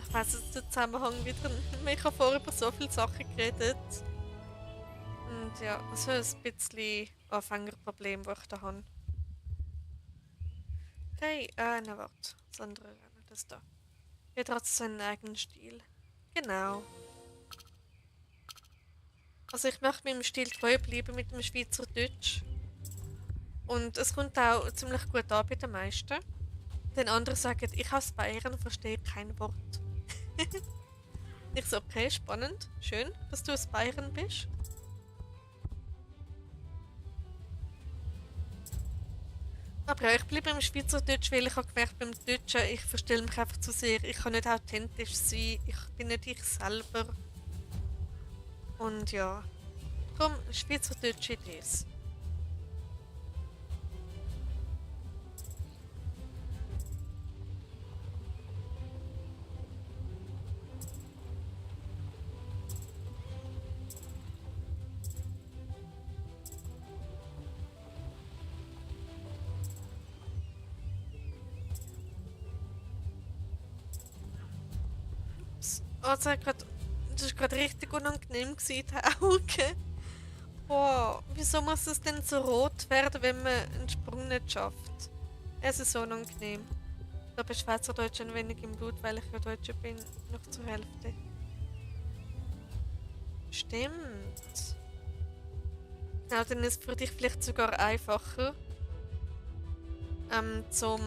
Ich weiss jetzt den Zusammenhang wieder nicht mehr. Ich habe vorher über so viele Sachen geredet. Und ja, so ein bisschen Anfängerproblem, das ich da habe. Okay, na warte. Das andere, das da. Jeder hat seinen eigenen Stil. Genau. Also ich möchte meinem Stil treu bleiben mit dem Schweizerdeutsch. Und es kommt auch ziemlich gut an bei den meisten. Den anderen sagen, ich aus Bayern verstehe kein Wort. Ich so, okay, spannend. Schön, dass du aus Bayern bist. Aber ja, ich bleibe im Schweizerdeutsch, weil ich habe gemerkt, beim Deutschen, ich verstelle mich einfach zu sehr. Ich kann nicht authentisch sein. Ich bin nicht ich selber. Und ja, darum Schweizerdeutsch Idees. Also, das war gerade richtig unangenehm, die Augen. Boah, wieso muss es denn so rot werden, wenn man einen Sprung nicht schafft? Es ist so unangenehm. Da bin Schweizerdeutsch ein wenig im Blut, weil ich ja Deutsche bin, noch zur Hälfte. Stimmt. Genau, dann ist es für dich vielleicht sogar einfacher, zum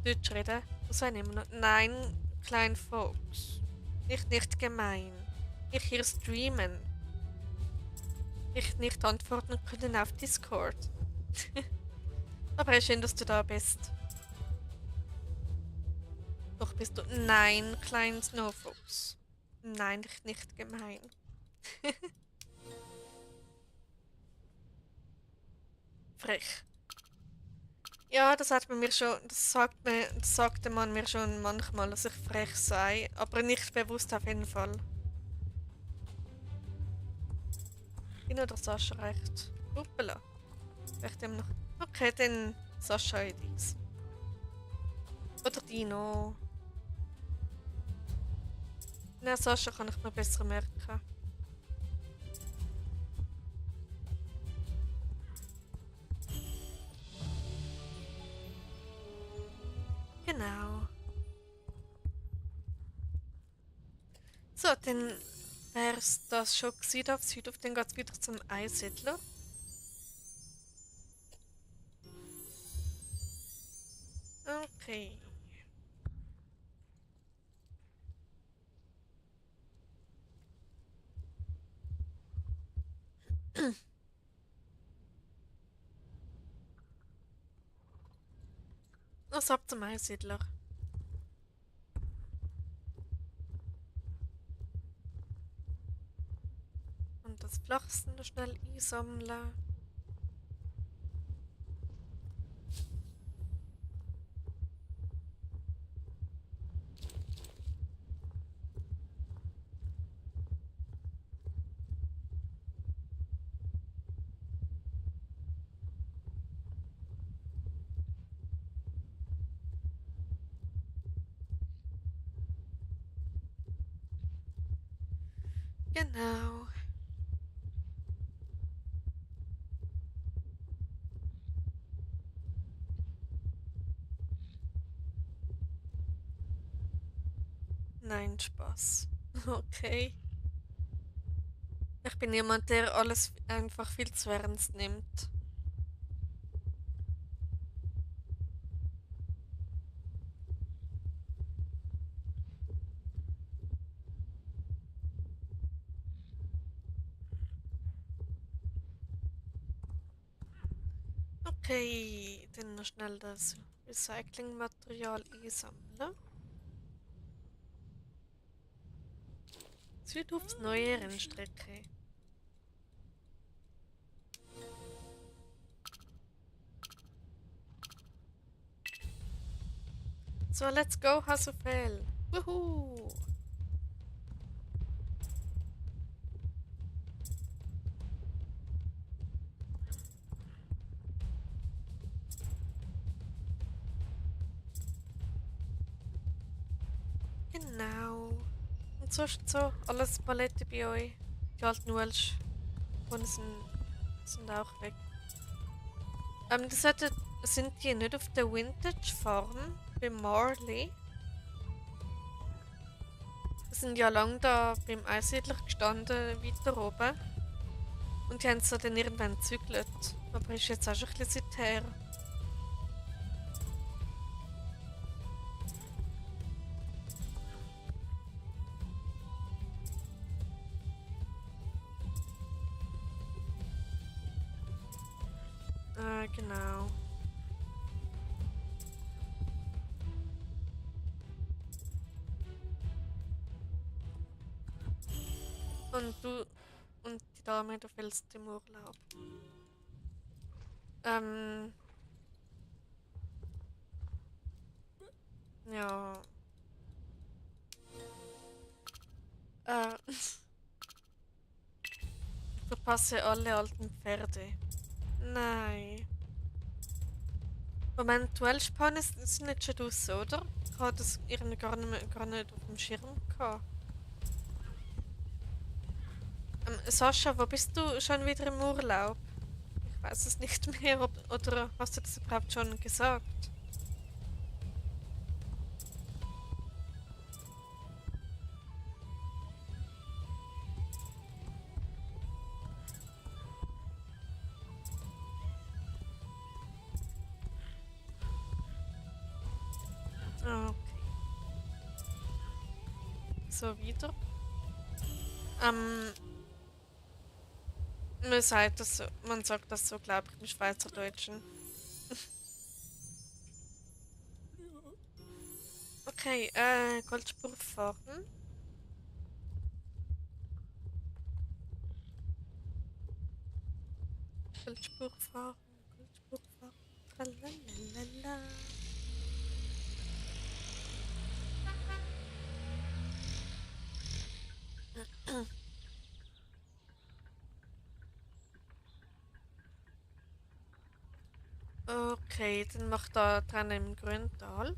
Deutsch reden. Was soll ich immer noch? Nein, klein Fuchs. Nicht gemein. Ich hier streamen. Ich nicht antworten können auf Discord. Aber schön, dass du da bist. Doch bist du. Nein, klein Snowfuchs. Nein, nicht gemein. Frech. Ja, das hat man mir schon. Das sagte man mir schon manchmal, dass ich frech sei. Aber nicht bewusst auf jeden Fall. Bin oder Sascha recht. Hoppala. Recht immer noch. Okay, dann Sascha Edis. Oder Dino. Nein, Sascha kann ich mir besser merken. Genau. So, dann wär's das schon gewesen auf Südhof. Dann geht's wieder zum Einsiedler. Okay. Was ab zum Einsiedler? Und das Flachste noch schnell einsammeln. Genau. Nein, Spaß. Okay. Ich bin jemand, der alles einfach viel zu ernst nimmt. Okay, dann noch schnell das Recyclingmaterial einsammeln. Südhofs neue Rennstrecke. So, let's go, Hasufel. Wuhu! Genau. Und sonst so, alles Palette bei euch. Die alten Welsh sind auch weg. Sind die nicht auf der Vintage Farm bei Marley? Die sind ja lang da beim Einsiedler gestanden, weiter oben. Und die haben sie dann irgendwann gezügelt. Aber ist jetzt auch schon ein bisschen Zeit her. Genau. Und die Dame, du fällst im Urlaub. Ja. Ich verpasse alle alten Pferde. Nein. Moment, Welshpan ist nicht schon raus, oder? Ich hatte das irgendwie gar nicht auf dem Schirm gehabt. Sascha, wo bist du schon wieder im Urlaub? Ich weiß es nicht mehr, oder hast du das überhaupt schon gesagt? Ah, okay. So wieder. Ähm, man sagt das so, glaube ich, im Schweizerdeutschen. Okay, Goldspur fahren. Goldspur fahren, Goldspur fahren. Tralalala. Okay, dann macht da dran im Grüntal.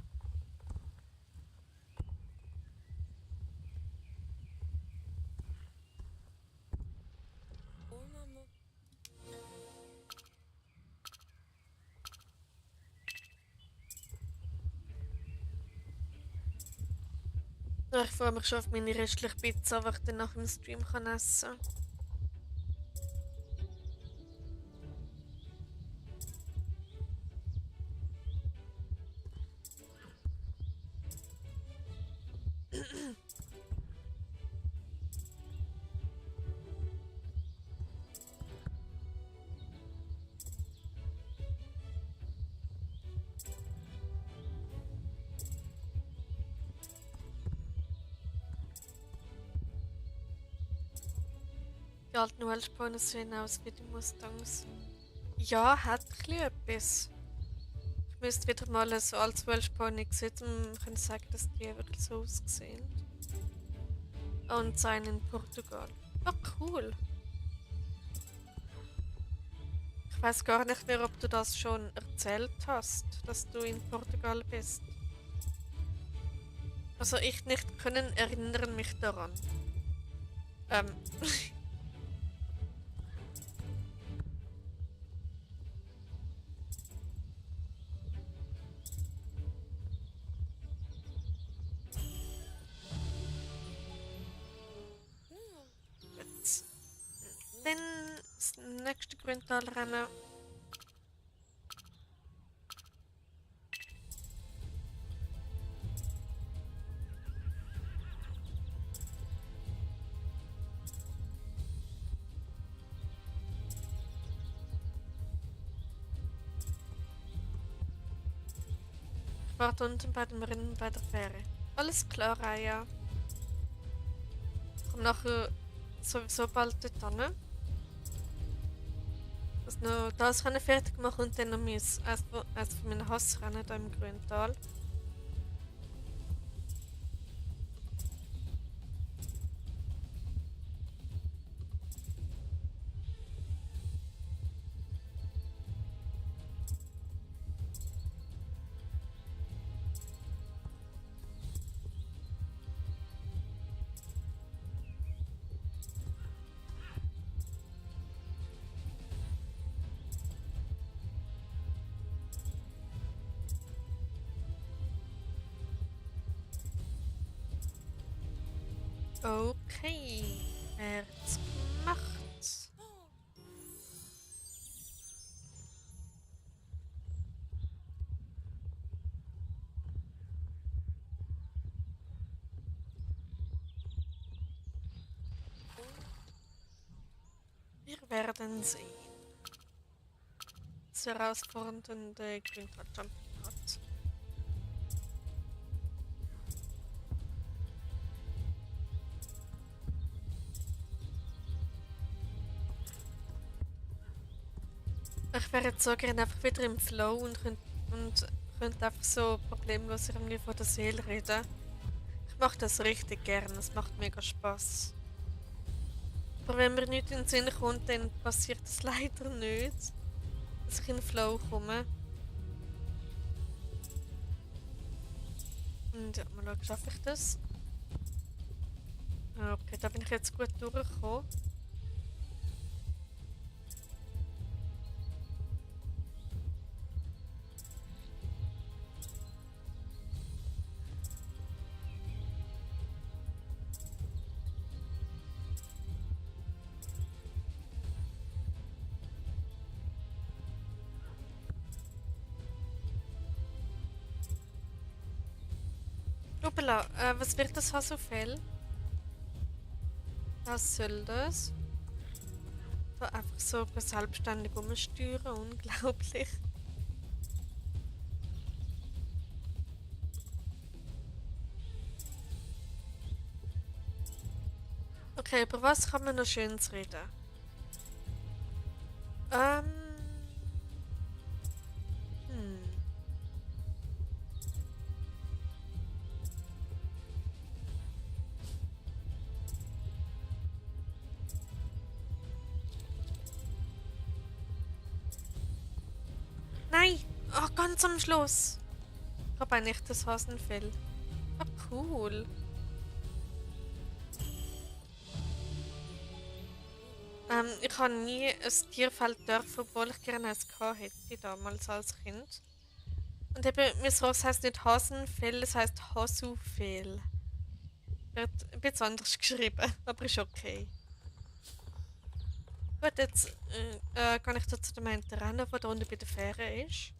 Ja, ich freue mich schon auf meine restliche Pizza, die ich dann nach dem Stream kann essen Die alten Welshponies sehen aus wie die Mustangs. Ja, hat ein bisschen etwas. Ich müsste wieder mal so als Welshpony sehen, um können sagen, dass die wirklich so aussehen. Und sein in Portugal. Ah, cool. Ich weiß gar nicht mehr, ob du das schon erzählt hast, dass du in Portugal bist. Also ich nicht können erinnern mich daran. Ähm. Gut. Dann das nächste Grüntalrennen. Ich warte unten bei dem Rennen bei der Fähre. Alles klar, Raya. Ich komme nachher sowieso bald dort hin. Also noch das Rennen fertig machen und dann noch eins von meinen Hassrennen hier im Grüntal. Okay, wird's gemacht. Wir werden sehen. Das herausfordernde Grünwald-Championat. Ich wäre jetzt so gerne einfach wieder im Flow und könnte einfach so problemlos irgendwie von der Seele reden. Ich mache das richtig gern, es macht mega Spaß. Aber wenn mir nichts in den Sinn kommt, dann passiert es leider nicht, dass ich in den Flow komme. Und ja, mal schauen, schaffe ich das? Okay, da bin ich jetzt gut durchgekommen. Hoppala, was wird das Hasufell? Was soll das? Da einfach so selbstständig umsteuern, unglaublich. Okay, über was kann man noch Schönes reden? Ähm. Hm. Nein! Oh, ganz am Schluss! Ich habe eigentlich das Hasenfell. Ah, cool. Ich habe nie ein Tierfeld dürfen, obwohl ich gerne eins gehabt hätte, damals als Kind. Und eben, mein Ross heisst nicht Hasenfell, es heisst Hasufell. Wird ein bisschen anders geschrieben, aber ist okay. Gut, jetzt gehe ich da zu dem einen rennen, der da unten bei der Fähre ist.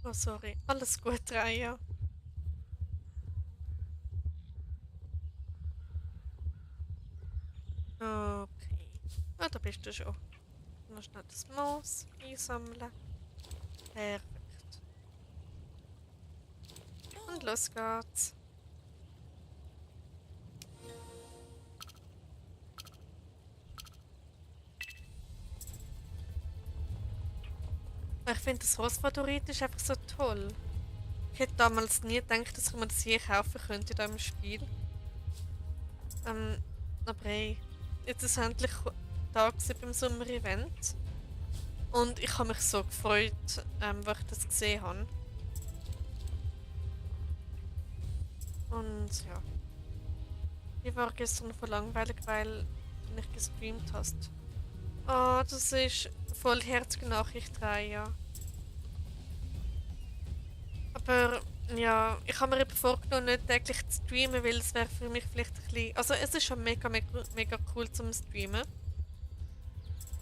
Oh, sorry. Alles gut, Raya. Okay. Ah, da bist du schon. Noch schnell das Moos einsammeln. Perfekt. Und los geht's. Ich finde das Rosfadorit ist einfach so toll. Ich hätte damals nie gedacht, dass ich mir das hier kaufen könnte in diesem Spiel. Aber hey, jetzt ist endlich da gewesen beim Sommer-Event. Und ich habe mich so gefreut, als ich das gesehen habe. Und ja. Ich war gestern voll langweilig, weil du nicht gestreamt hast. Oh, das ist voll herzige Nachricht, ja. Aber ja, ich habe mir eben vorgenommen, nicht täglich zu streamen, weil es wäre für mich vielleicht ein bisschen... Also es ist schon mega cool zum Streamen.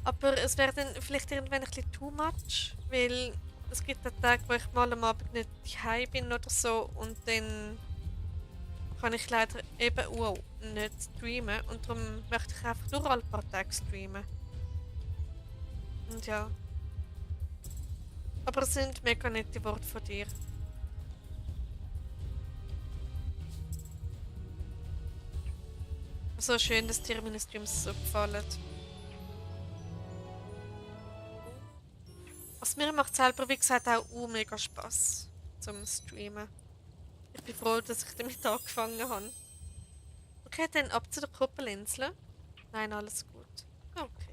Aber es wäre dann vielleicht irgendwann ein bisschen too much, weil es gibt auch Tage, wo ich mal am Abend nicht daheim bin oder so und dann kann ich leider eben auch nicht streamen und darum möchte ich einfach nur alle paar Tage streamen. Und ja. Aber es sind mega nette Worte von dir. So schön, dass dir meine Streams so gefallen. Also mir macht selber, wie gesagt, auch mega Spass zum Streamen. Ich bin froh, dass ich damit angefangen habe. Okay, dann ab zu der Kuppelinsel. Nein, alles gut. Okay.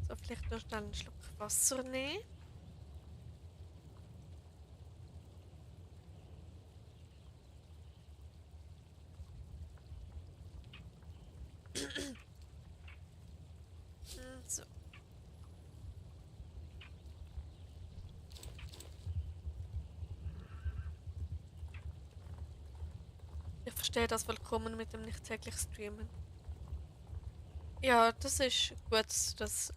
So, vielleicht noch schnell einen Schluck Wasser nehmen. So. Ich verstehe das vollkommen mit dem nicht täglich streamen. Ja, das ist gut, dass du das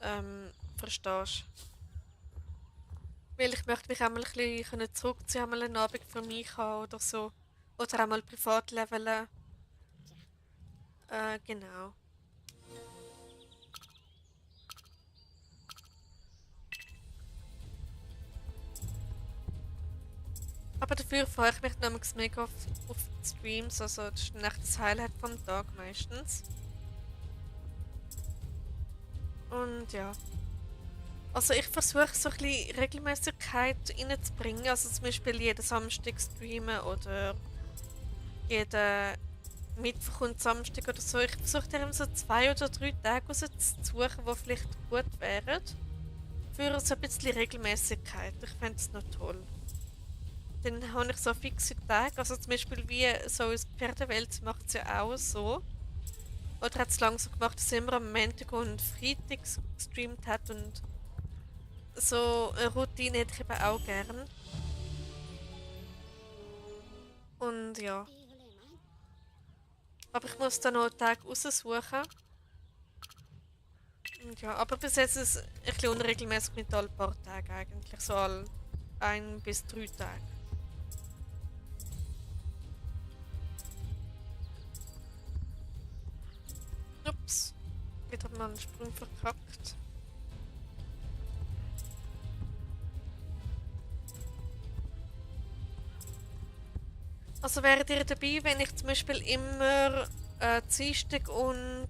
verstehst. Weil ich möchte mich einmal ein bisschen zurückziehen, einmal einen Abend für mich haben oder so. Oder einmal privat leveln. Genau. Aber dafür freue ich mich nämlich mega auf die Streams. Also das ist dann echt das Highlight vom Tag meistens. Und ja. Also ich versuche so ein bisschen Regelmäßigkeit reinzubringen. Also zum Beispiel jeden Samstag streamen oder jeden Mittwoch und Samstag oder so. Ich versuche dann so 2 oder 3 Tage rauszusuchen, die vielleicht gut wären. Für so ein bisschen Regelmäßigkeit. Ich fände es noch toll. Dann habe ich so fixe Tage. Also zum Beispiel wie so aus Pferdewelt macht es ja auch so. Oder hat es langsam gemacht, dass er immer am Montag und Freitag gestreamt hat und so eine Routine hätte ich eben auch gern. Und ja. Aber ich muss dann noch einen Tag raussuchen. Und ja, aber bis jetzt ist es ein bisschen unregelmäßig mit ein paar Tagen eigentlich. So all 1 bis 3 Tage. Ups. Wieder mal einen Sprung verkackt. Also wäret ihr dabei, wenn ich zum Beispiel immer Dienstag und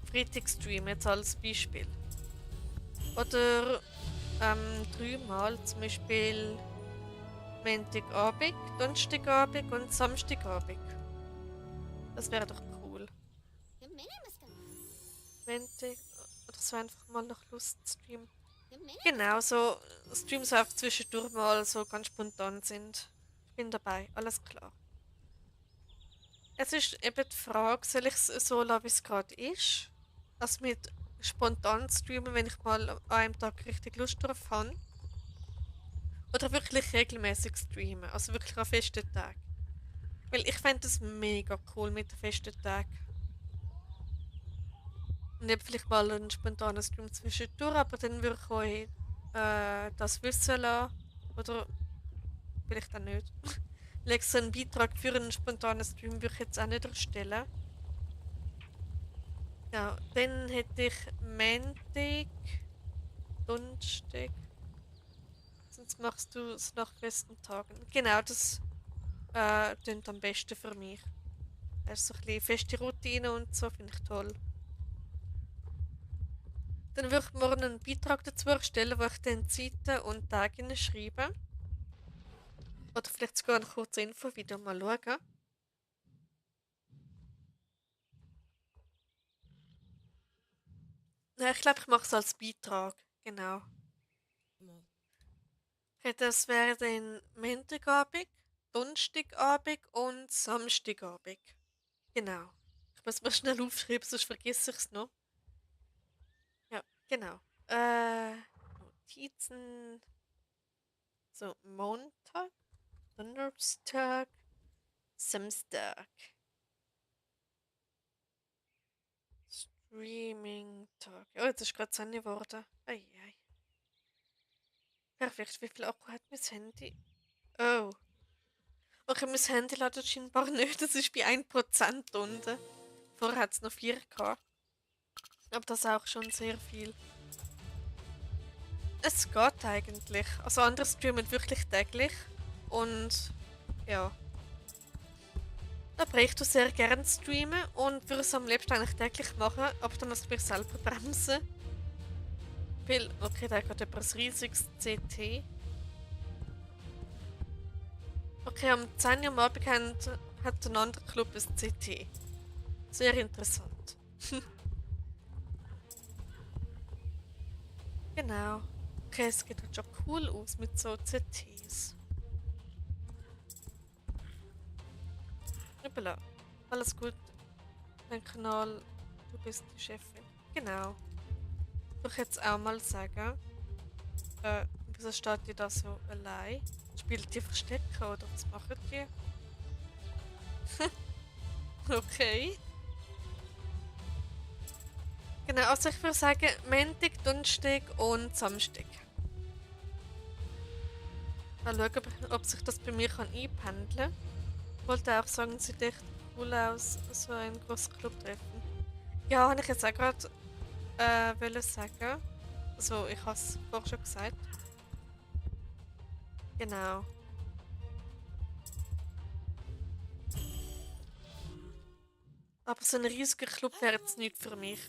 Freitag streame, jetzt als Beispiel? Oder 3-mal, zum Beispiel Montagabend, Donnerstagabend und Samstagabend. Das wäre doch cool. Montag, oder so einfach mal nach Lust streamen. Genau, so Streams einfach zwischendurch mal so ganz spontan sind. Ich bin dabei, alles klar. Es ist eben die Frage, soll ich es so lassen, wie es gerade ist? Also mit spontan streamen, wenn ich mal an einem Tag richtig Lust drauf habe. Oder wirklich regelmäßig streamen, also wirklich an festen Tagen. Weil ich fände das mega cool mit den festen Tagen. Und eben vielleicht mal einen spontanen Stream zwischendurch, aber dann würde ich euch das wissen lassen. Oder vielleicht auch nicht. Like so einen Beitrag für einen spontanen Stream würde ich jetzt auch nicht erstellen. Ja, dann hätte ich Montag, Donnerstag. Sonst machst du es nach festen Tagen. Genau, das klingt am besten für mich. Also so ein bisschen feste Routine und so finde ich toll. Dann würde ich morgen einen Beitrag dazu erstellen, wo ich dann Zeiten und Tage hinschreibe. Oder vielleicht sogar ein kurzes Infovideo mal schauen. Nein, ich glaube, ich mache es als Beitrag. Genau. Okay, das wäre dann Montagabend, Donnerstagabend und Samstagabend. Genau. Ich muss mal schnell aufschreiben, sonst vergesse ich es noch. Ja, genau. Notizen. So, Montag, Donnerstag, Samstag. Streaming-Tag. Oh, jetzt ist gerade 10 geworden. Eieiei. Perfekt. Wie viel Akku hat mein Handy? Oh. Okay, mein Handy ladet scheinbar nicht. Das ist bei 1% unten. Vorher hat es noch 4 gehabt. Aber das ist auch schon sehr viel. Es geht eigentlich. Also andere streamen wirklich täglich. Und ja. Aber ich tue sehr gerne streamen und würde es am liebsten eigentlich täglich machen, aber dann muss ich mich selber bremsen. Weil, okay, da hat gerade jemand ein riesiges CT. Okay, am 10 Uhr am Abend hat ein anderer Club ein CT. Sehr interessant. Genau. Okay, es sieht halt schon cool aus mit so CTs. Hoppala. Alles gut. Dein Kanal, du bist die Chefin. Genau. Würde ich jetzt auch mal sagen. Wieso steht die da so allein? Spielt die Verstecken oder was machen die? Okay. Genau, also ich würde sagen Montag, Donnerstag und Samstag. Mal schauen, ob sich das bei mir einpendeln kann. Ich wollte auch sagen, sieht echt cool aus, so ein großes Club treffen. Ja, habe ich jetzt auch gerade wollen sagen. Also ich habe es vorher schon gesagt. Genau. Aber so ein riesiger Club wäre jetzt nicht für mich.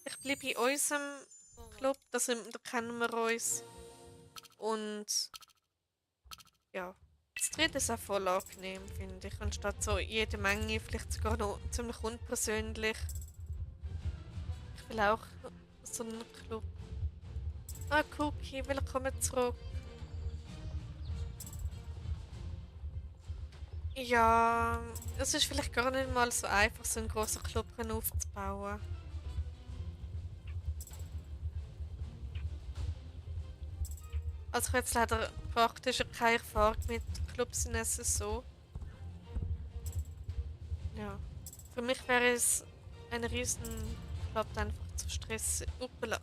Ich bleibe in unserem Club, da kennen wir uns. Und ja, das dritte ist auch voll angenehm, finde ich. Anstatt so jede Menge, vielleicht sogar noch ziemlich unpersönlich. Ich will auch so einen Club. Ah, Cookie, willkommen zurück. Ja, es ist vielleicht gar nicht mal so einfach, so einen grossen Club aufzubauen. Also ich habe jetzt leider praktisch keine Erfahrung mit Clubs in SSO. Ja. Für mich wäre es ein riesen Plot einfach zu stressig. Uppala.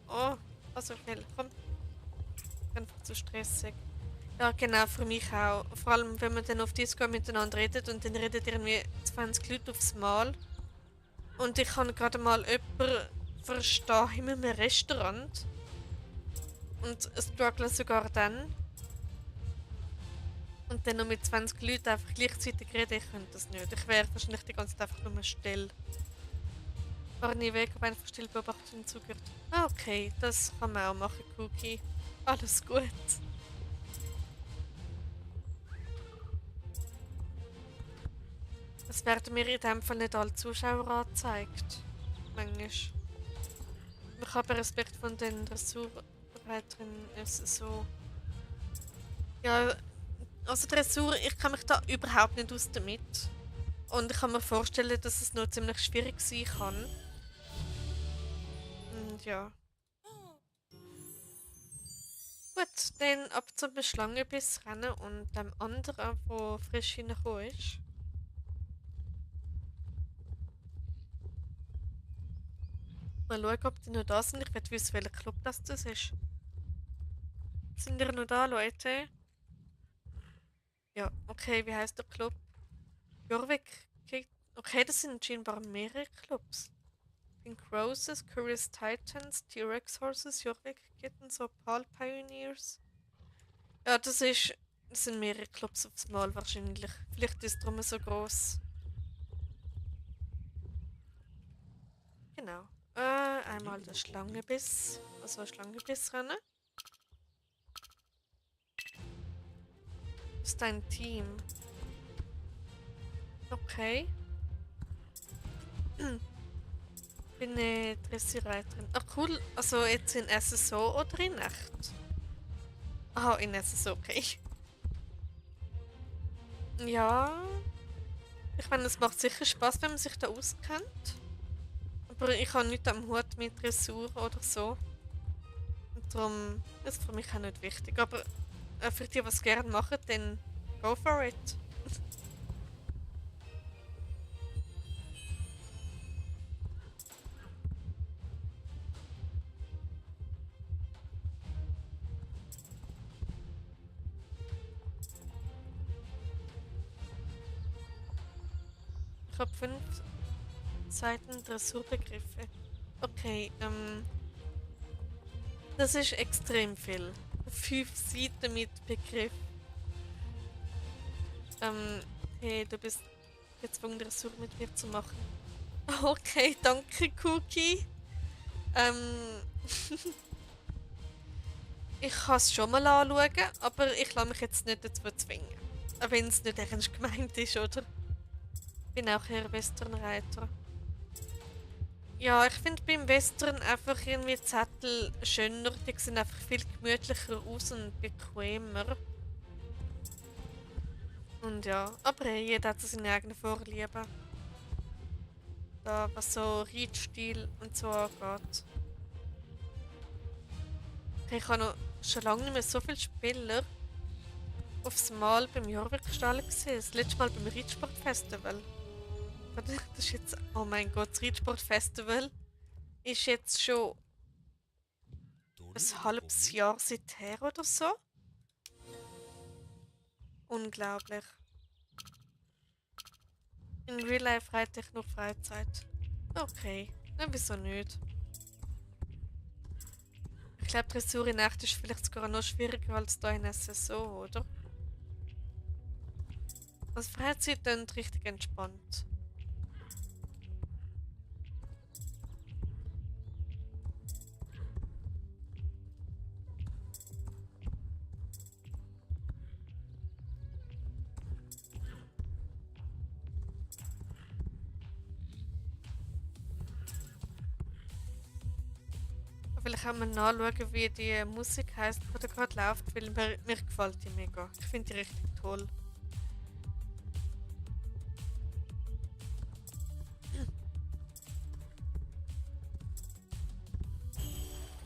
Oh, also viel. Komm, einfach zu stressig. Ja, genau, für mich auch. Vor allem, wenn man dann auf Discord miteinander redet und dann redet irgendwie 20 Leute aufs Mal. Und ich kann gerade mal jemanden verstehen in einem Restaurant. Und struggle sogar dann. Und dann noch mit 20 Leuten einfach gleichzeitig reden, ich könnte das nicht. Ich wäre wahrscheinlich die ganze Zeit einfach nur still. War nie weg, aber einfach still beobachtet und zugehört. Ah, okay, das kann man auch machen, Cookie. Alles gut. Es werden mir in dem Fall nicht alle Zuschauer angezeigt. Manchmal. Ich habe Respekt von den Dressurreiterinnen. Es ist so. Ja, also Dressur, ich kann mich da überhaupt nicht aus damit. Und ich kann mir vorstellen, dass es noch ziemlich schwierig sein kann. Und ja. Gut, dann ab zum Schlangenbissrennen und dem anderen, der frisch reingekommen ist. Mal schauen, ob die noch da sind. Ich will wissen, welcher Club das ist. Sind ihr noch da, Leute? Ja, okay, wie heißt der Club? Jorvik. Okay, das sind scheinbar mehrere Clubs. Pink Roses, Curious Titans, T-Rex Horses, Jorvik Kittens, Opal Pioneers. Ja, das sind mehrere Clubs aufs Mal wahrscheinlich. Vielleicht ist es darum so groß. Genau. Einmal der Schlangenbiss. Also Schlangenbissrennen. Das ist dein Team. Okay. Bin eine Dressierreiterin. Ach cool. Also jetzt in SSO oder in echt? Ah, in SSO, okay. Ja. Ich meine, es macht sicher Spaß, wenn man sich da auskennt. Aber ich habe nichts am Hut mit Dressur oder so. Und darum ist es für mich auch nicht wichtig. Aber für die, die es gerne machen, dann go for it. Ich habe 5 Seiten Dressurbegriffe. Okay, das ist extrem viel. 5 Seiten mit Begriff. Hey, du bist gezwungen, Dressur mit mir zu machen. Okay, danke, Cookie. Ähm, ich kann es schon mal anschauen, aber ich lasse mich jetzt nicht dazu zwingen. Auch wenn es nicht ernst gemeint ist, oder? Ich bin auch eher Westernreiter. Ja, ich finde beim Western einfach irgendwie Zettel schöner. Die sehen einfach viel gemütlicher aus und bequemer. Und ja, aber hey, jeder hat so seine eigenen Vorlieben. Da, was so Reitstil und so angeht. Okay, ich habe noch schon lange nicht mehr so viele Spieler aufs Mal beim Jorvik-Stall gesehen. Das letzte Mal beim Reitsportfestival. Das ist jetzt. Oh mein Gott, das Reitsportfestival ist jetzt schon ein halbes Jahr seither oder so. Unglaublich. In Real Life reite ich nur Freizeit. Okay, na wieso nicht? Ich glaube, Dressur in echt ist vielleicht sogar noch schwieriger als da in SSO, oder? Also Freizeit klingt richtig entspannt. Vielleicht kann man nachschauen, wie die Musik heisst, die da gerade läuft, weil mir gefällt die mega. Ich finde die richtig toll.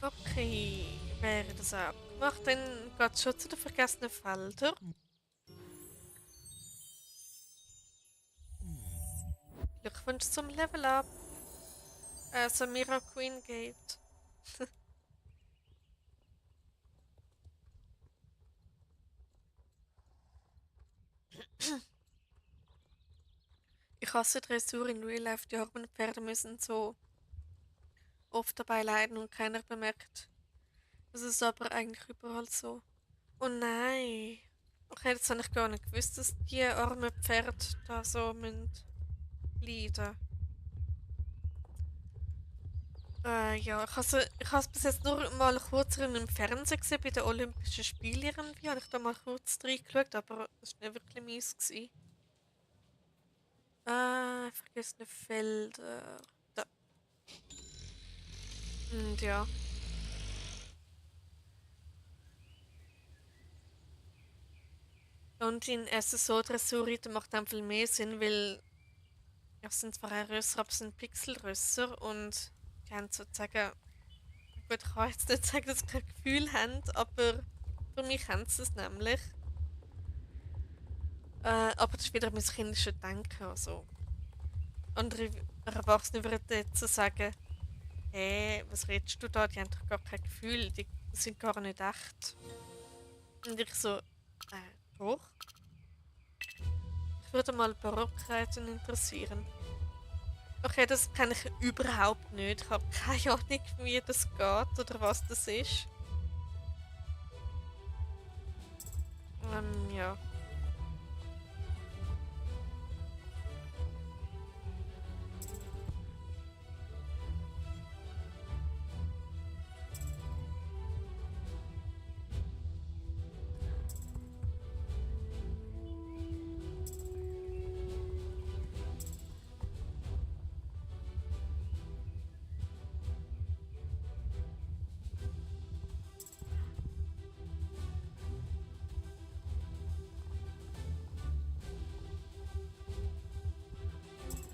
Okay, wäre das auch gemacht, dann geht es schon zu den vergessenen Feldern. Glückwunsch zum Level Up. Samira Queen Gate. Ich hasse Dressur in Real Life. Die armen Pferde müssen so oft dabei leiden und keiner bemerkt. Das ist aber eigentlich überall so. Oh nein. Okay, das habe ich gar nicht gewusst, dass die armen Pferde da so müssen leiden. Ja, ich habe bis jetzt nur mal kurz im Fernsehen gesehen, bei den Olympischen Spielen irgendwie. Habe ich da mal kurz reingeschaut, aber das war nicht wirklich mies. Gewesen. Vergessene Felder. Da. Und ja. Und in SSO-Dressur macht dann viel mehr Sinn, weil ja, es sind zwar auch Rösser, aber es sind Pixelrösser und die haben sozusagen, gut, ich kann jetzt nicht sagen, dass sie kein Gefühl haben, aber für mich haben sie es nämlich. Aber das ist wieder mein kindisches Denken. Also. Andere Erwachsene würden jetzt so sagen, hey, was redest du da? Die haben doch gar kein Gefühl, die sind gar nicht echt. Und ich so, doch. Ich würde mal Barockreiten interessieren. Okay, das kenne ich überhaupt nicht. Ich habe keine Ahnung, wie das geht oder was das ist. Ja.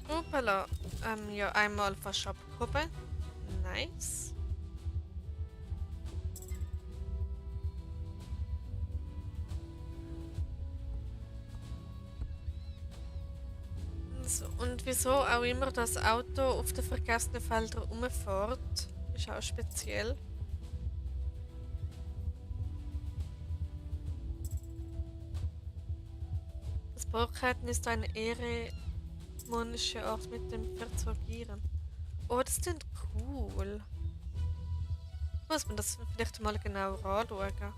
Hoppala. Ja, einmal fast abgehoben. Nice. So, und wieso auch immer das Auto auf den vergessenen Feldern rumfährt, ist auch speziell. Das Burgreiten ist eine ehrenmonische Art, mit dem Pferd zu agieren. Oh, das klingt cool. Muss man das vielleicht mal genauer anschauen.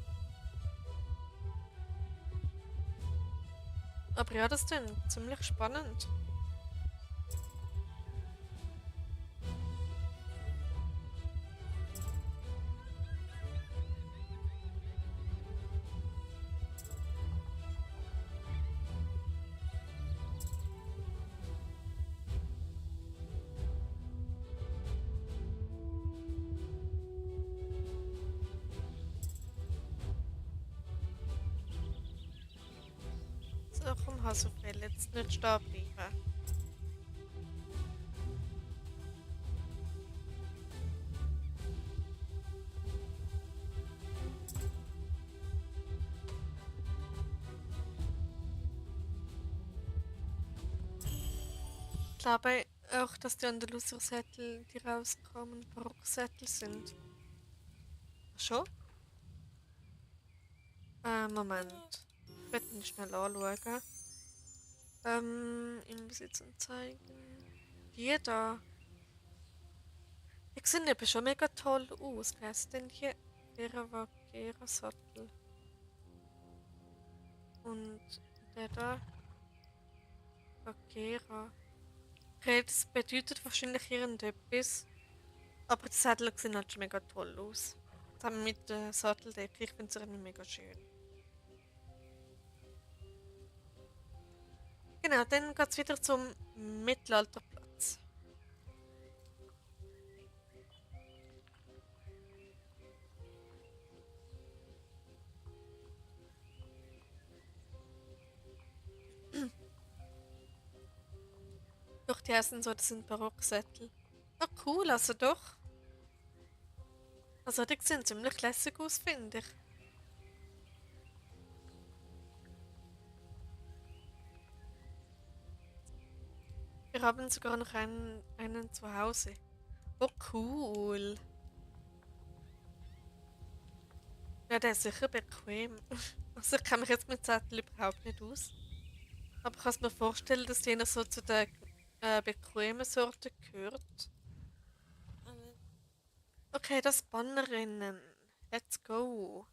Aber ja, das klingt ziemlich spannend. So, komm, Hasufel, jetzt nicht stehen bleiben. Ich glaube auch, dass die Andalusier-Sättel, die rauskommen, Barocksättel sind. Schon? Moment. Ich werde ihn schnell anschauen. Im Besitz anzeigen. Die da. Die sehen eben schon mega toll aus. Wer ist denn hier? Vera Vaquera Sattel. Und der da. Vaquera. Okay, das bedeutet wahrscheinlich irgendetwas. Aber die Sättel sehen halt schon mega toll aus. Zusammen mit der Satteldecke. Ich finde es irgendwie mega schön. Genau, dann geht es wieder zum Mittelalterplatz. Doch, die heißen so, das sind Barocksättel. Ah, cool, also doch. Also die sehen ziemlich lässig aus, finde ich. Wir haben sogar noch einen zu Hause. Oh, cool. Ja, der ist sicher bequem. Also ich kenne mich jetzt mit Zettel überhaupt nicht aus. Aber ich kann mir vorstellen, dass die noch so zu den bequemen Sorten gehört. Okay, das Bannerinnen. Let's go.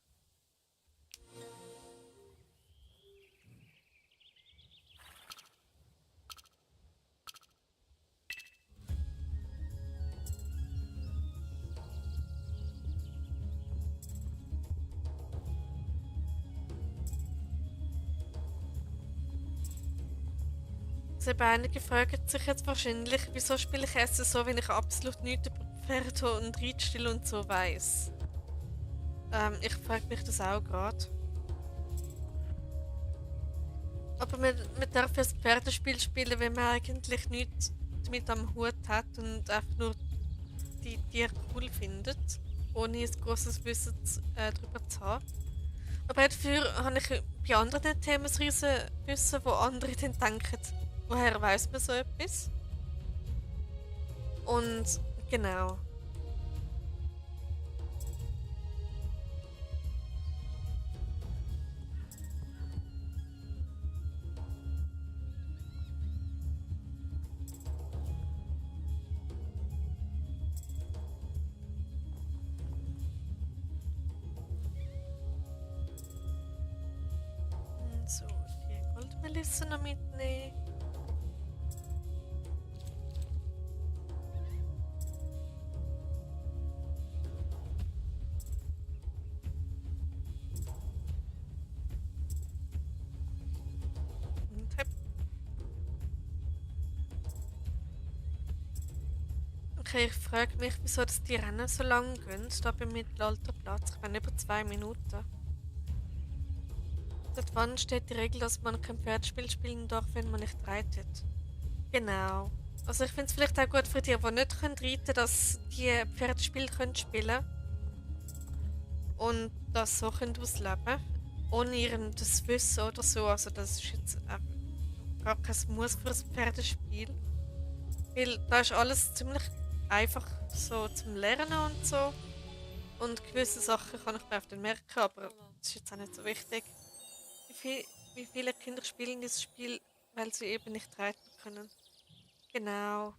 Also eben einige fragen sich jetzt wahrscheinlich, wieso spiele ich Essen so, wenn ich absolut nichts über Pferde und Reitstil und so weiss. Ich frage mich das auch gerade. Aber man darf ja ein Pferdespiel spielen, wenn man eigentlich nichts damit am Hut hat und einfach nur die Tiere cool findet, ohne ein grosses Wissen darüber zu haben. Aber dafür habe ich bei anderen Themen ein riesen Wissen, wo andere dann denken, woher weiß man so etwas? Und genau. So, die Goldmelisse noch mitnehmen. Und hep. Okay, ich frage mich, wieso das die Rennen so lang gehen, da beim Mittelalterplatz. Ich meine, über 2 Minuten. Seit wann steht die Regel, dass man kein Pferdespiel spielen darf, wenn man nicht reitet? Genau. Also ich finde es vielleicht auch gut für die nicht reiten können, dass die Pferdespiele können spielen und das so können ausleben ohne das Wissen oder so. Also das ist jetzt gar kein Muss für ein Pferdespiel. Weil da ist alles ziemlich einfach so zum Lernen und so. Und gewisse Sachen kann ich mir auf den merken, aber das ist jetzt auch nicht so wichtig. Wie viele Kinder spielen dieses Spiel, weil sie eben nicht reiten können? Genau.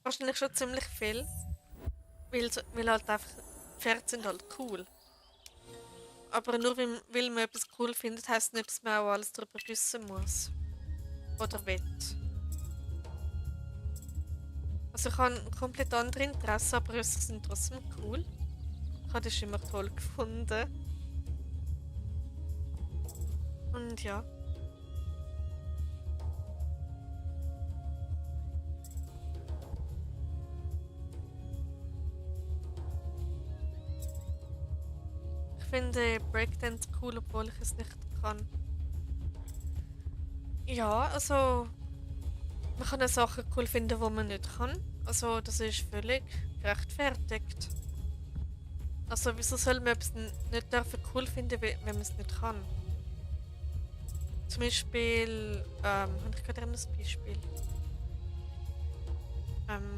Wahrscheinlich schon ziemlich viel. Weil halt einfach Pferde sind halt cool. Aber nur weil man etwas cool findet, heisst nicht, dass man auch alles darüber wissen muss. Oder will. Also ich habe komplett andere Interessen, aber Rösser sind trotzdem cool. Ich habe das immer toll gefunden. Und ja. Ich finde Breakdance cool, obwohl ich es nicht kann. Ja, also man kann auch Sachen cool finden, die man nicht kann. Also das ist völlig gerechtfertigt. Also wieso soll man etwas nicht dürfen cool finden, wenn man es nicht kann? Zum Beispiel, habe ich gerade ein Beispiel.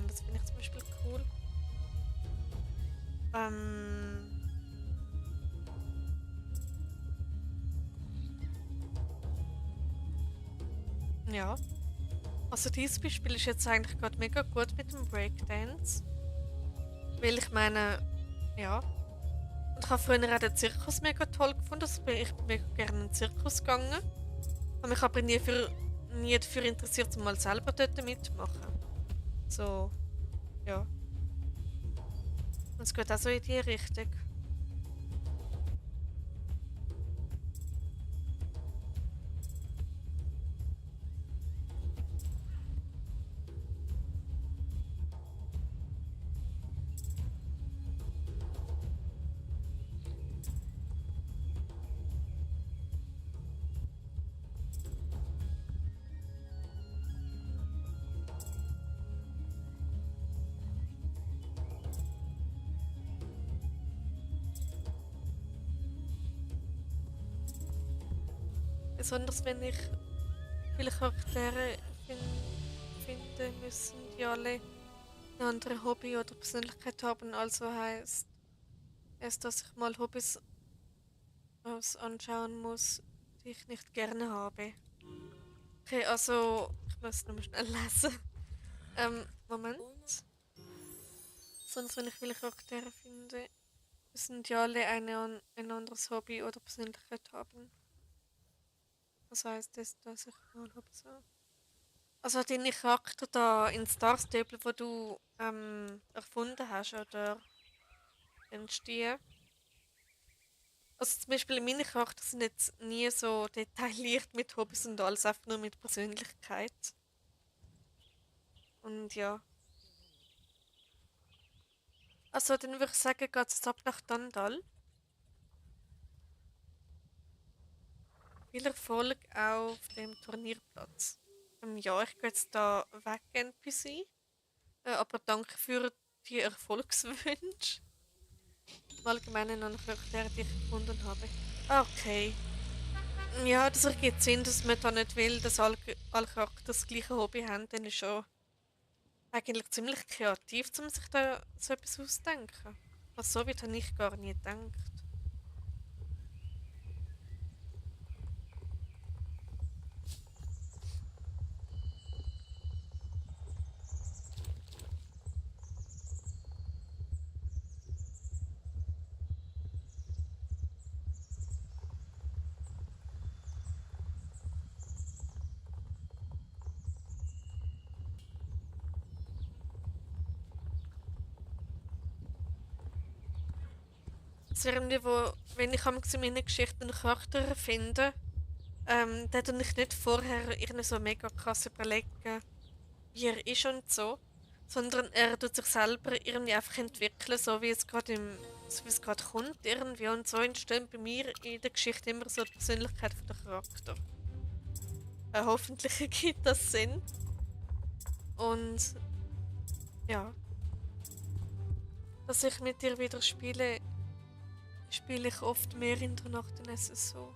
Das finde ich zum Beispiel cool. Ja. Also dieses Beispiel ist jetzt eigentlich gerade mega gut mit dem Breakdance. Weil ich meine, ja. Und ich habe früher auch den Zirkus mega toll gefunden. Also ich bin mega gerne in den Zirkus gegangen. Habe mich aber nie dafür interessiert, um mal selber dort mitzumachen. So, ja. Und es geht auch so in die Richtung. Besonders wenn ich viele Charaktere finde, müssen die alle ein anderes Hobby oder Persönlichkeit haben. Also heißt es, dass ich mal Hobbys anschauen muss, die ich nicht gerne habe. Okay, also ich muss nur schnell lesen. Moment. Sonst, wenn ich viele Charaktere finde, müssen die alle ein anderes Hobby oder Persönlichkeit haben. Was heißt das, dass ich mal Hobbys habe? Also deine Charakter da in Star Stable, wo du erfunden hast oder entstehen. Also zum Beispiel meine Charakter sind jetzt nie so detailliert mit Hobbys und alles, einfach nur mit Persönlichkeit. Und ja. Also dann würde ich sagen, geht es jetzt ab nach Dandal. Viel Erfolg auf dem Turnierplatz. Ja, ich gehe jetzt da weg, NPC. Aber danke für die Erfolgswünsche. Im Allgemeinen noch Charaktere, die ich gefunden habe. Okay. Ja, das ergibt Sinn, dass man da nicht will, dass alle Charaktere das gleiche Hobby haben. Dann ist schon eigentlich ziemlich kreativ, um sich da so etwas auszudenken. Also so weit habe ich gar nie gedacht. Es wäre irgendwie, wenn ich in meiner Geschichte einen Charakter finde, dann tue ich nicht vorher irgendwie so mega krass überlegen, wie er ist und so, sondern er tut sich selber irgendwie einfach entwickeln, so wie es gerade kommt irgendwie. Und so entstehen bei mir in der Geschichte immer so die Persönlichkeit von der Charakter. Hoffentlich ergibt das Sinn. Und ja, dass ich mit dir wieder spiele, spiele ich oft mehr in der Nacht in SSO.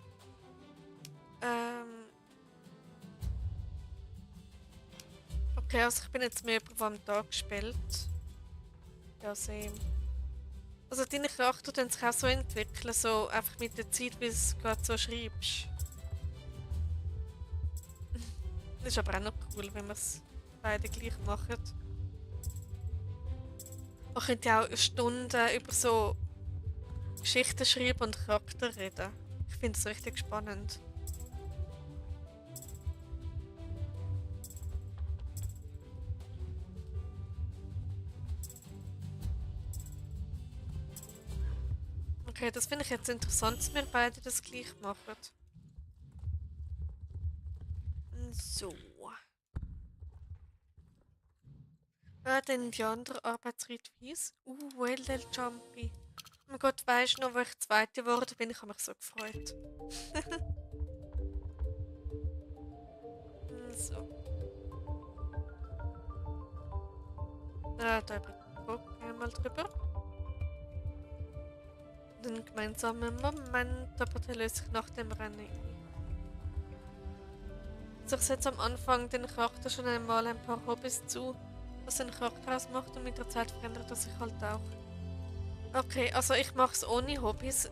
Okay, also ich bin jetzt mehr über am Tag gespielt. Ja, same. Also deine Charakter tun sich auch so entwickeln, so einfach mit der Zeit, wie du es gerade so schreibst. Das ist aber auch noch cool, wenn wir es beide gleich machen. Man könnte ja auch Stunden über so Geschichten schreiben und Charakter reden. Ich finde es richtig spannend. Okay, das finde ich jetzt interessant, dass wir beide das gleich machen. So. Dann die andere Arbeitsrichtweise. LL Jumpy. Oh mein Gott, weißt du noch, wo ich Zweite geworden bin? Ich habe mich so gefreut. So. Da über den Bock einmal drüber. Den gemeinsamen Moment, aber der löst sich nach dem Rennen ein. Also ich setze am Anfang den Charakter schon einmal ein paar Hobbys zu, was den Charakter ausmacht, und mit der Zeit verändert er sich halt auch. Okay, also ich mache es ohne Hobbys,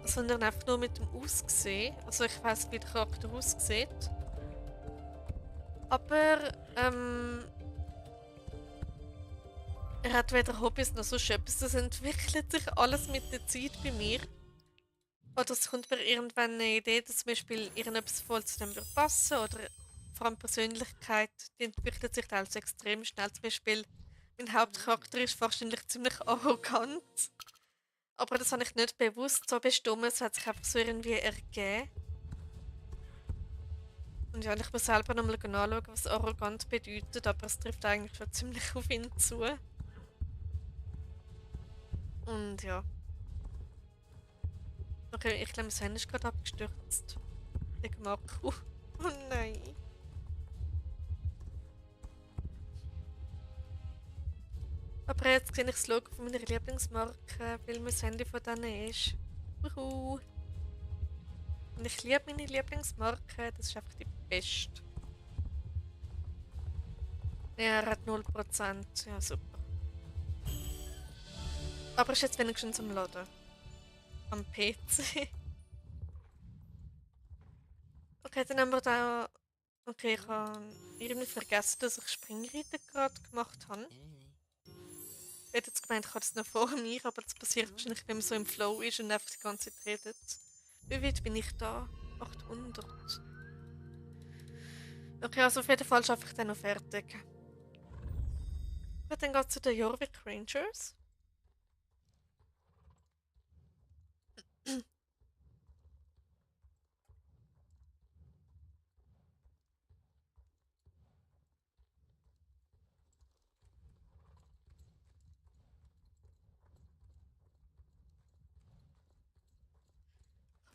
sondern einfach nur mit dem Aussehen. Also ich weiß, wie der Charakter aussieht. Aber er hat weder Hobbys noch sonst etwas. Das entwickelt sich alles mit der Zeit bei mir. Oder es kommt mir irgendwann eine Idee, dass zum Beispiel irgendetwas voll zu dem würde passen. Oder vor allem Persönlichkeit, die entwickelt sich teils extrem schnell. Zum Beispiel, mein Hauptcharakter ist wahrscheinlich ziemlich arrogant. Aber das habe ich nicht bewusst so bestimmt. Es hat sich einfach so irgendwie ergeben. Und ja, ich muss selber nochmal anschauen, was arrogant bedeutet. Aber es trifft eigentlich schon ziemlich auf ihn zu. Und ja. Okay, ich glaube, mein Handy ist gerade abgestürzt. Wegen dem Akku. Oh nein. Aber jetzt sehe ich das Logo von meiner Lieblingsmarke, weil mein Handy von denen ist. Uhu. Und ich liebe meine Lieblingsmarke, das ist einfach die beste. Ja, er hat 0%. Ja, super. Aber ist jetzt wenigstens am Laden. Am PC. Okay, dann haben wir da. Okay, ich habe irgendwie vergessen, dass ich Springreiten gerade gemacht habe. Ich hätte jetzt gemeint, ich habe das noch vor mir, aber das passiert wahrscheinlich, wenn man so im Flow ist und einfach die ganze Zeit redet. Wie weit bin ich da? 800. Okay, also auf jeden Fall schaffe ich dann noch fertig. Gut, dann geht es zu den Jorvik Rangers.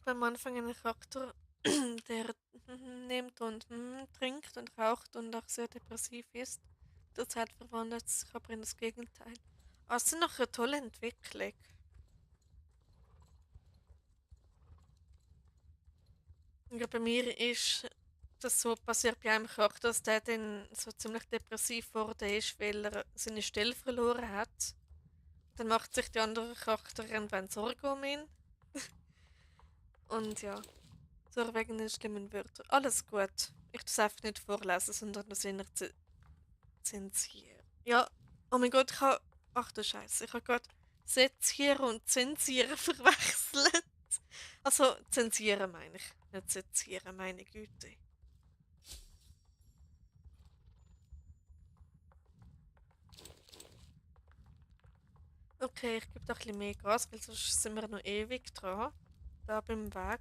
Am Anfang einen Charakter, der nimmt und trinkt und raucht und auch sehr depressiv ist. Der Zeit verwandelt sich aber in das Gegenteil. Also noch eine tolle Entwicklung. Ja, bei mir ist das so passiert bei einem Charakter, dass der dann so ziemlich depressiv geworden ist, weil er seine Stelle verloren hat. Dann macht sich die andere Charakterin wenn Sorgen um ihn. Und ja, so wegen den schlimmen Wörtern. Alles gut. Ich tue es einfach nicht vorlesen, sondern das inner zensieren. Ja, oh mein Gott, ich habe. Ach du Scheiße, ich habe gerade sezieren und zensieren verwechselt. Also, zensieren meine ich. Nicht sezieren, meine Güte. Okay, ich gebe da ein bisschen mehr Gas, weil sonst sind wir noch ewig dran. Da beim Weg.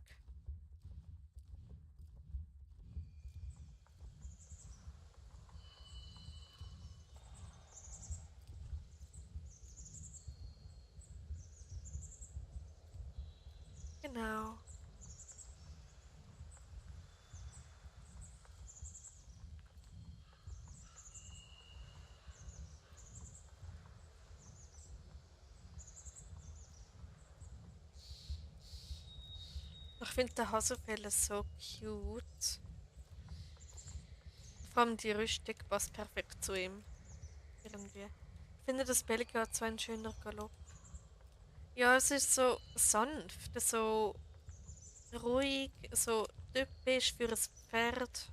Genau. Ich finde den Hasufell so cute. Vor allem die Rüstung passt perfekt zu ihm. Irgendwie. Ich finde, das Belgier hat so ein schöner Galopp. Ja, es ist so sanft, so ruhig, so typisch für ein Pferd.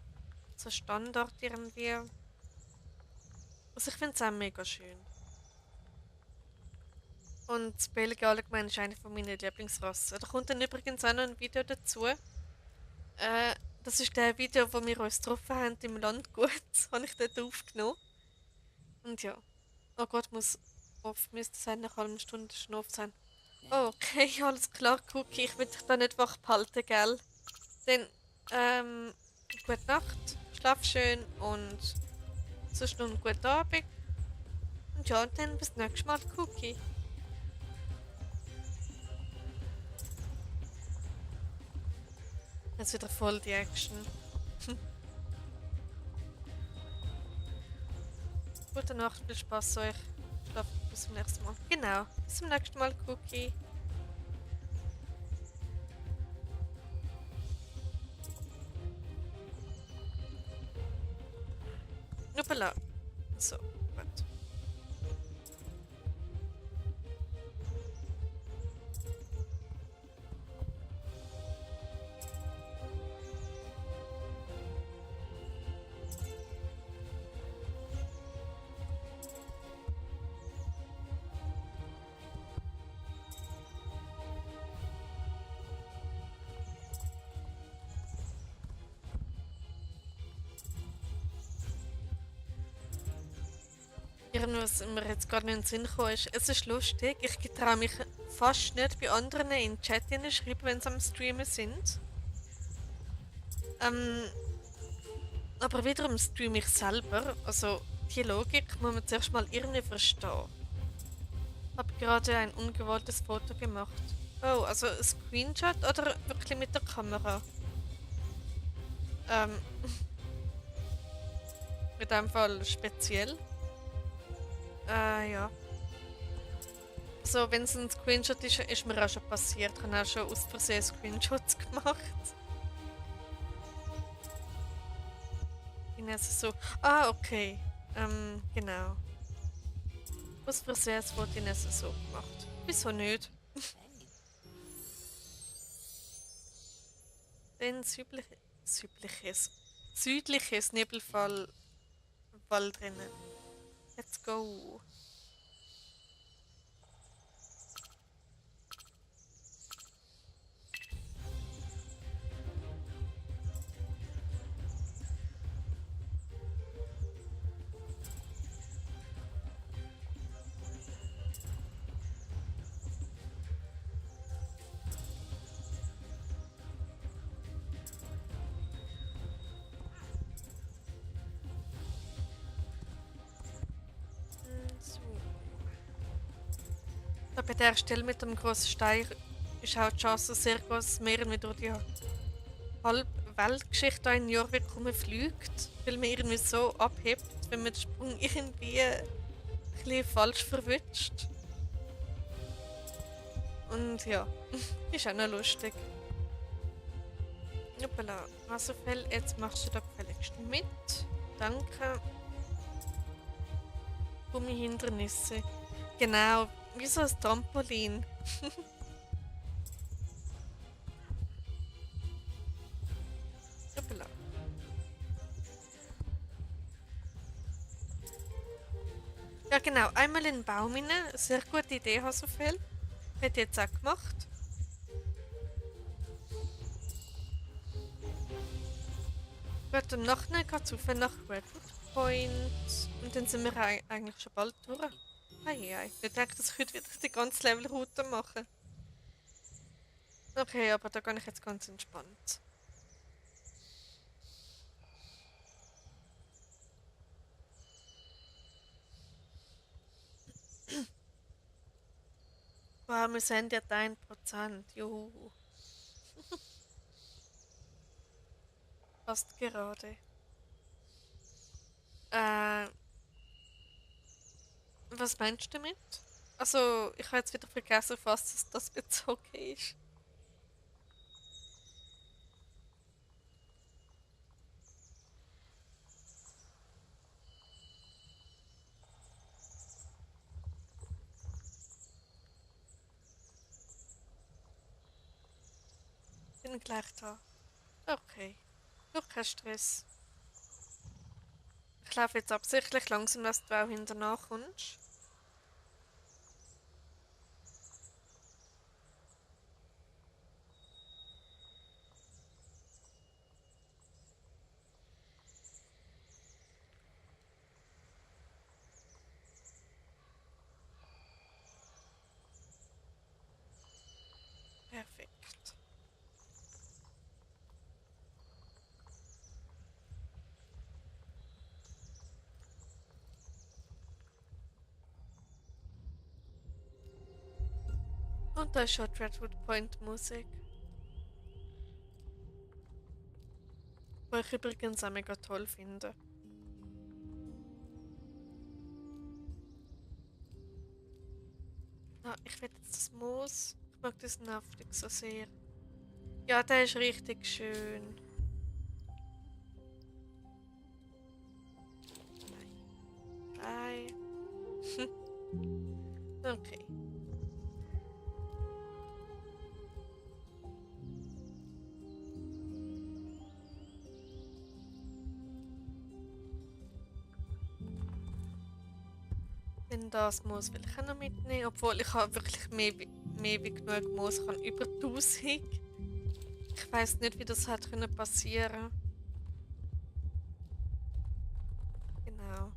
So Standard irgendwie. Also ich finde es auch mega schön. Und das Belgier allgemein ist eine von meinen Lieblingsrassen. Da kommt dann übrigens auch noch ein Video dazu. Das ist der Video, wo wir uns getroffen haben im Landgut. Das habe ich dort aufgenommen. Und ja. Oh Gott, muss oft müsste sein, nach einer halben Stunde Schnupf sein. Oh, okay, alles klar, Cookie. Ich will dich da nicht wach behalten, gell? Dann, gute Nacht, schlaf schön und sonst noch einen guten Abend. Und ja, dann bis nächstes Mal, Cookie. Jetzt wieder voll die Action. Gute Nacht, viel Spaß euch. Schlaf bis zum nächsten Mal. Genau, bis zum nächsten Mal, Cookie. Hoppala. So, gut. Was mir jetzt gerade nicht in den Sinn gekommen ist, es ist lustig, ich traue mich fast nicht bei anderen in den Chat schreiben, wenn sie am Streamen sind. Ähm, aber wiederum streame ich selber, also die Logik muss man zuerst mal irgendwie verstehen. Habe gerade ein ungewolltes Foto gemacht. Oh, also ein Screenshot oder wirklich mit der Kamera? Ähm, in dem Fall speziell. Ja. So, wenn es ein Screenshot ist, ist mir auch schon passiert. Ich habe auch schon aus Versehen Screenshots gemacht. Ich bin also so. Ah, okay. Genau. Aus Versehen wurde ich nicht so gemacht. Wieso nicht? Den südliches Nebelfall Wald drinnen. Let's go. So. Da bei der Stelle mit dem großen Stein ist auch die Chance sehr groß, dass wir irgendwie durch die halbe Weltgeschichte in Jorvik fliegt, weil man irgendwie so abhebt, wenn man den Sprung irgendwie ein bisschen falsch verwünscht. Und ja, ist auch noch lustig. Hoppala, also Fell, jetzt machst du da gefälligst mit. Danke. Gummihindernisse. Genau, wie so ein Trampolin. Hoppala. Ja genau, einmal in den Baum rein. Sehr gute Idee, Hasofell. Hätte ich jetzt auch gemacht. Gut, und nachher geht es auf nach Redwood Point. Und dann sind wir eigentlich schon bald durch. Eieiei, ich denke, dass ich heute wieder die ganze Levelroute mache. Okay, aber da gehe ich jetzt ganz entspannt. Wow, wir sind ja 1%. Juhu. Fast gerade. Äh, was meinst du damit? Also, ich habe jetzt wieder vergessen, auf was das bezogen ist. Bin gleich da. Okay. Doch kein Stress. Ich laufe jetzt absichtlich langsam, dass du auch hinterher kommst. Perfekt. Und da ist schon die Redwood Point Musik. Die ich übrigens auch mega toll finde. Ah, ich will jetzt das Moos. Ich mag das Nervig so sehr. Ja, der ist richtig schön. Nein. Okay. Denn das Moos will ich auch noch mitnehmen, obwohl ich habe wirklich mehr wie genug Moos. Ich habe über 1000. Ich weiß nicht, wie das hat können passieren. Genau.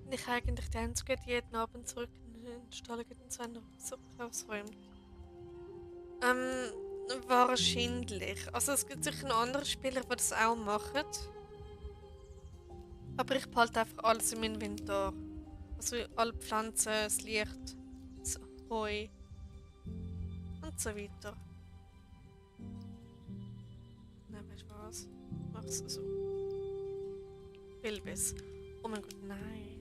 Bin ich eigentlich die Einzige, die jeden Abend zurück in den Stall geht und seine Suppe ausräumt? Wahrscheinlich. Also es gibt sicher noch andere Spieler, die das auch machen. Aber ich behalte einfach alles im Inventar. Also alle Pflanzen, das Licht, das Heu und so weiter. Nein, weißt du was? Mach's so. Viel besser. Oh mein Gott, nein.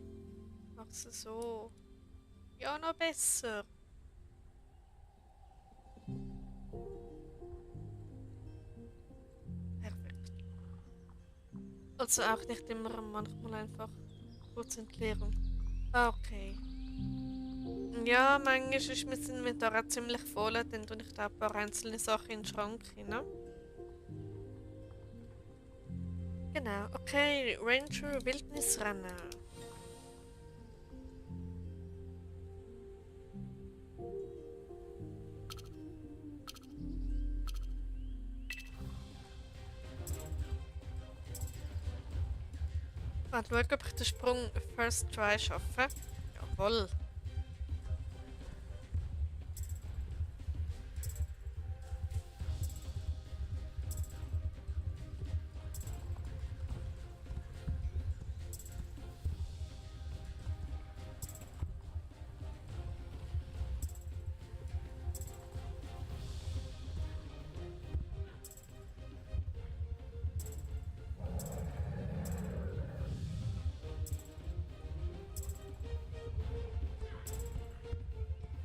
Mach's so. Ja, noch besser. Perfekt. Also auch nicht immer, manchmal einfach kurz Entleerung. Ah, okay. Ja, manchmal ist mein Inventar auch ziemlich voll, dann tue ich da ein paar einzelne Sachen in den Schrank rein. Genau, okay, Ranger Wildnisrennen. Mal schauen, ob ich den Sprung First Try schaffe. Jawohl.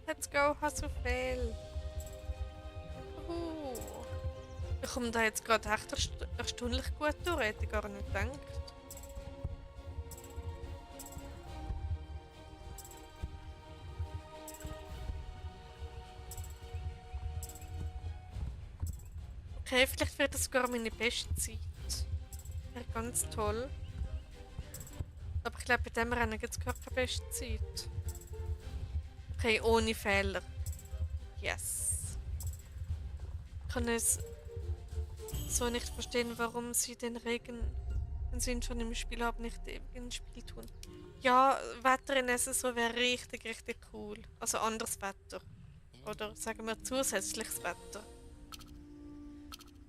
Let's go, Hasufel. Ich komme da jetzt gerade echt erstaunlich gut durch, hätte ich gar nicht gedacht. Okay, vielleicht wird das sogar meine beste Zeit. Wäre ganz toll. Aber ich glaube, bei dem Rennen gibt es gar keine beste Zeit. Okay, ohne Fehler. Yes. Ich kann es so nicht verstehen, warum sie den Regen, den sie ihn schon im Spiel haben, nicht ins Spiel tun. Ja, Wetter in SSO wäre richtig, richtig cool. Also anderes Wetter. Oder sagen wir zusätzliches Wetter.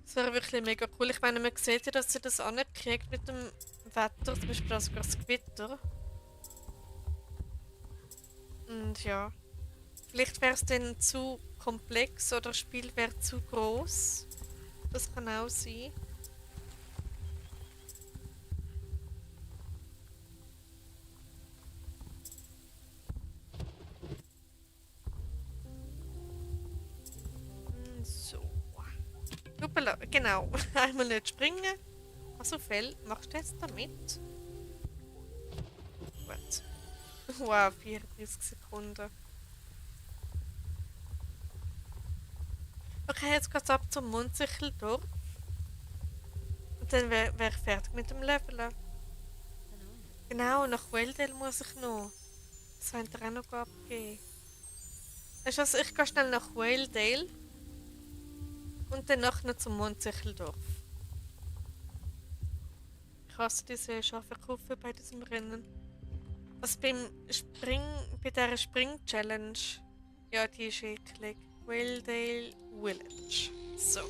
Das wäre wirklich mega cool. Ich meine, man sieht ja, dass sie das ankriegt mit dem Wetter, zum Beispiel sogar das Gewitter. Und ja, vielleicht wäre es dann zu komplex oder das Spiel wäre zu groß. Das kann auch sein. So. Hoppala, genau. Einmal nicht springen. Also Fell, machst du jetzt damit? Gut. Wow, 34 Sekunden. Okay, jetzt geht's ab zum Mundsichteldorf. Und dann wär ich fertig mit dem Leveln. Genau, nach Weldale muss ich noch. Das wollt ihr auch noch abgeben. Weißt du was, ich gehe schnell nach Weldale. Und dann noch zum Mundsichteldorf. Ich hasse diese scharfe Kurve bei diesem Rennen. Also bei dieser Spring-Challenge. Ja, die ist eklig. Weldale Village. So.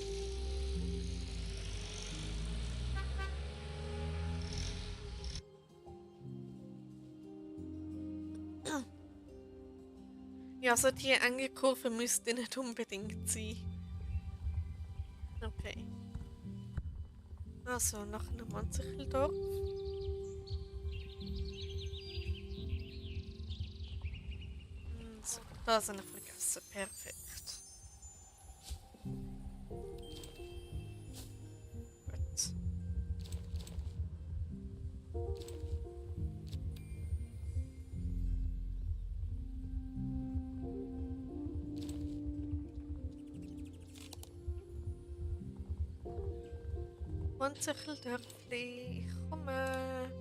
Ja, also die enge Kurve müsste nicht unbedingt sein. Okay. Also, nach einem Mundsichteldorf. So, da sind wir vergessen. Perfekt. Gut. Mundsichteldörfli, ich komme.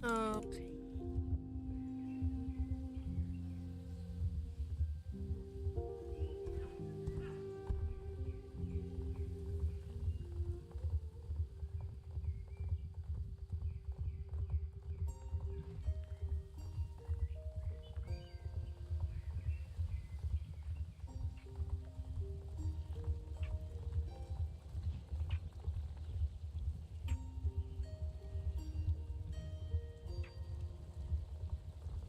Okay.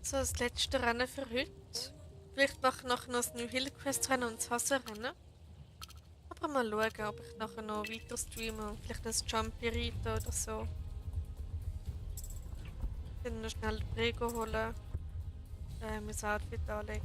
So, das letzte Rennen für heute. Vielleicht mache ich nachher noch das New Hill Quest Rennen und das Hassenrennen. Aber mal schauen, ob ich nachher noch weiter streame und vielleicht ein Jumpy reiten oder so. Dann noch schnell die Prego holen. Mein Outfit anlegen.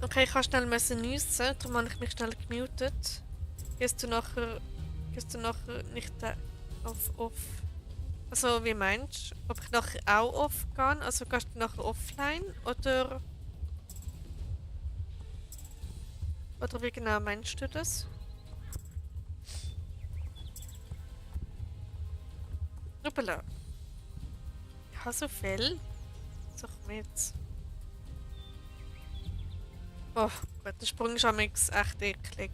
Okay, ich kann schnell nüssen, darum habe ich mich schnell gemutet. Gehst du nachher nicht auf off? Also, wie meinst du? Ob ich nachher auch off gehe? Also, gehst du nachher offline? Oder wie genau meinst du das? Hoppala. Ich habe so viel. Sag mir jetzt. Oh Gott, der Sprung ist echt eklig.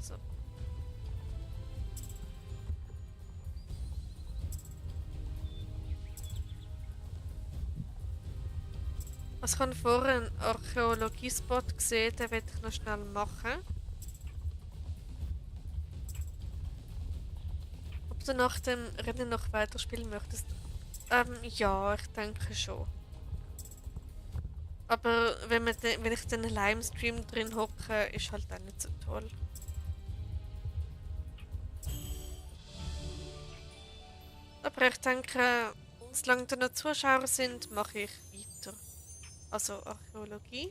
So. Also ich habe vorher einen Archäologiespot gesehen, den werde ich noch schnell machen. Ob du nach dem Rennen noch weiterspielen möchtest? Ja, ich denke schon. Aber wenn ich den allein im Stream drin hocke, ist halt auch nicht so toll. Aber ich denke, solange da noch Zuschauer sind, mache ich weiter. Also Archäologie.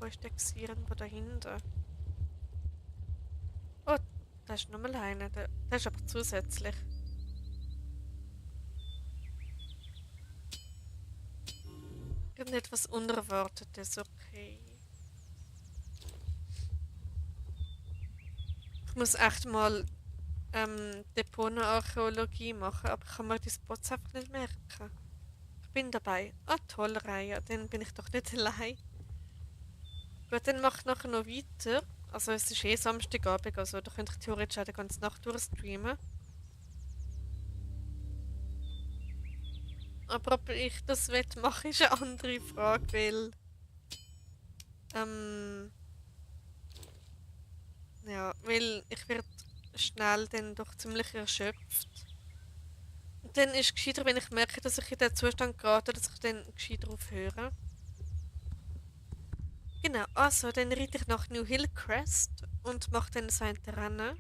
Wo ist der irgendwo dahinter? Oh, da ist nochmal einer. Der ist aber zusätzlich. Irgendetwas Unerwartetes, okay. Ich muss echt mal Deponenarchäologie machen, aber ich kann mir die Spots einfach nicht merken. Ich bin dabei. Ah, toll, Reihe. Dann bin ich doch nicht allein. Gut, dann mache ich nachher noch weiter. Also es ist eh Samstagabend, also da könnte ich theoretisch auch die ganze Nacht durchstreamen. Aber ob ich das mache, ist eine andere Frage, weil... ja, weil ich werde schnell dann doch ziemlich erschöpft. Und dann ist es gescheiter, wenn ich merke, dass ich in den Zustand gerate, dass ich dann gescheiter aufhöre. Genau, also dann reite ich nach New Hillcrest und mache dann so ein Rennen.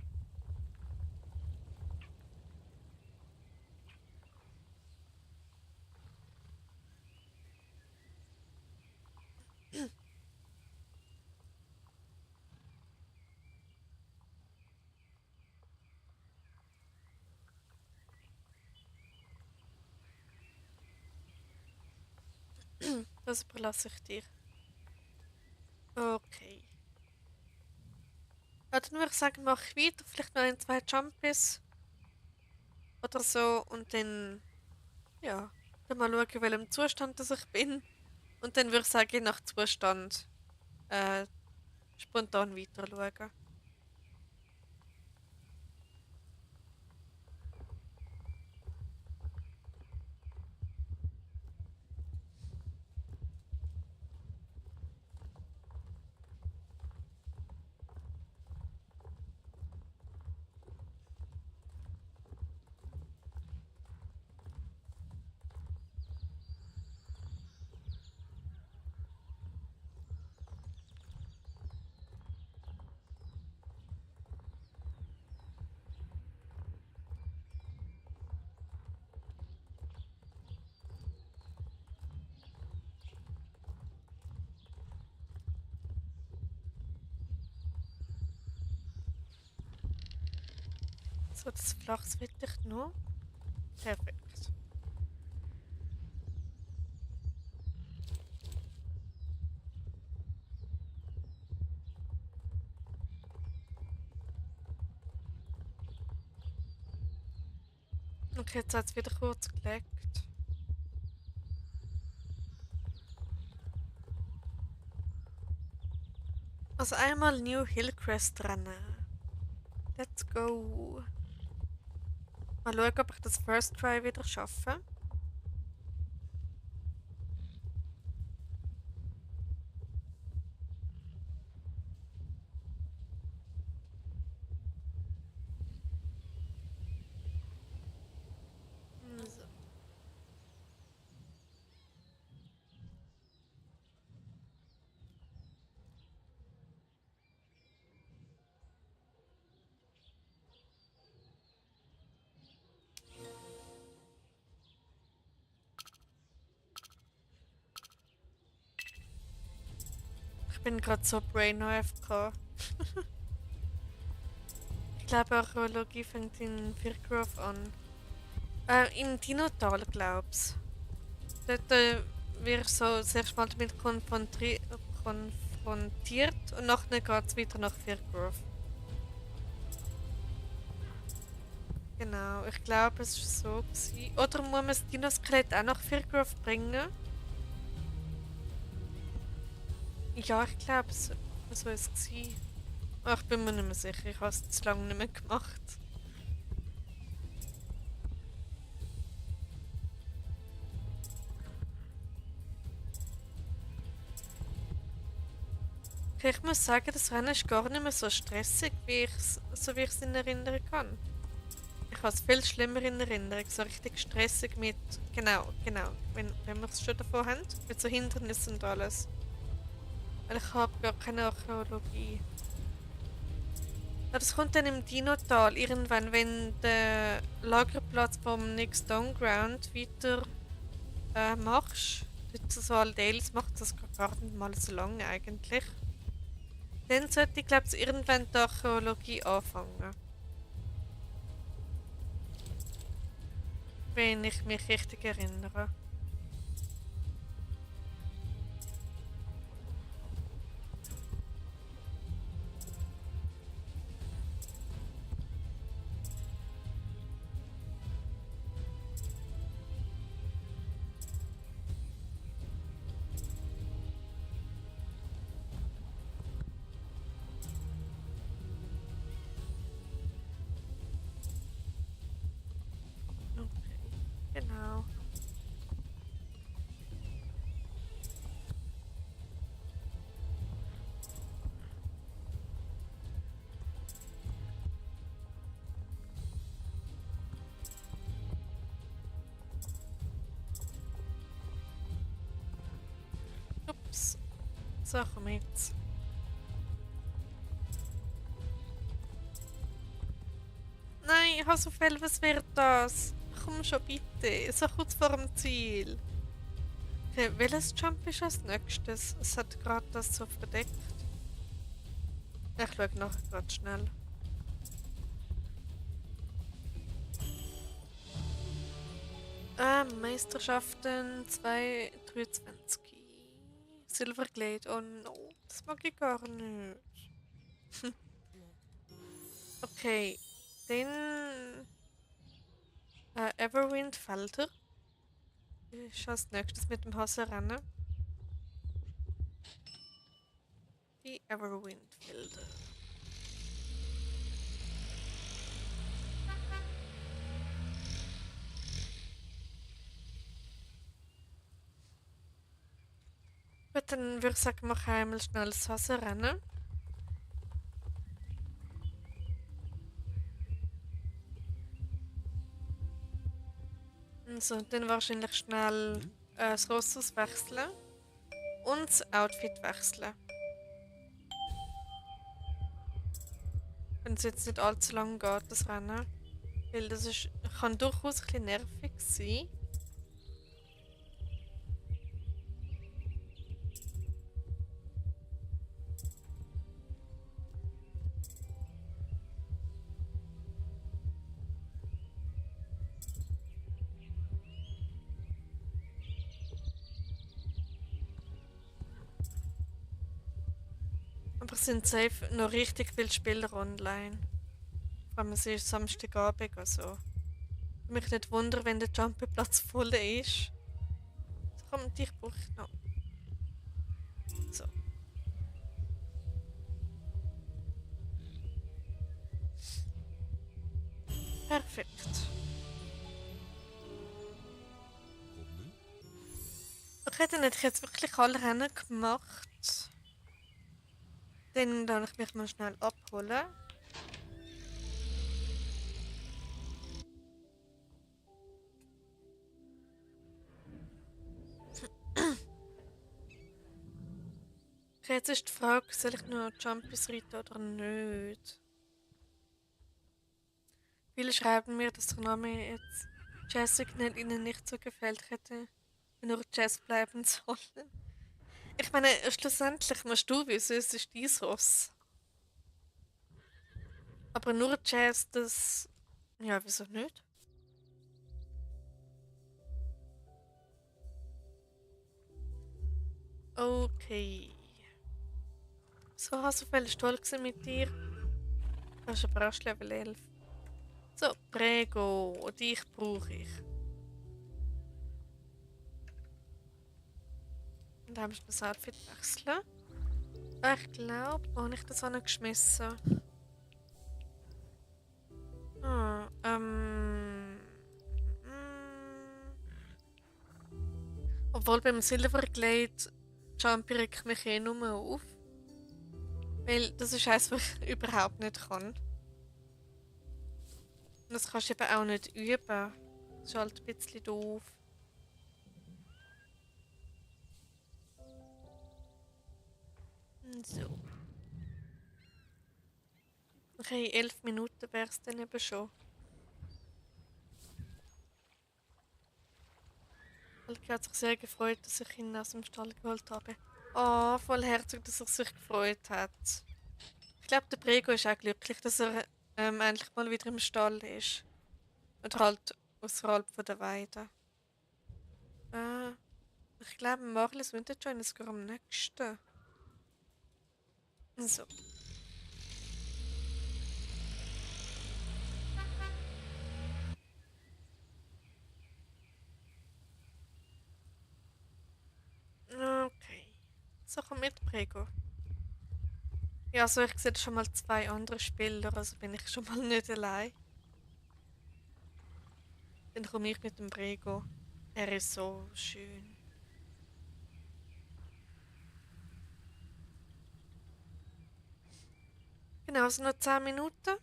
Das überlasse ich dir. Okay. Ja, dann würde ich sagen, mache ich weiter, vielleicht noch ein, zwei Jumpies oder so und dann, ja, dann mal schauen, in welchem Zustand das ich bin. Und dann würde ich sagen, je nach Zustand äh, spontan weiter schauen. So, das Flachs will ich noch. Perfekt. Okay, jetzt hat es wieder kurz gelegt. Also einmal New Hillcrest rennen. Let's go. Mal schauen, ob ich das First Try wieder schaffe. bin gerade so Brain AFK. Ich glaube, Archäologie fängt in Firgrove an. In Dinotal, glaub's. Dort wirst du so das erste Mal damit konfrontiert und nachher geht's weiter nach Firgrove. Genau, ich glaube, es war so gewesen. Oder muss man das Dinoskelett auch nach Firgrove bringen? Ja, ich glaube, so war es gewesen. Ich bin mir nicht mehr sicher, ich habe es zu lange nicht mehr gemacht. Okay, ich muss sagen, das Rennen ist gar nicht mehr so stressig, so wie ich es in Erinnerung kann. Ich habe es viel schlimmer in Erinnerung, so richtig stressig mit, genau, wenn wir es schon davon haben, mit so Hindernissen und alles. Weil ich habe gar keine Archäologie. Ja, das kommt dann im Dinotal irgendwann, wenn der Lagerplatz vom Next Ground weiter machst. Dort so Aldales macht das gar nicht mal so lange eigentlich. Dann sollte ich glaube ich irgendwann die Archäologie anfangen. Wenn ich mich richtig erinnere. Okay, genau. Ups. So, komm jetzt. Nein, ich habe so viel, was wird das? Komm schon bitte, so kurz vor dem Ziel. Okay, welches Jump ist als nächstes? Es hat gerade das so verdeckt. Ich schaue nachher gerade schnell. Meisterschaften 223. Silverglade, oh no, das mag ich gar nicht. Okay, dann Everwind Felder ist als nächstes mit dem Hasenrennen. Die Everwind Felder. Gut, dann würde ich sagen, wir machen einmal schnell das Hasenrennen. Also, dann wahrscheinlich schnell das Ross auswechseln und das Outfit wechseln. Wenn es jetzt nicht allzu lang geht, das Rennen. Weil das kann durchaus ein bisschen nervig sein. Aber es sind safe noch richtig viele Spieler online. Vor allem es ist Samstagabend oder so. Mich nicht wundern, wenn der Jumpingplatz voll ist. So, komm, dich brauche ich noch. So. Perfekt. Problem? Okay, dann hätte ich jetzt wirklich alle Rennen gemacht. Dann darf ich mich mal schnell abholen. Okay, jetzt ist die Frage, soll ich noch Jumpies reiten oder nicht? Viele schreiben mir, dass der Name jetzt Jessica ihnen nicht so gefällt hätte, wenn nur Jess bleiben sollen. Ich meine, schlussendlich musst du wissen, es ist dein Ross. Aber nur Jazz, das. Ja, wieso nicht? Okay. So, Hasselfeld ist toll gewesen mit dir. Du hast aber erst Level 11. So, Prego, dich brauche ich. Und dann musst du das Outfit wechseln. Ich glaube, wo habe ich das angeschmissen? Ah, Obwohl beim Silverglade jumpe ich mich eh nur auf. Weil das ist eins, was ich überhaupt nicht kann. Und das kannst du eben auch nicht üben. Das ist halt ein bisschen doof. So. Okay, 11 Minuten wäre es dann eben schon. Alki hat sich sehr gefreut, dass ich ihn aus dem Stall geholt habe. Oh, voll herzig, dass er sich gefreut hat. Ich glaube, der Prego ist auch glücklich, dass er endlich mal wieder im Stall ist. Und halt außerhalb von der Weide. Äh, Ich glaube, Marlis Winterjoin ist sogar am nächsten. So. Okay. So, komm mit, Prego. Ja, also ich sehe schon mal zwei andere Spieler, also bin ich schon mal nicht allein. Dann komme ich mit dem Prego. Er ist so schön. Genau, also noch 10 Minuten.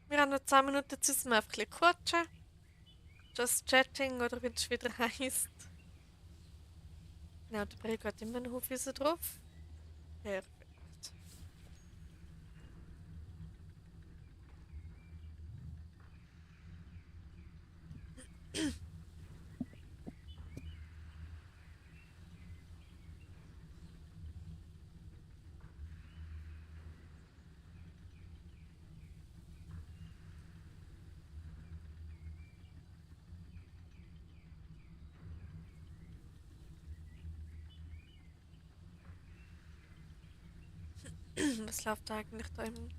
Wir haben noch 10 Minuten Zeit, um einfach ein bisschen quatschen. Just chatting oder wie das wieder heisst. Genau, der Prego hat immer noch Aufwiesen drauf. Perfekt. Was läuft eigentlich da im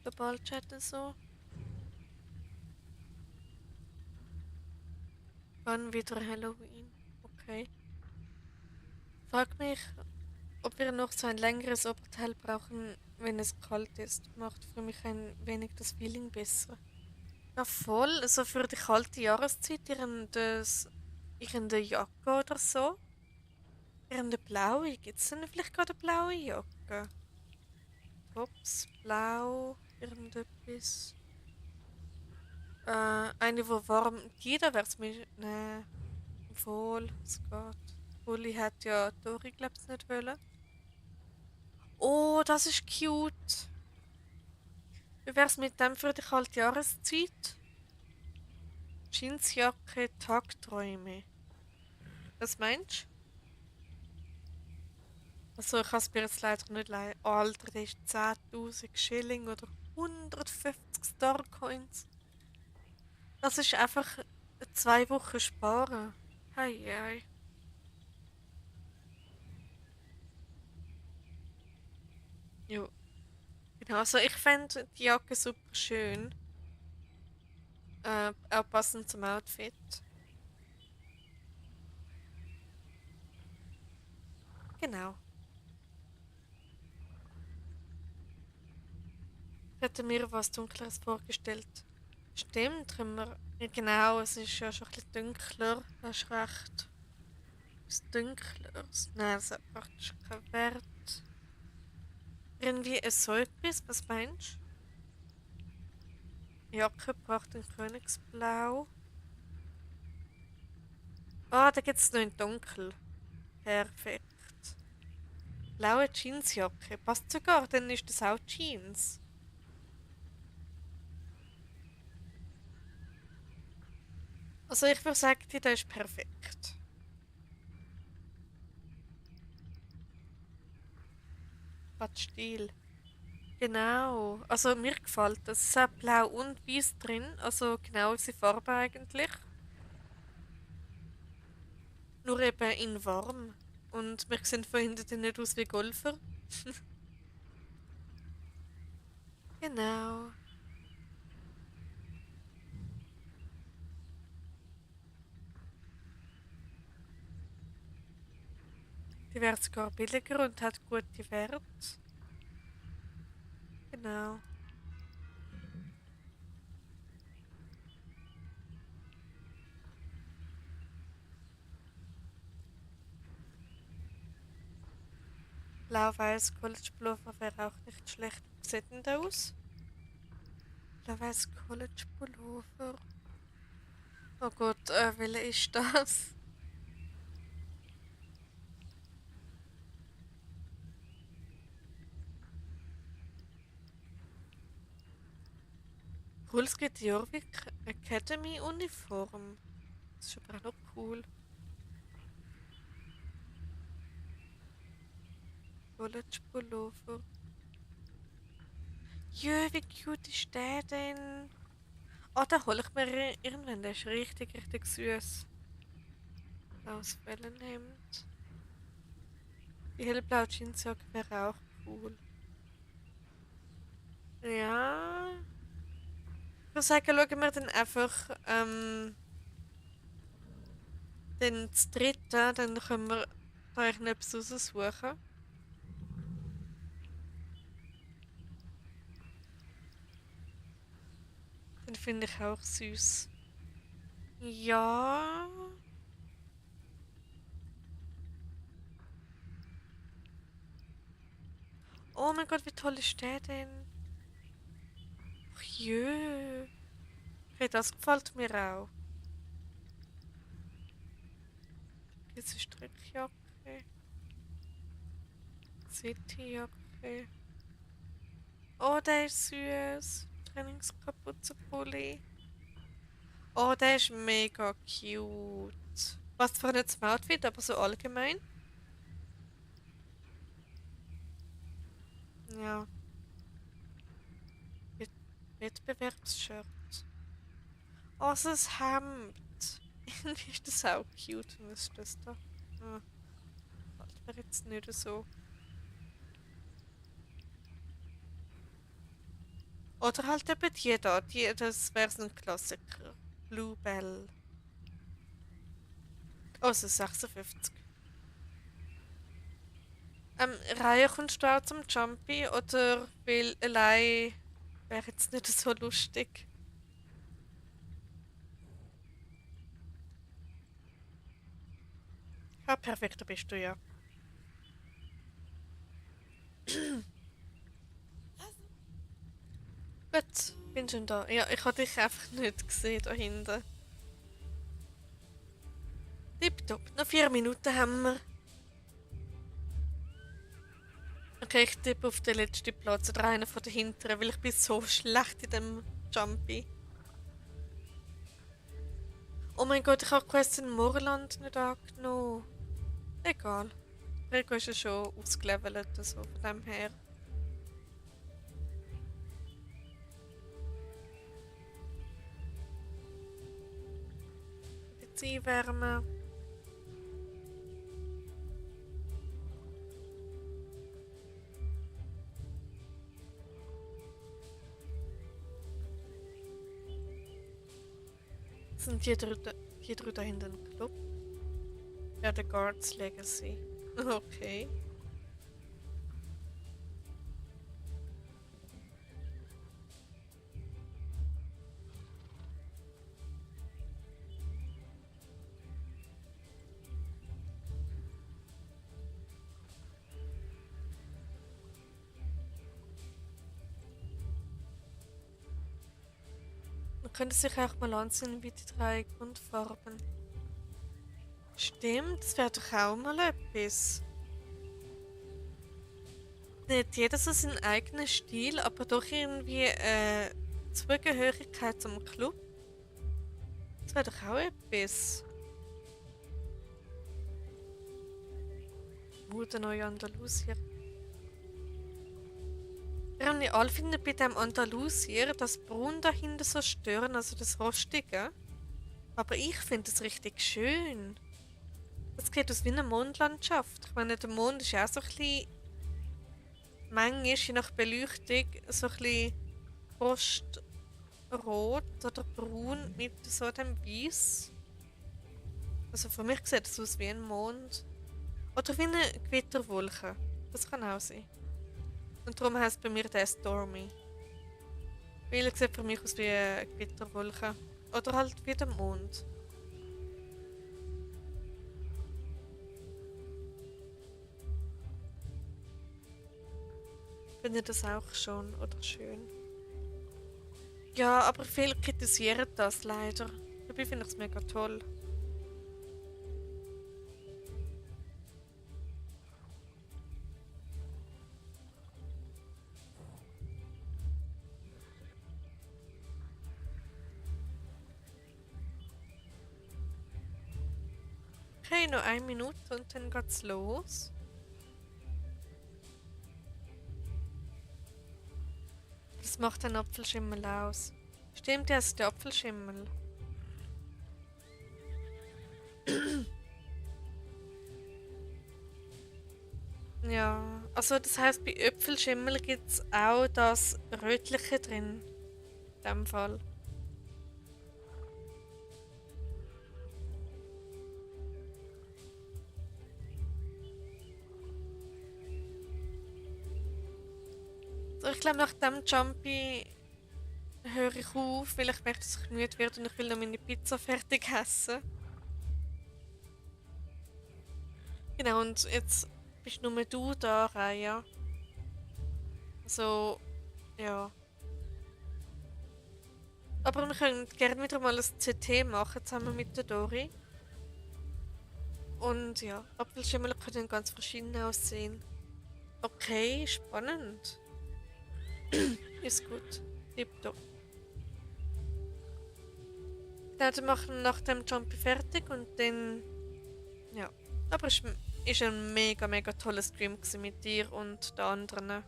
Global-Chat so? Wann wieder Halloween? Okay. Frag mich, ob wir noch so ein längeres Oberteil brauchen, wenn es kalt ist. Macht für mich ein wenig das Feeling besser. Ja, voll. Also für die kalte Jahreszeit irgendeine Jacke oder so. Irgendeine blaue. Gibt es denn vielleicht gerade eine blaue Jacke? Tops, blau, irgendetwas. Eine, die warm. Die da wär's mir. Nee, voll. Es geht. Uli hat ja Dori, glaub's, nicht wollen. Oh, das ist cute. Wie wär's mit dem für die kalte Jahreszeit? Jeansjacke, Tagträume. Was meinst du? Also, ich kann es mir jetzt leider nicht leiden. Oh, Alter, das ist 10.000 Schilling oder 150 Starcoins. Das ist einfach 2 Wochen sparen. Hei, hei. Jo, genau. Also, ich fände die Jacke super schön. Auch passend zum Outfit. Genau. Ich hätte mir was Dunkleres vorgestellt. Stimmt, können wir. Ja, genau, es ist ja schon ein bisschen dunkler. Du hast recht. Was Dunkleres. Nein, das hat praktisch keinen Wert. Irgendwie so etwas, was meinst du? Jacke braucht ein Königsblau. Ah, da gibt es noch in dunkel. Perfekt. Blaue Jeansjacke. Passt sogar, dann ist das auch Jeans. Also ich würde sagen, die da ist perfekt. gerade Stil. Genau. Also mir gefällt das. Es hat blau und weiß drin. Also genau unsere Farbe eigentlich. Nur eben in warm. Und wir sehen von hinten nicht aus wie Golfer. Genau. Die wäre sogar billiger und hat gute Werte. Genau. Blau-Weiß College Pullover wäre auch nicht schlecht. Wie sieht denn der aus? Blau-Weiß College Pullover. Oh Gott, welcher ist das? Hulski Jorvik Academy Uniform. Das ist aber auch noch cool. College Pullover. Jö, wie cute ist der denn? Oh, den hole ich mir irgendwann. Der ist richtig, richtig süß. Blaues Wellenhemd. Die hellblaue Jeansjacke wäre auch cool. Ja. Ich würde sagen, schauen wir dann einfach den dritten, dann können wir da etwas raussuchen. Den finde ich auch süß. Ja. Oh mein Gott, wie toll ist der denn? Ach jö. Okay, das gefällt mir auch. Diese Strickjacke. Cityjacke. Oh, der ist süß. Trainingskapuzenpulli. Oh, der ist mega cute. Was für ein Outfit, aber so allgemein. Ja. Wett- Wettbewerbsshirt. Oh, so ein Hemd. Irgendwie ist das auch cute. Was ist das da? Ah, gefällt mir jetzt nicht so. Oder halt eben die da. Das wäre so ein Klassiker. Bluebell. Oh, so 56. Reihe kommst du auch zum Jumpy oder weil allein wäre jetzt nicht so lustig. Ja, perfekt, da bist du ja. Gut, bin schon da. Ja, ich habe dich einfach nicht gesehen da hinten. Tipptopp, noch 4 Minuten haben wir. Okay, ich tippe auf den letzten Platz oder einen von den hinteren, weil ich bin so schlecht in dem Jumpy. Oh mein Gott, ich habe Quest in Moorland nicht angenommen. Egal. Rico ist ja schon ausgelevelt, also von dem her. Jetzt einwärmen. Sind die drei da hinten im Club? Ja, der Guards Legacy. Okay. Man könnte sich auch mal ansehen, wie die drei Grundfarben. Stimmt, das wäre doch auch mal etwas. Nicht jeder so seinen eigenen Stil, aber doch irgendwie Zugehörigkeit zum Club. Das wäre doch auch etwas. Mode neue Andalusier. was ich all finde bei dem Andalusier, das Braun dahinter so stören, also das Rostige. Aber ich finde es richtig schön. Das sieht aus wie eine Mondlandschaft. Ich meine, der Mond ist ja auch so ein bisschen, manchmal je nach Beleuchtung, so ein bisschen rostrot oder braun mit so dem Weiß. Also für mich sieht es aus wie ein Mond. Oder wie eine Gewitterwolke. Das kann auch sein. Und darum heisst es bei mir der Stormy. Weil er sieht für mich aus wie eine Gewitterwolke. Oder halt wie der Mond. Finde ich das auch schon oder schön? Ja, aber viele kritisieren das leider. Dabei finde ich es mega toll. Okay, noch 1 Minute und dann geht's los. Das macht ein Apfelschimmel aus. Stimmt, ja, es ist der Apfelschimmel. Ja, also das heißt, bei Äpfelschimmel gibt es auch das Rötliche drin. In dem Fall. So, ich glaube, nach dem Jumpy höre ich auf, weil ich merke, dass ich müde werde und ich will noch meine Pizza fertig essen. Genau, und jetzt bist nur du da, Raya. Also, ja. Aber wir können gerne wieder mal ein CT machen, zusammen mit der Dori. Und ja, Apfelschimmel können ganz verschieden aussehen. Okay, spannend. Ist gut. Tipptopp. Dann machen wir nach dem Jumpy fertig und dann. Ja. Aber es ist ein mega, mega toller Stream mit dir und den anderen.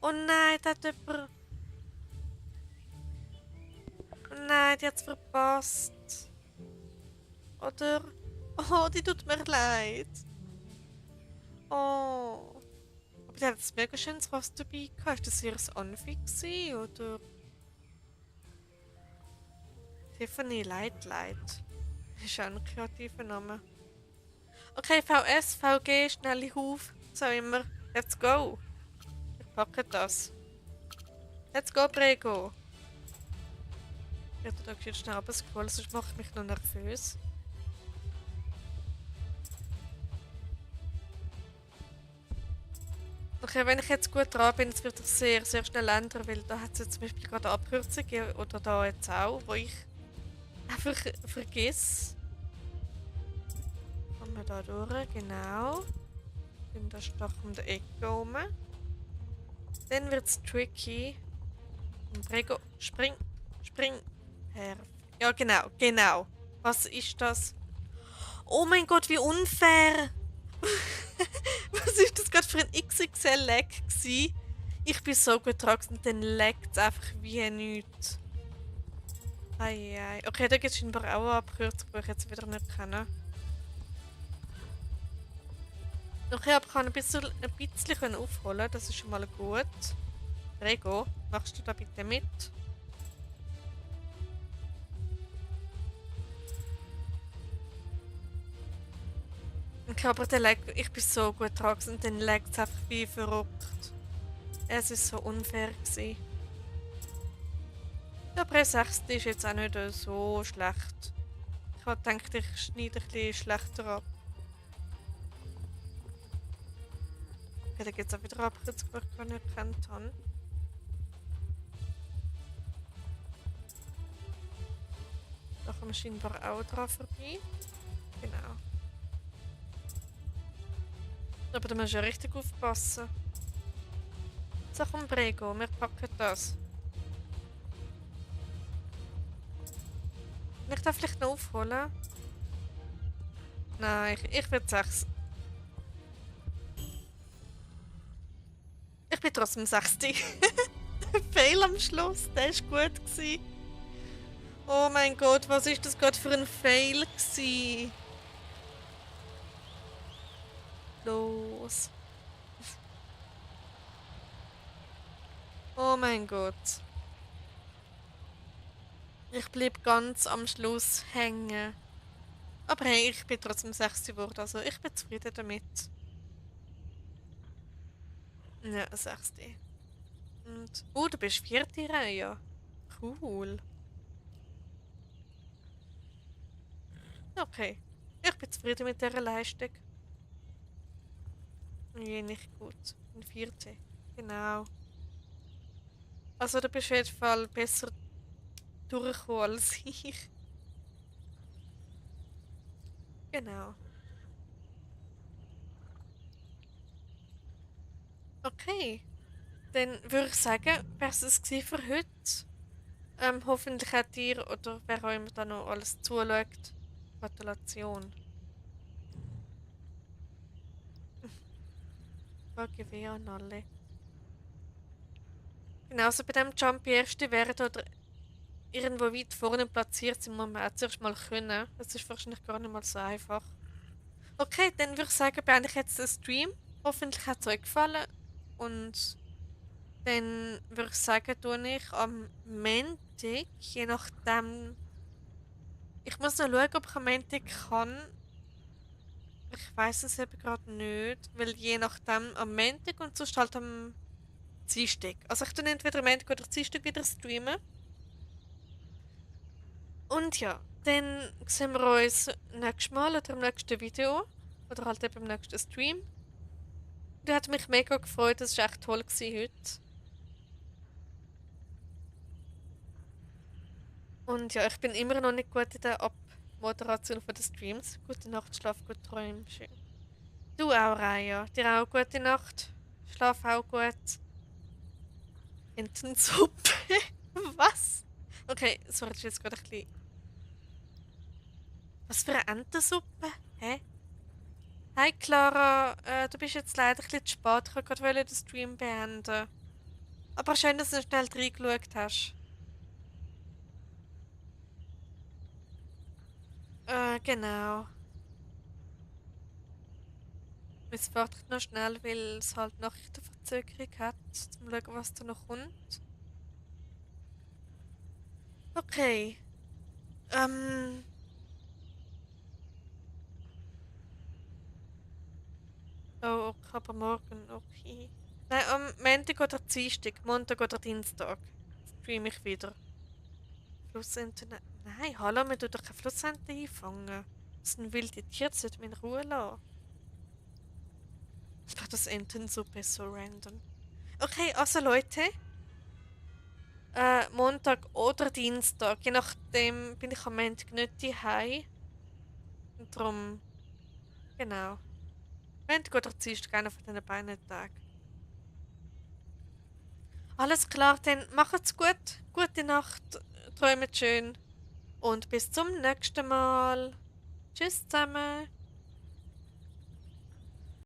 Oh nein, da hat jemand. Oh nein, die hat es verpasst. Oder? Oh, die tut mir leid. Oh. Aber die hat jetzt mega schönes Ross dabei gehabt. Ist das ihr Anfi gewesen, oder? Tiffany Light. Ist auch ein kreativer Name. Okay, VS, VG, schnelle Huf. So immer. Let's go. Ich packe das. Let's go, Prego. Ich hätte da jetzt schnell runtergescrollt, sonst mache ich mich noch nervös. Okay, wenn ich jetzt gut dran bin, wird es sehr, sehr schnell ändern, weil da hat es jetzt zum Beispiel gerade eine Abkürzung gegeben, oder da jetzt auch, wo ich einfach vergiss. Kommen wir da durch, genau. Dann da stachen wir die Ecke um. Dann wird es tricky. Und Prego, spring. Her. Ja, genau. Was ist das? Oh mein Gott, wie unfair! Was ist das gerade für ein XXL-Lag gsi? Ich bin so gut dran und dann laggt es einfach wie nichts. Eieiei. Okay, da gibt es scheinbar auch eine Abkürzung, die ich jetzt wieder nicht kenne. Okay, aber ich kann ein bisschen aufholen, das ist schon mal gut. Rego, machst du da bitte mit? Okay, aber ich bin so gut dran und dann laggt es einfach wie verrückt. Es war so unfair gewesen. Der Press 6 ist jetzt auch nicht so schlecht. Ich habe gedacht, ich schneide ein bisschen schlechter ab. Okay, da gibt es auch wieder Abkürzungen, die ich gar nicht gekannt habe. Da kommen wir scheinbar auch dran vorbei. Genau. Aber da musst du ja richtig aufpassen. So, komm, Prego, wir packen das. Kann ich da vielleicht noch aufholen? Nein, ich will 6. Ich bin trotzdem 6. Fail am Schluss, der war gut gewesen. Oh mein Gott, was ist das gerade für ein Fail gewesen? Los. Oh mein Gott. Ich blieb ganz am Schluss hängen. Aber hey, ich bin trotzdem 6 geworden, also ich bin zufrieden damit. Ja, 6. Und, du bist 4. Reihe. Cool. Okay. Ich bin zufrieden mit dieser Leistung. Nee, nicht gut. Ein 4. Genau. Also du bist auf jeden Fall besser durchgekommen als ich. Genau. Okay. Dann würde ich sagen, wäre es gewesen für heute. Hoffentlich hat ihr oder wer auch immer da noch alles zuschaut. Gratulation. AGW an alle. Genauso bei dem Jump Erste werden oder irgendwo weit vorne platziert sind, muss man auch zuerst mal können. Das ist wahrscheinlich gar nicht mal so einfach. Okay, dann würde ich sagen, beende ich jetzt den Stream. Hoffentlich hat es euch gefallen. Und dann würde ich sagen, tue ich am Montag, je nachdem. Ich muss noch schauen, ob ich am Montag kann. Ich weiß es eben gerade nicht, weil je nachdem am Montag und sonst halt am Dienstag. Also ich tue entweder am Montag oder Dienstag wieder streamen. Und ja, dann sehen wir uns nächstes Mal oder im nächsten Video. Oder halt eben im nächsten Stream. Und hat mich mega gefreut, das war echt toll gewesen heute. Und ja, ich bin immer noch nicht gut in der Abmoderation von den Streams. Gute Nacht, schlaf gut, träum schön. Du auch, Raya. Dir auch gute Nacht. Schlaf auch gut. Entensuppe. Was? Okay, sorry, das ist jetzt gerade ein bisschen. Was für eine Entensuppe? Hä? Hi Clara, du bist jetzt leider ein bisschen zu spät. Ich wollte gerade den Stream beenden. Aber schön, dass du noch schnell reingeschaut hast. Genau. Jetzt warte ich noch schnell, weil es halt Nachrichtenverzögerung hat. Zum schauen, was da noch kommt. Okay. Ähm. Oh, okay, aber morgen, okay. Nein, am Montag oder Dienstag, Montag oder Dienstag streame ich wieder. Flussenten. Nein, hallo, wir tun doch keine Flussenten einfangen. Das sind wilde Tiere, das sollte man in Ruhe lassen. Ich dachte, das Entensuppe ist so random. Okay, also Leute. Montag oder Dienstag. Je nachdem bin ich am Montag nicht daheim. Und darum. Genau. Montag oder Dienstag, einer von diesen beiden Tagen. Alles klar, dann macht's gut. Gute Nacht. Träumt schön. Und bis zum nächsten Mal. Tschüss zusammen.